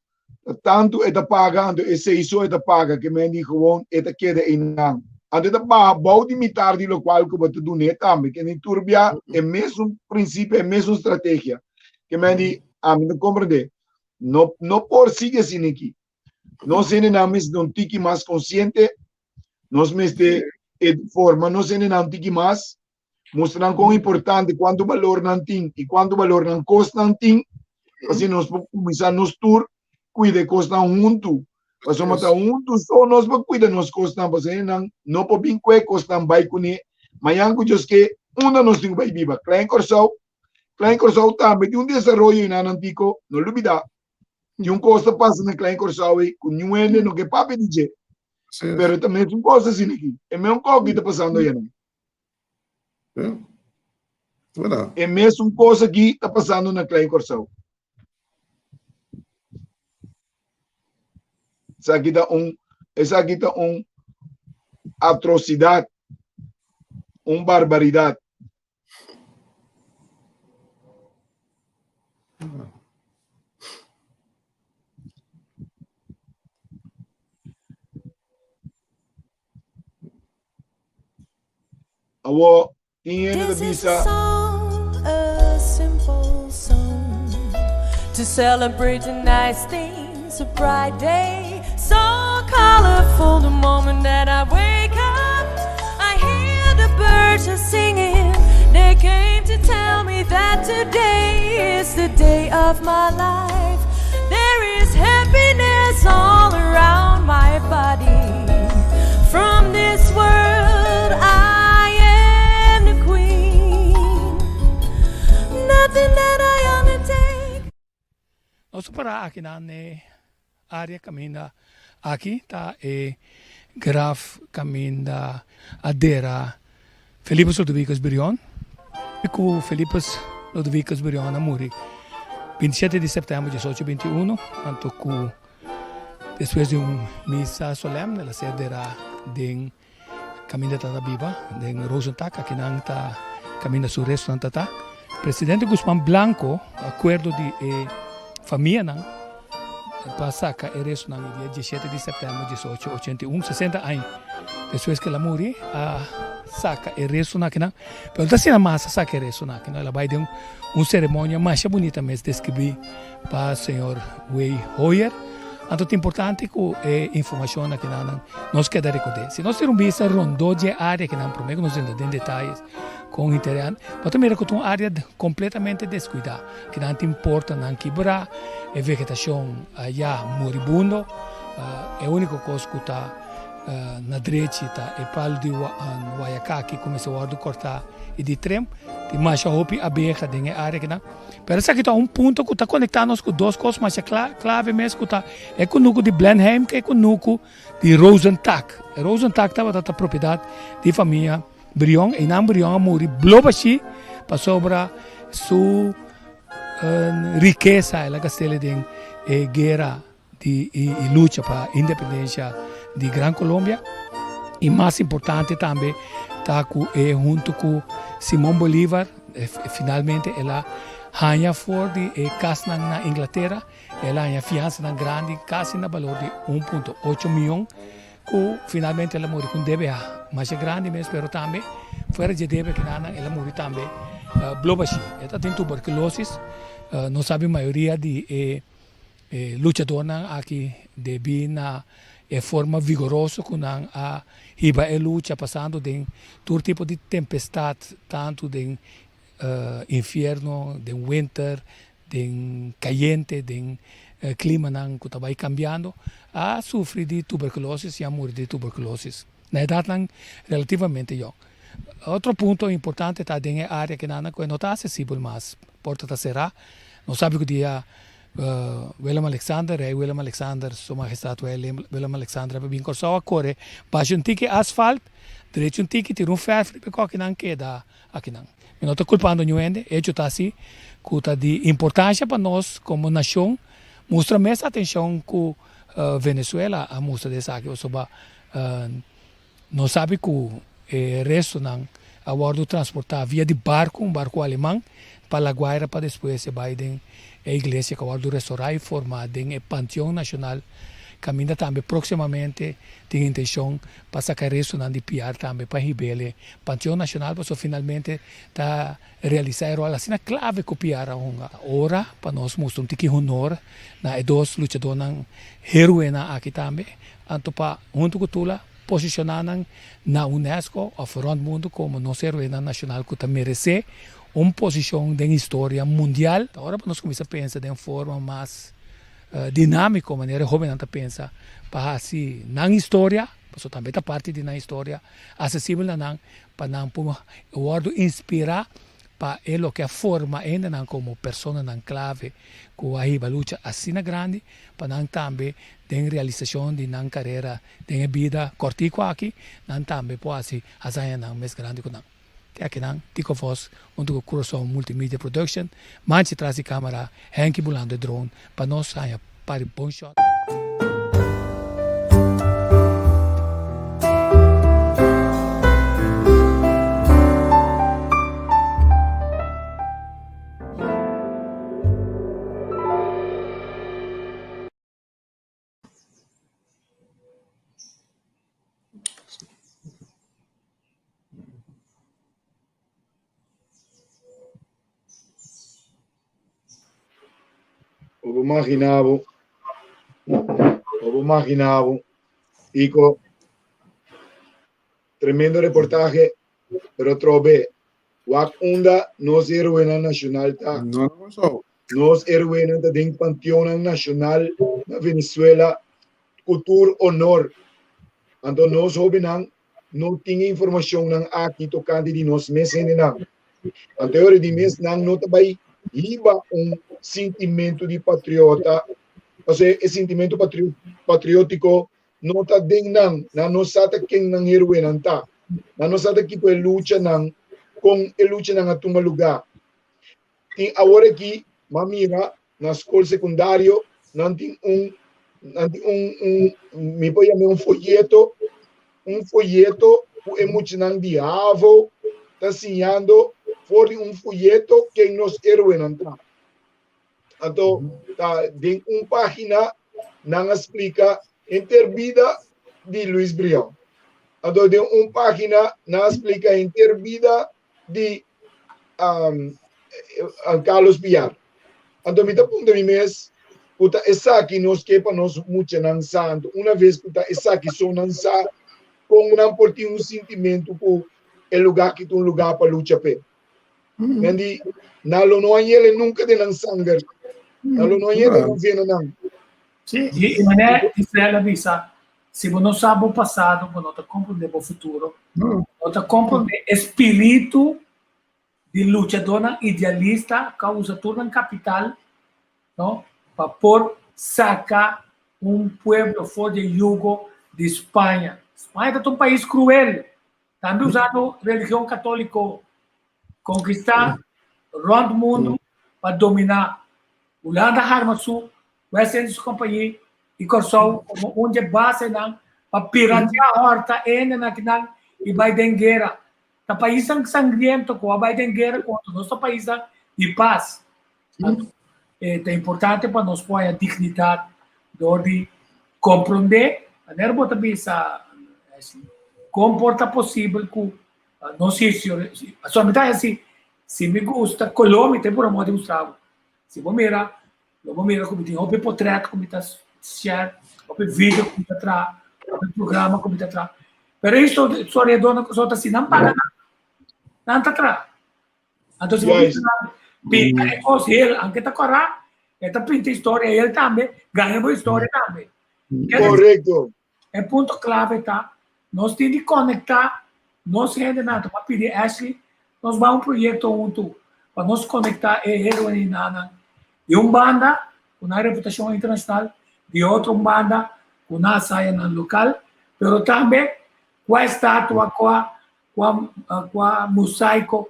tantu e ta paga anto esei so e ta paga ke men di gewoon e ta keda einan anto e ta baha bou di mitar di lokual ku bo ta dun'é tambe ke ni tur bia e mesun prinsipio e mesun strategia ke men di ami no komprende no no por sigui asina aki nos hendenan mester un tiki mas konsiente nos mester e forma nos hendenan un tiki mas mustra nan kon importante kuantu balor nan tin i kuantu balor nan kosnan tin asina nos por kuminsá nos tur kuida e kosnan huntu pasobra ta huntu so nos por kuida nos kosnan pasobra hendenan no por bin ku e kosnan bai kuné mañan ku Dios ke unda nos tin ku bai biba Klein Kòrsou Klein Kòrsou tambe tin un desaroyo i nan antiko no lubida tin un kos ta pasa na Klein Kòrsou ei ku niun hende no ke papia di dje pero ta mesun kos asina aki e mesun kos ki ta pasando ayanan. E mesun kos aki ta pasando na Klein Kòrsou. Esaki ta un, esaki ta un atrosidat, un barbaridat. Awor tin hende ta This is a bisa. song, a simple song to celebrate the nice things, a bright day, so colorful. The moment that I wake up, I hear the birds are singing. They came to tell me that today is the day of my life. There is happiness all around my body. From this world, I am the queen. Nothing that I undertake. Nos ta para aki na e área kaminda aki ta e graf kaminda a dera Felipus Ludovicus Brion ku Felipus Ludovicus Brion a muri 27 di sèptèmber 1821 anto ku despues di un misa solèm el a ser derá den kaminda ta ta biba den Rozentak akinan ta kaminda su restonan ta ta. Presidente Guzman Blanco akuerdo di e famianan pa saka e restonan e dia 17 di sèptèmber 1881 60 aña despues ku el a muri a. saka e restonan akinan, pero no ta asina mas a saka e restonan akinan, el a bai den un seremonia masha bunita mes deskribí pa señor Way Hoyer. Anto ta importante ku e informashon akinan nos keda rekord'é. Si nos tira un bista rondó dje área akinan promé ku nos drenta den detayes kon henter, bo ta mira ku ta un área kompletamente deskuidá. Kinan tin portanan kibrá, e vegetashon ya moribundo. E úniko kos ku ta na drechi ta e palu di wayakaki ku mester wòrdu kòrtá i di trim. Tin masha hopi abeha den e área kinan. Pero esaki ta un punto ku ta konektá nos ku dos kos masha klave mes ku ta e kunuku di Blenheim ku e kunuku di Rosentak. E Rosentak tabata ta propiedat di famia Brion. Einan Brion a muri blo bashí pasobra su rikesa el a gast'el den e guera di i lucha pa independencia di Gran Colombia. I mas importante tambe ta ku e hunto ku Simon Bolivar finalmente el a haña for di e kasnan na Inglatera, el a haña fiansanan grandi kasi na balor di 1.8 mion Ku finalmente el a muri ku un debe masha grandi mes, pero tambe fuera dje debe kinanan el a muri tambe blo bashí. E ta tin tuberkulosis. Nos sabi mayoria di e luchadornan aki debí na e forma vigoroso ku nan a hiba e lucha pasando den tur tipo di tempestat, tantu den infierno, den winter, Den kayente, den klimanan ku ta bai kambiando, a sufri di tuberkulosis i a muri di tuberkulosis na edatnan relativamente yòn. Otro punto importante ta den e área kinan ku e no ta asesibel mas, porta ta será. Nos sabi ku dia Willem Alexander, Rei Willem Alexander, Su Mahestad Willem Alexander a bin Kòrsou a kore basha un tiki asfalt, drecha un tiki, tira un fèrf riba e kòkinan keda Akinan. Mi no ta kulpando niun hende, hecho ta asi ku ta di importansha pa nos komo nashon mustra mes atenshon ku Venezuela a mustra di esaki pasobra nos sabi ku e restonan a wòrdu transportá via di barku, un barku aleman, pa La Guaira pa despues e bai den e iglesia ku a wòrdu restorá i formá den e Panteon Nashonal kaminda tambe próksimamente tin intenshon pa saka restonan di piar tambe pa hib'el e Panteon Nacional pasobra finalmente ta realisa e rol asina clave cu piar a hunga. Ora pa nos mustra un tiki honor na e dos luchadornan heroenan aki tambe, anto pa hunto cu Tula posiciona nan na UNESCO of rond mundo como nos heroenan nacional cu ta merece un posicion den historia mundial. Ta ora pa nos cuminsa pensa den forma mas dinamico manera e hobennan ta pensa pa haci nan historia, pasobra tambe ta parti di nan historia, asesibel na nan pa nan por wòrdu inspirá pa e loke a forma hendenan komo personanan klave ku a hiba lucha asina grandi pa nan tambe den realisashon di nan karera den e bida kòrtiku aki nan tambe por hasi hazañanan mes grandi ku nan. Te akinan Tico Vos huntu ku Curaçao Multimedia Production, Manchi tras di kamera, Henky bulando e drone pa nos haña par di bon shot. Bo por magina bo, bo por magina bo, Iko, tremendo reportahe, pero trobe, wak unda nos heroenan nacional ta. No, no, so. Nos heroenan ta den panteonnan nacional na Venezuela cu tur honor. Anto nos hobennan no tin e informacionnan aki tocante di nos mes hendenan. Anto e ora di mes nan no ta bai hiba un sintimento di patriota, pasobra e sintimento patriotico no ta den nan, nan no sa ta ken nan heroenan ta, nan no sa ta kiko e luchanan, kon e luchanan a tuma lugá. Tin awor aki, m'a mira na skol sekundario, nan tin un, nan tin un, un, mi por yam'é un foyeto, un foyeto ku e muchanan di havo ta siñando for di un foyeto ken nos heroenan ta. Anto ta den un página nan a splika henter bida di Luis Brion. Anto den un página nan a splika henter bida di um, Carlos Piar. Anto mi ta puntra mi mes ku ta esaki nos ke pa nos muchanan sa. Anto una ves ku ta esaki so nan sa, kon nan por tin un sintimentu ku e lugá aki ta un lugá pa lucha p'e? Nan di, nan lo no hañ'el nunka den nan sanger. Nan lo no hañ'el den nan venanan. Sí, i manera Israel a bisa, si bo no sa bo pasado, bo no ta komprondé bo futuro. Bo no ta komprondé e spiritu di luchadónan idealista ku a usa tur nan kapital, no, pa por saka un pueblo for di e yugo di Spaña. Spaña ta un pais kruel. Tambe usando religion katóliko konkistá rònt mundu pa dominá. Hulanda harma su West Indies Compagnie i Kòrsou komo un dje basenan pa pirateá hòrta hendenan akinan i bai den guera. Ta paisnan sangriento ku a bai den guera kontra nos ta paisnan di pas. Anto ta importante pa nos por haña dignidat dor di komprondé, manera bo ta bisa Ashley, kon por ta posibel ku nos historia, pasobra mi ta hasi, si mi gusta koló mi ta pura moda di mustra bo. Si bo mira, lo bo mira ku mi tin hopi potrèt ku mi ta share, hopi video ku mi ta traha, hopi programa ku mi ta traha. Pero e historiadónan ku so ta si nan paga nan, nan ta traha. Anto si bo Juist. bisa pinta e kos heel, anke ta kora, e ta pinta historia heel tambe, gana bo historia tambe. Kende Correcto. E punto clave ta, nos tin di conecta nos hendenan, ta pidi Ashley, nos ba un proyecto hunto pa nos conecta e heroenanan di un banda cu nan reputacion internacional, di otro un banda cu nan hazañanan local, pero tambe cua estatua, cua kua kua mosaico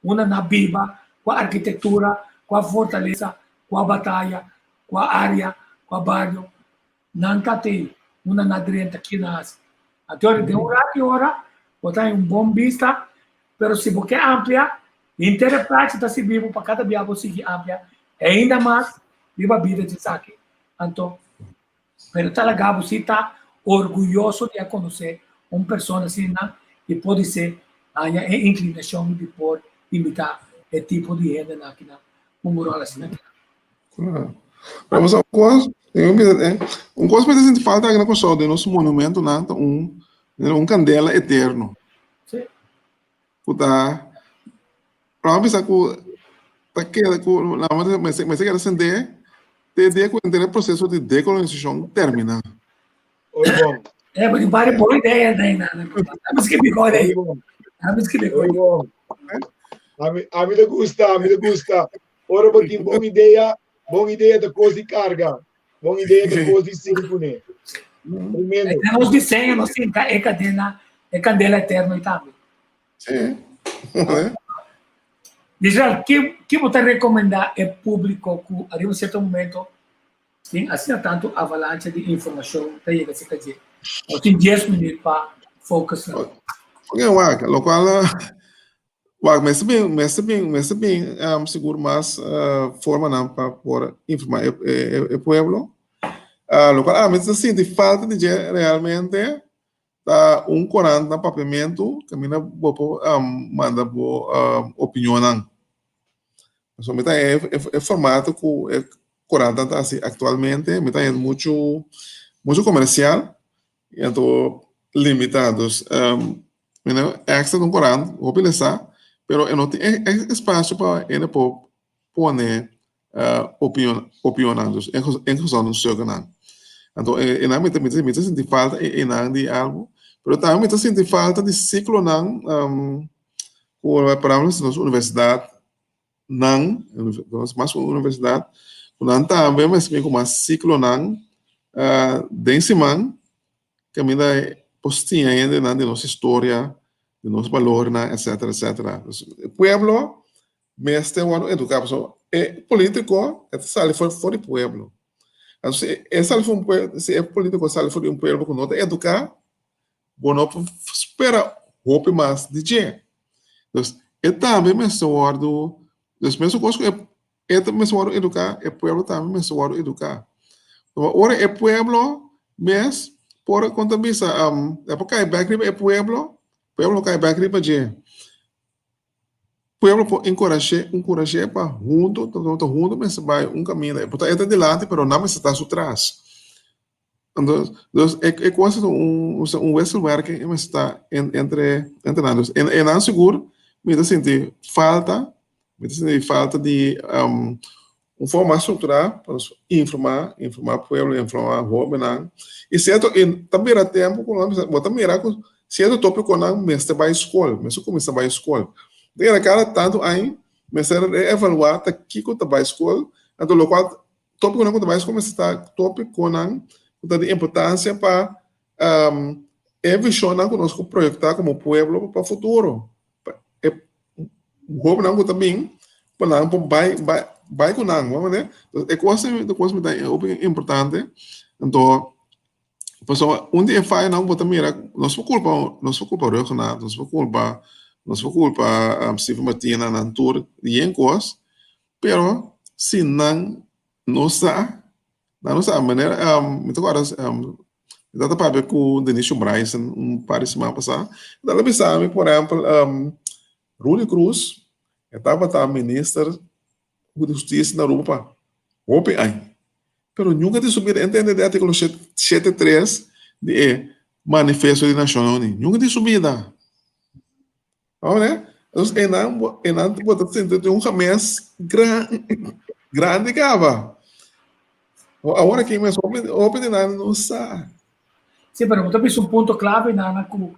unda nan biba, kua arkitektura, kua fortalesa, kua bataya, kua area, kua bario nan ta tei, unda nan drenta, ki nan hasi. Anto den un rato di ora bo ta haña un bon bista, pero si bo ke amplia, henter e plachi ta sirbi bo pa kada bia bo sigui amplia ainda mas riba bida di esaki. Anto Pero ta laga bo si ta orguyoso di a konosé un persona asina i podisé haña e inklinashon di por imitá e tipo di hendenan aki na un ròl asina aki. Claro. Pero un kos, un kos mi ta sinti falta aki na Kòrsou den nos monumentonan ta un un kandela eterno. Sí. Ku ta, Laat bisa ku ta keda ku mester mester keda sendé te dia ku henter e proseso di dekolonisashon terminá. Oi bon. Eh, bo tin varios bon idea na na. Ami skibi kore. Oi bon. Ami skibi Oi kore. bon. Ami ami ta gusta, ami ta gusta. Ora bo tin bon idea, bon idea ta kos di karga. Bon idea ta kos di sigui kuné. Tremendo. Nos diseño nos tin e kadena, e kandela eterno i tambe. Sí. Israel, ki, ki bo ta recomenda e publico cu ariba un cierto momento tin asina tanto avalancha di informacion ta yega cerca dje? Bo tin dies minuut pa focus na. Ok, wak, lo cual, wak, mester bin, mester bin, mester bin um, sigur mas uh, formanan pa por informa e, e, e pueblo. Uh, lo cual ami ta sinti falta di dje realmente Ta un korant na papiamentu kaminda bo por manda bo opinionnan. Pasobra mi ta haña e formato ku e korantnan ta hasi aktualmente mi ta haña muchu muchu komersial i anto limitá. Dus mi no èkstra ta un korant hopi lesa pero e no tin e espasio pa hende por pone opinionnan, dus ingezonden stukkennan. Anto einan mi ta mi ta sinti falta einan di algu, pero tambe mi ta sinti falta di siklonan ku por ehempel nos universidatnan, mas ku universidat, ku nan tambe mester bin ku mas siklonan den siman kaminda por siña hendenan di nos historia, di nos balornan, etcetera, etcetera. E pueblo mester wòrdu eduká pasobra e polítiko e ta sali for for di pueblo. Anto si e sali for un pueblo, si e polítiko sali for di un pueblo ku no ta eduká, bo no por spera hopi mas di dje. Dus e tambe mester wòrdu, dus mesun kos ku e e ta mester wòrdu eduká, e pueblo tambe mester wòrdu eduká. Pasobra ora e pueblo mes. por kon ta bisa e por kai bek riba e pueblo, pueblo kai bek riba dje. Pueblo por enkurash'é, enkurash'é pa huntu, ta huntu mester bai un kaminda. E por ta e ta dilanti pero nan mester ta su tras. Entonces, dus e, e cosa ta un, un wisselwerking e mester ta en, entre, entre nan. Dus en, en nan sigur mi ta sinti falta, mi ta sinti falta di um, un forma mas strukturá pa nos informá, informá pueblo, informá hóbennan. I sierto, i ta bira tempu ku nan bo ta mira ku sierto tópikonan mester bai skol, mester kuminsá bai skol. Den e kada tantu aña mester reevaluá ta kiko ta bai skol, anto lokual tópikonan ku ta bai skol mester ta tópikonan ku ta di importansia pa e vishonnan ku nos ku proyektá komo pueblo pa futuro. Pa e hobennan ku ta bin pa nan por bai bai bai ku nan bo mane e kos e kos mi ta hopi importante anto pasobra un di e fayonan ku bo ta mira nos por kulpa nos por kulpa Rhuggenaath nos por kulpa nos por kulpa Steven Martina nan tur yen kos pero si nan no sa Nan no sa, manera mi ta kòrda mi tabata papia ku Denicio Bryson un par di siman pasá, e tabata bisa mi por ehèmpel Rudy Cruz e tabata minister di hustisia na Aruba pa hopi aña, pero nunka di su bida e ntende di artíkulo shete tres di e manifesto di Nashonnan Uní, nunka di su bida. Awor, entonces enan enan bo ta sinti tin un hames gran grandi kaba. Awor aki mes hopi hopi di nan no sa. Sí, pero bo ta bisa un punto clave nana ku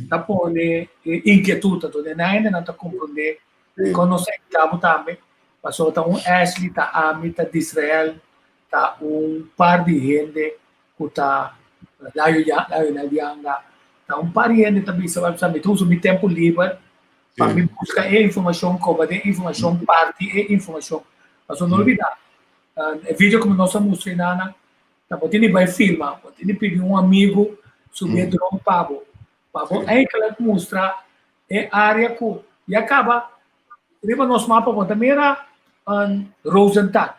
ta pone inquietud anto den nan hende nan ta comprende kon nos a invita bo tambe pasobra ta un Ashley ta ami ta Disrael ta un par di hende ku ta Layo ya Lionel Yanga ta un par di hende ta bisa sa mi ta usa mi tempu liber pa mi buska e informashon koba den informashon parti e informashon pasobra no olbida e video ku nos a mustra inana ta bo tin di bai filma bo tin di pidi un amigu subi e drone pa bo pa bo enkele mustra e area ku ya kaba riba nos mapa bo ta mira Rozentak.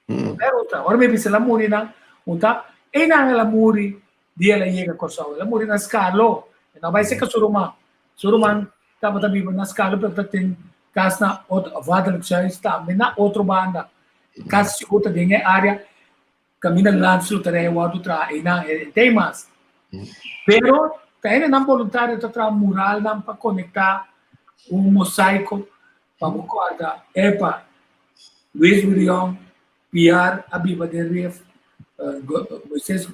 Ora mi bisa el a muri nan, un ta einan el a muri dia el a yega Kòrsou. El a muri na Skalo. E no a bai serka su ruman. Su ruman tabata biba na Skalo pero ta tin kas na otro Vaderlijkshuis tambe na otro banda. Kas sigur ta den e área kaminda Landsloterij wòrdu traha einan. E ta ei mas. Pero ta hendenan boluntario ta traha muralnan pa konektá un mosaiko Pa bo kòrda, epa, Luis Brion Piar a biba den Rif, Moises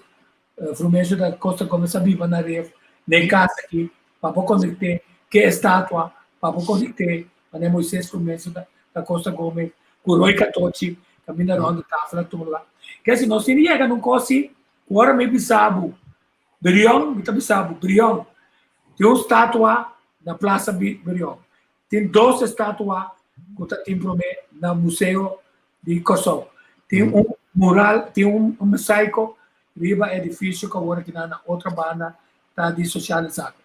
Frumencio da Costa Gomez a biba na Rif, den kas aki, pa bo konekt'é ke estatua, pa bo konekt'é manera Moises Frumencio da Costa Gomez ku Roy Catochi kaminda rònt di tafel a tuma lugá. Ke si nos tin di yega na un kos si, ku ora mi bisa bo, Brion, mi ta bisa bo, Brion, tin un statua na Plaza Brion. Tin dos estatua ku ta tin promé na Museo di Kòrsou. Tin un mural, tin un mosaiko riba e edifisio ku awor kinan na otro banda ta di Sociale Zaken.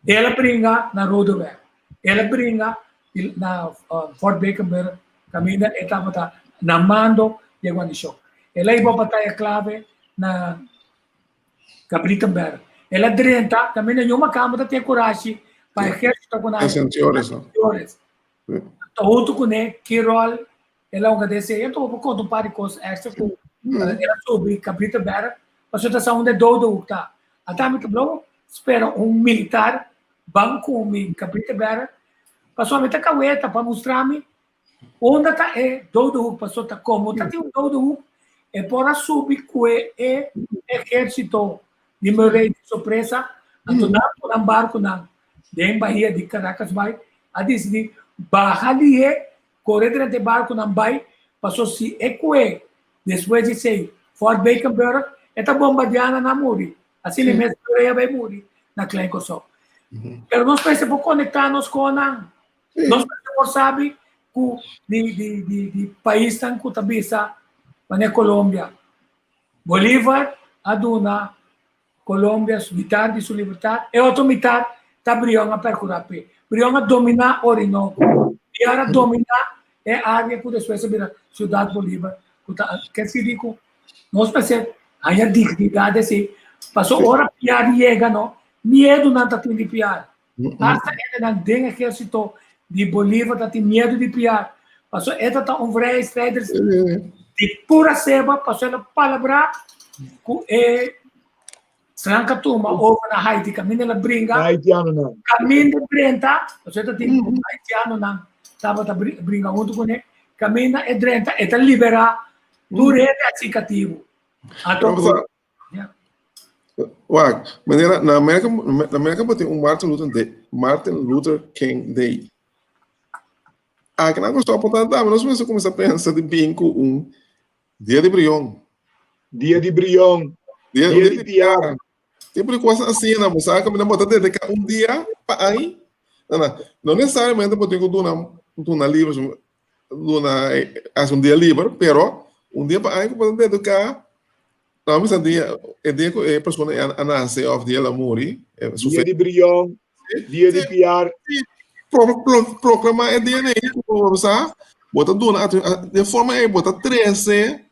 El a bringa na Rodeweg. El a bringa na Fort Beekenburg kaminda e tabata na mando di e guarnishon. El a hiba bataya klave na Cabritenberg. El a drenta, también na Yuma Kamba ta tin kurashi pa ejército ku nan. Sentiores. Sentiores. Ta huntu kuné, ki ròl el a hunga den esei? Anto bo por konta un par di kos èkstra ku el a subi Cabritenberg, pasobra ta sa unda e Dodehoek ta. Ata mi ta blou spera un militar ban ku mi Cabritenberg, pasobra mi ta kaweta pa mustra mi Unda ta e dodehoek? Pasobra ta komo ta tin un dodehoek e por a subi kue e ehérsito di Murray di sorpresa, anto nan ku nan barkunan den bahia di Caracas bai a disidí baha lihé kore drenta e barkunan bai pasobra si e kue despues di esei Fort Beekenburg e ta bombardiá nan nan muri. Asina mes Murray a bai muri na Klein Kòrsou. Pero nos mester por konektá nos kon nan. Nos mester por sabi ku di di di di paisnan ku ta bisa manera Colombia. Bolívar a duna Colombia su mitar di su libertad, e otro mitar ta Brion a percura p'e. Brion a domina Orinoco i ara domina e area ku despues a bira Ciudad Bolívar ku ta ke sigui ku nos mester haña dignidad esei. Paso ora piar yega no, miedu nan ta tin di piar. Hasta hendenan den ehérsito di Bolívar ta tin miedu di piar. Paso e ta ta un vrijheidsstrijder di pura seba, paso el a palabrá ku e Sranka tuma over na Haiti kaminda el a bringa. Haitianonan. Kaminda drenta, pasobra ta tin haitianonan tabata bringa huntu kuné. Kaminda e drenta e ta liberá tur hende a hasi katibu. Anto, ya. Wak, manera na Merka, na Merka bo tin un Martin Luther Day, Martin Luther King Day. Aki nan Kòrsou por ta tambe nos mester kuminsá pensa di bin ku un Dia di Brion. Dia di Brion. Dia, dia di Piar. Tipo di cosa asina, bo sa caminda bo ta dedica un dia pa ai. No, no, no necesariamente bo tin cu duna, duna liber, duna, haci un dia liber, pero un dia pa ai cu bo ta dedica, no mi sa dia, e dia cu e persona a nace of dia el a muri. Dia di Brion, dia di Piar. Pro, pro, proclama e dia ei, bo sa, bo ta duna, de forma ei bo ta trece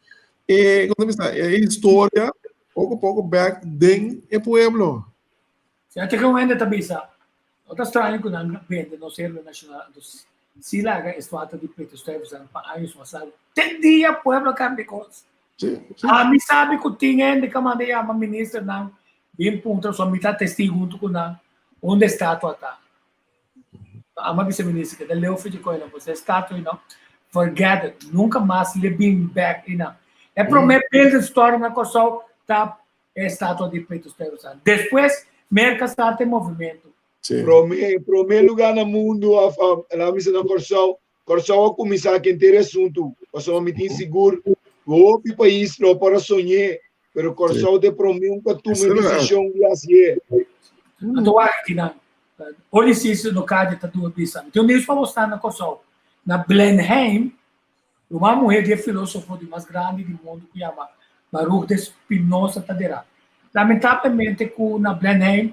e, como ta bisa, e historia poco poco back den e pueblo. Si antes que un hende ta bisa, no ta straño cu nan bende nos héroe nacional, anto si laga e estatua di Peter Stuyvesant pa años mas largo, te dia pueblo cambia cos. Sí, sí. Ami sabi cu tin hende ca manda yama ministernan bin puntra, so mi ta testigo hunto cu nan, unda e estatua ta. Ama bisa minister keda leu for di koe nan pues e estatua no forget it nunca mas le bin back i nan. E prome building story na Kòrsou ta e estatua di Petrus Stuyvesant. Despues Merka start e movimento. Sí. Prome, prome lugar na mundo of um, laat me na Kòrsou. Kòrsou a kuminsá ku henter e asuntu. Pasobra mi tin sigur ku hopi pais lo por a soñ'é, pero Kòrsou ta e promé un ku a tuma e desishon di hasié. Anto wak aki nan. Polis lokal ta duna bisa. Mi tin un news pa bo sta na Kòrsou. Na Blenheim, ruman muhé di e filósofo di mas grandi di mundu ku yama Baruch de Spinoza ta derá. Lamentablemente ku na Blenheim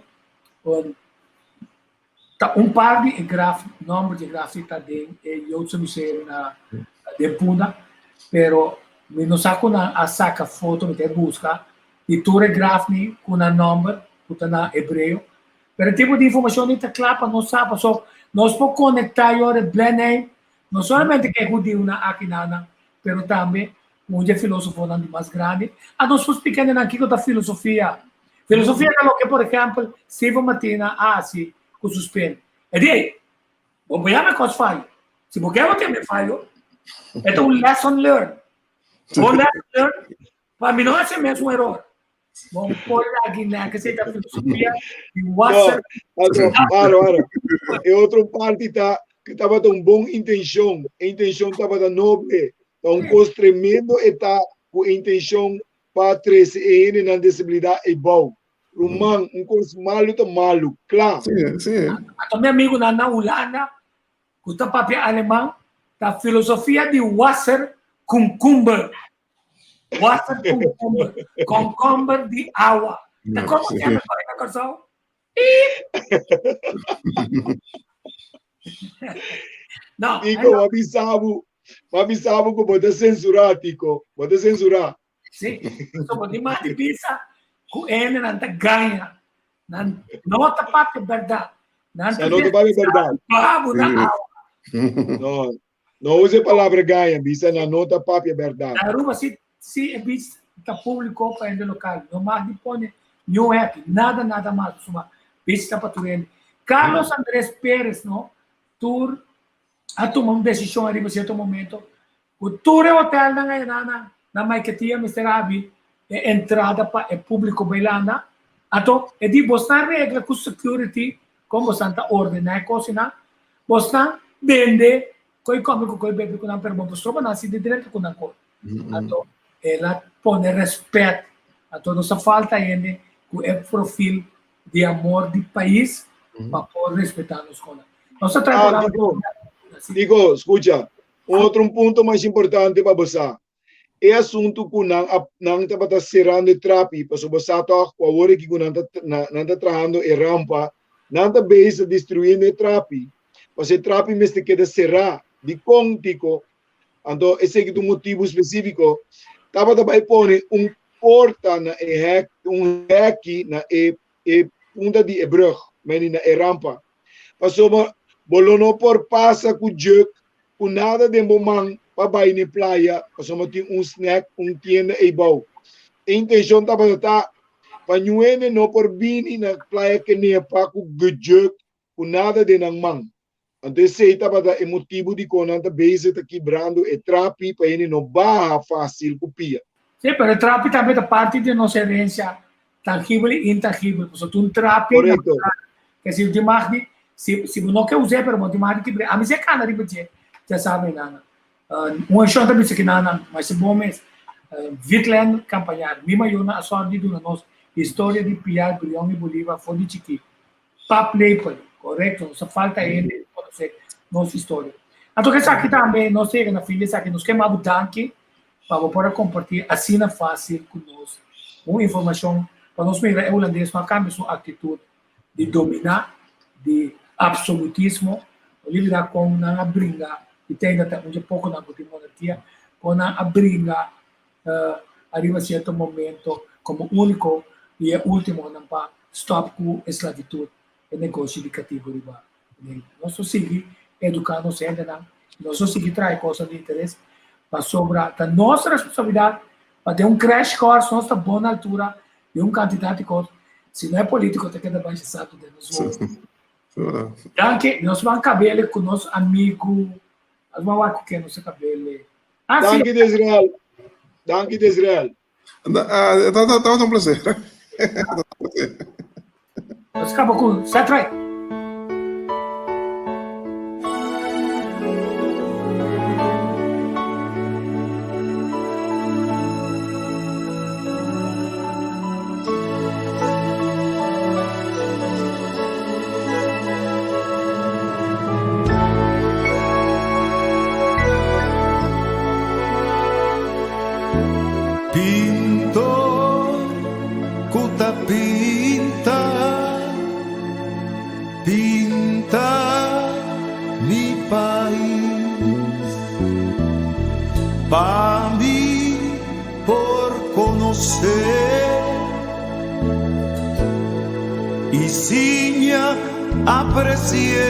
Ta un par di e graf, nomber di e graf si ta den e Joodse Museum na den Punda, pero mi no sa ku nan a saka foto, mi ta e buska di tur e grafnan ku nan nomber ku ta na hebreo. Pero e tipo di informashon ei ta kla pa nos sa, paso nos por konektá yora e Blenheim, no solamente ku e hudiunan aki nan, pero tambe ku un di e filosofonan di mas grandi. A nos por splika nan kiko ta filosofia. Filosofia ta loke, por ehèmpel, Steven Martina a hasi ku su spel. E di, Ey, bo por yama e kos fayo. Si bo ke bo teme fayo, e ta un lesson learned. Bo lesson learned, pa mi no hasi e mesun eror. Bo por lagi na ke ta filosofia di wasser. No, para, para. E otro parti ta ku tabata un bon intenshon. E intenshon tabata noble. Ta un kos tremendo e ta ku e intenshon pa trese e hendenan desibilidat ei bou. Ruman, un kos malu ta malu, kla. Sí, sí. Anto mi amigunan na Hulanda ku ta papia aleman ta filosofia di wasser kunkumber. Wasser kunkumber, konkomber di awa. Ta komo se yama kore na Kòrsou? No, Tico, m'a bisa bo, m'a bisa bo ku bo ta sensurá, Tico. Bo ta sensurá. Sí, so bo tin mas di bisa ku hendenan ta gaña. Nan no ta papia bèrdat. Nan ta no ta papia bèrdat. Babu na awa. No, no usa e palabra gaña, bisa nan no ta papia bèrdat. Na Aruba si si e beach ta públiko pa hende lokal. No mag di pone niun hèki, nada nada mas. Suma beach ta pa tur hende. Carlos Andres Perez no tur a tuma un desishon ariba sierto momento Ku tur e hotelnan ayina na na Maiquetía mester abi e entrada pa e públiko bai landa. Anto e di bosnan regla ku security kon bosnan ta ordená e kosinan. Bosnan bende koi kome ku koi bebe ku nan pero bo por stroba nan si di drenta ku nan kos. Anto el a pone rèspèt. Anto nos a falta hende ku e profil di amor di pais pa por respetá nos konan. Nos ta traha programa. Digo, skucha, Un otro un punto mas importante pa bo sa, e asuntu ku nan a nan tabata serando e trapi, pasobra bo sa tòg ku awor aki ku nan ta nan ta trahando e rampa, nan ta bezig ta destruyendo e trapi, pasobra e trapi mester keda será. Dikon, Tiko? Anto eseki ta un motibu spesífiko. Tabata bai pone un. porta na e hek, un heki na e e punta di e brug, meni na e rampa. Pasobra bo lo no por pasa ku juk ku nada den bo man pa bai na e playa, pasobra tin un snack, un tienda eibou. E intenshon tabata ta pa niun hende no por bini na playa Kenepa ku juk ku nada den nan man. Anto esei tabata e motibu dikon nan ta bezig ta kibrando e trapi pa hende no baha fásil ku pia. Sí, pero e trapi tambe ta parti di nos herensia tangibel i intangibel. Pasobra ta un trapi Korekto. natural. Ke si bo tin mag di, si si bo no ke us'é, pero bo tin mag di kibr'é. Ami si a kana riba dje, dja sabe nana. Un eshon ta bisa ki nana, masha bon mes. Vitland Campañar, mi mayornan a sòru di duna nos historia di Piar, Brion i Bolivar for di chikí. Paplepel, korekto, nos ta falta hende ku konosé nos historia. Anto ku esaki tambe nos ta yega na fin di esaki, nos ke manda bo danki pa bo por a kompartí asina fásil ku nos un informashon pa nos mira e hulandes no a kambia su aktitut di dominá, di apsolutismo, no libidá kon nan a bringa i te ainda ta un dje pokonan ku tin monarkia, kon nan a bringa ariba sierto momento komo úniko i e últimonan pa stòp ku esklavitud, e negoshi di katibu riba Boneiru. Nos lo sigui eduká nos hendenan, nos lo sigui traha e kosnan di interes, pasobra ta nos responsabilidat pa den un crash course nos ta bon na altura di un kantidat di kos, si no e polítiko ta keda basha saku den nos wowo. Danki, nos ban kabele ku nos amigu, nos ban wak ku ken nos a kabele. Ah, sí. Danki Desrael. Danki Desrael. Tabata un placer. Nos kaba ku set right. Pintor ku ta pinta, pinta mi pais. Pa mi por konosé i siña apresié.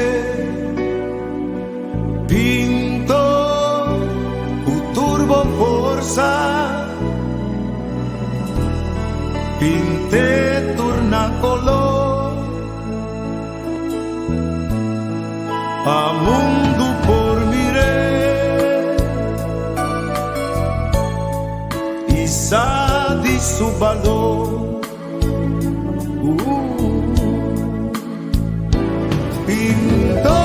Pintor ku tur bo forsa, pint'é tur na kolor, pa mundu por mir'é i sa di su balor. Pintor.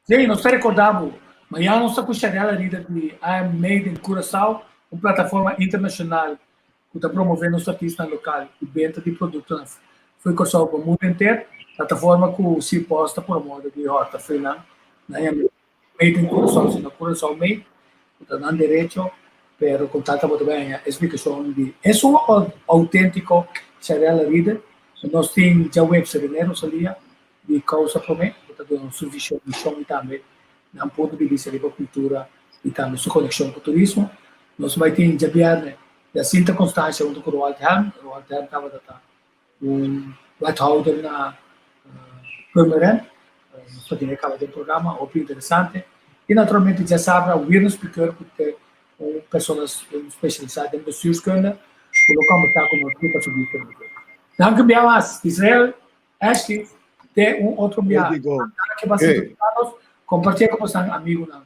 Sí, nos ta rekordá bo, mañana nos ta ku Sharella Rieder di I Am Made in Curaçao, un plataforma internashonal ku ta promové nos artistanan lokal i benta di produktonan fo'i Kòrsou pa mundu henter. Plataforma ku si pòs ta promove di hòrta fo'i nan, nan yama Made in Curaçao, sino Curaçao Made, ku ta nan derecho, pero kon tal tabata bai haña e splikashon di esun outéntiko Sharella Rieder. Nos tin djaweps René Rosalia di Kousa Promé, ku ta duna su vishon, mishon i tambe nan punto di bista riba kultura i tambe su konekshon ku turismo. Nos bai tin djabièrnè Jacinta Constancia huntu ku Roald Helm. Roald Helm tabata ta un wethouder na Purmerend. Nos ta tin e kaba den programa, hopi interesante. I naturalmente djasabra Wirnus Pikeur ku ta un persona spesialisá den bestuurskunde ku lo kombersá ku nos riba su bista. Danki un bia mas, Israel. Ashley, te un otro bia. Danki pa sintonisa nos. Kompartié ku boso amigunan.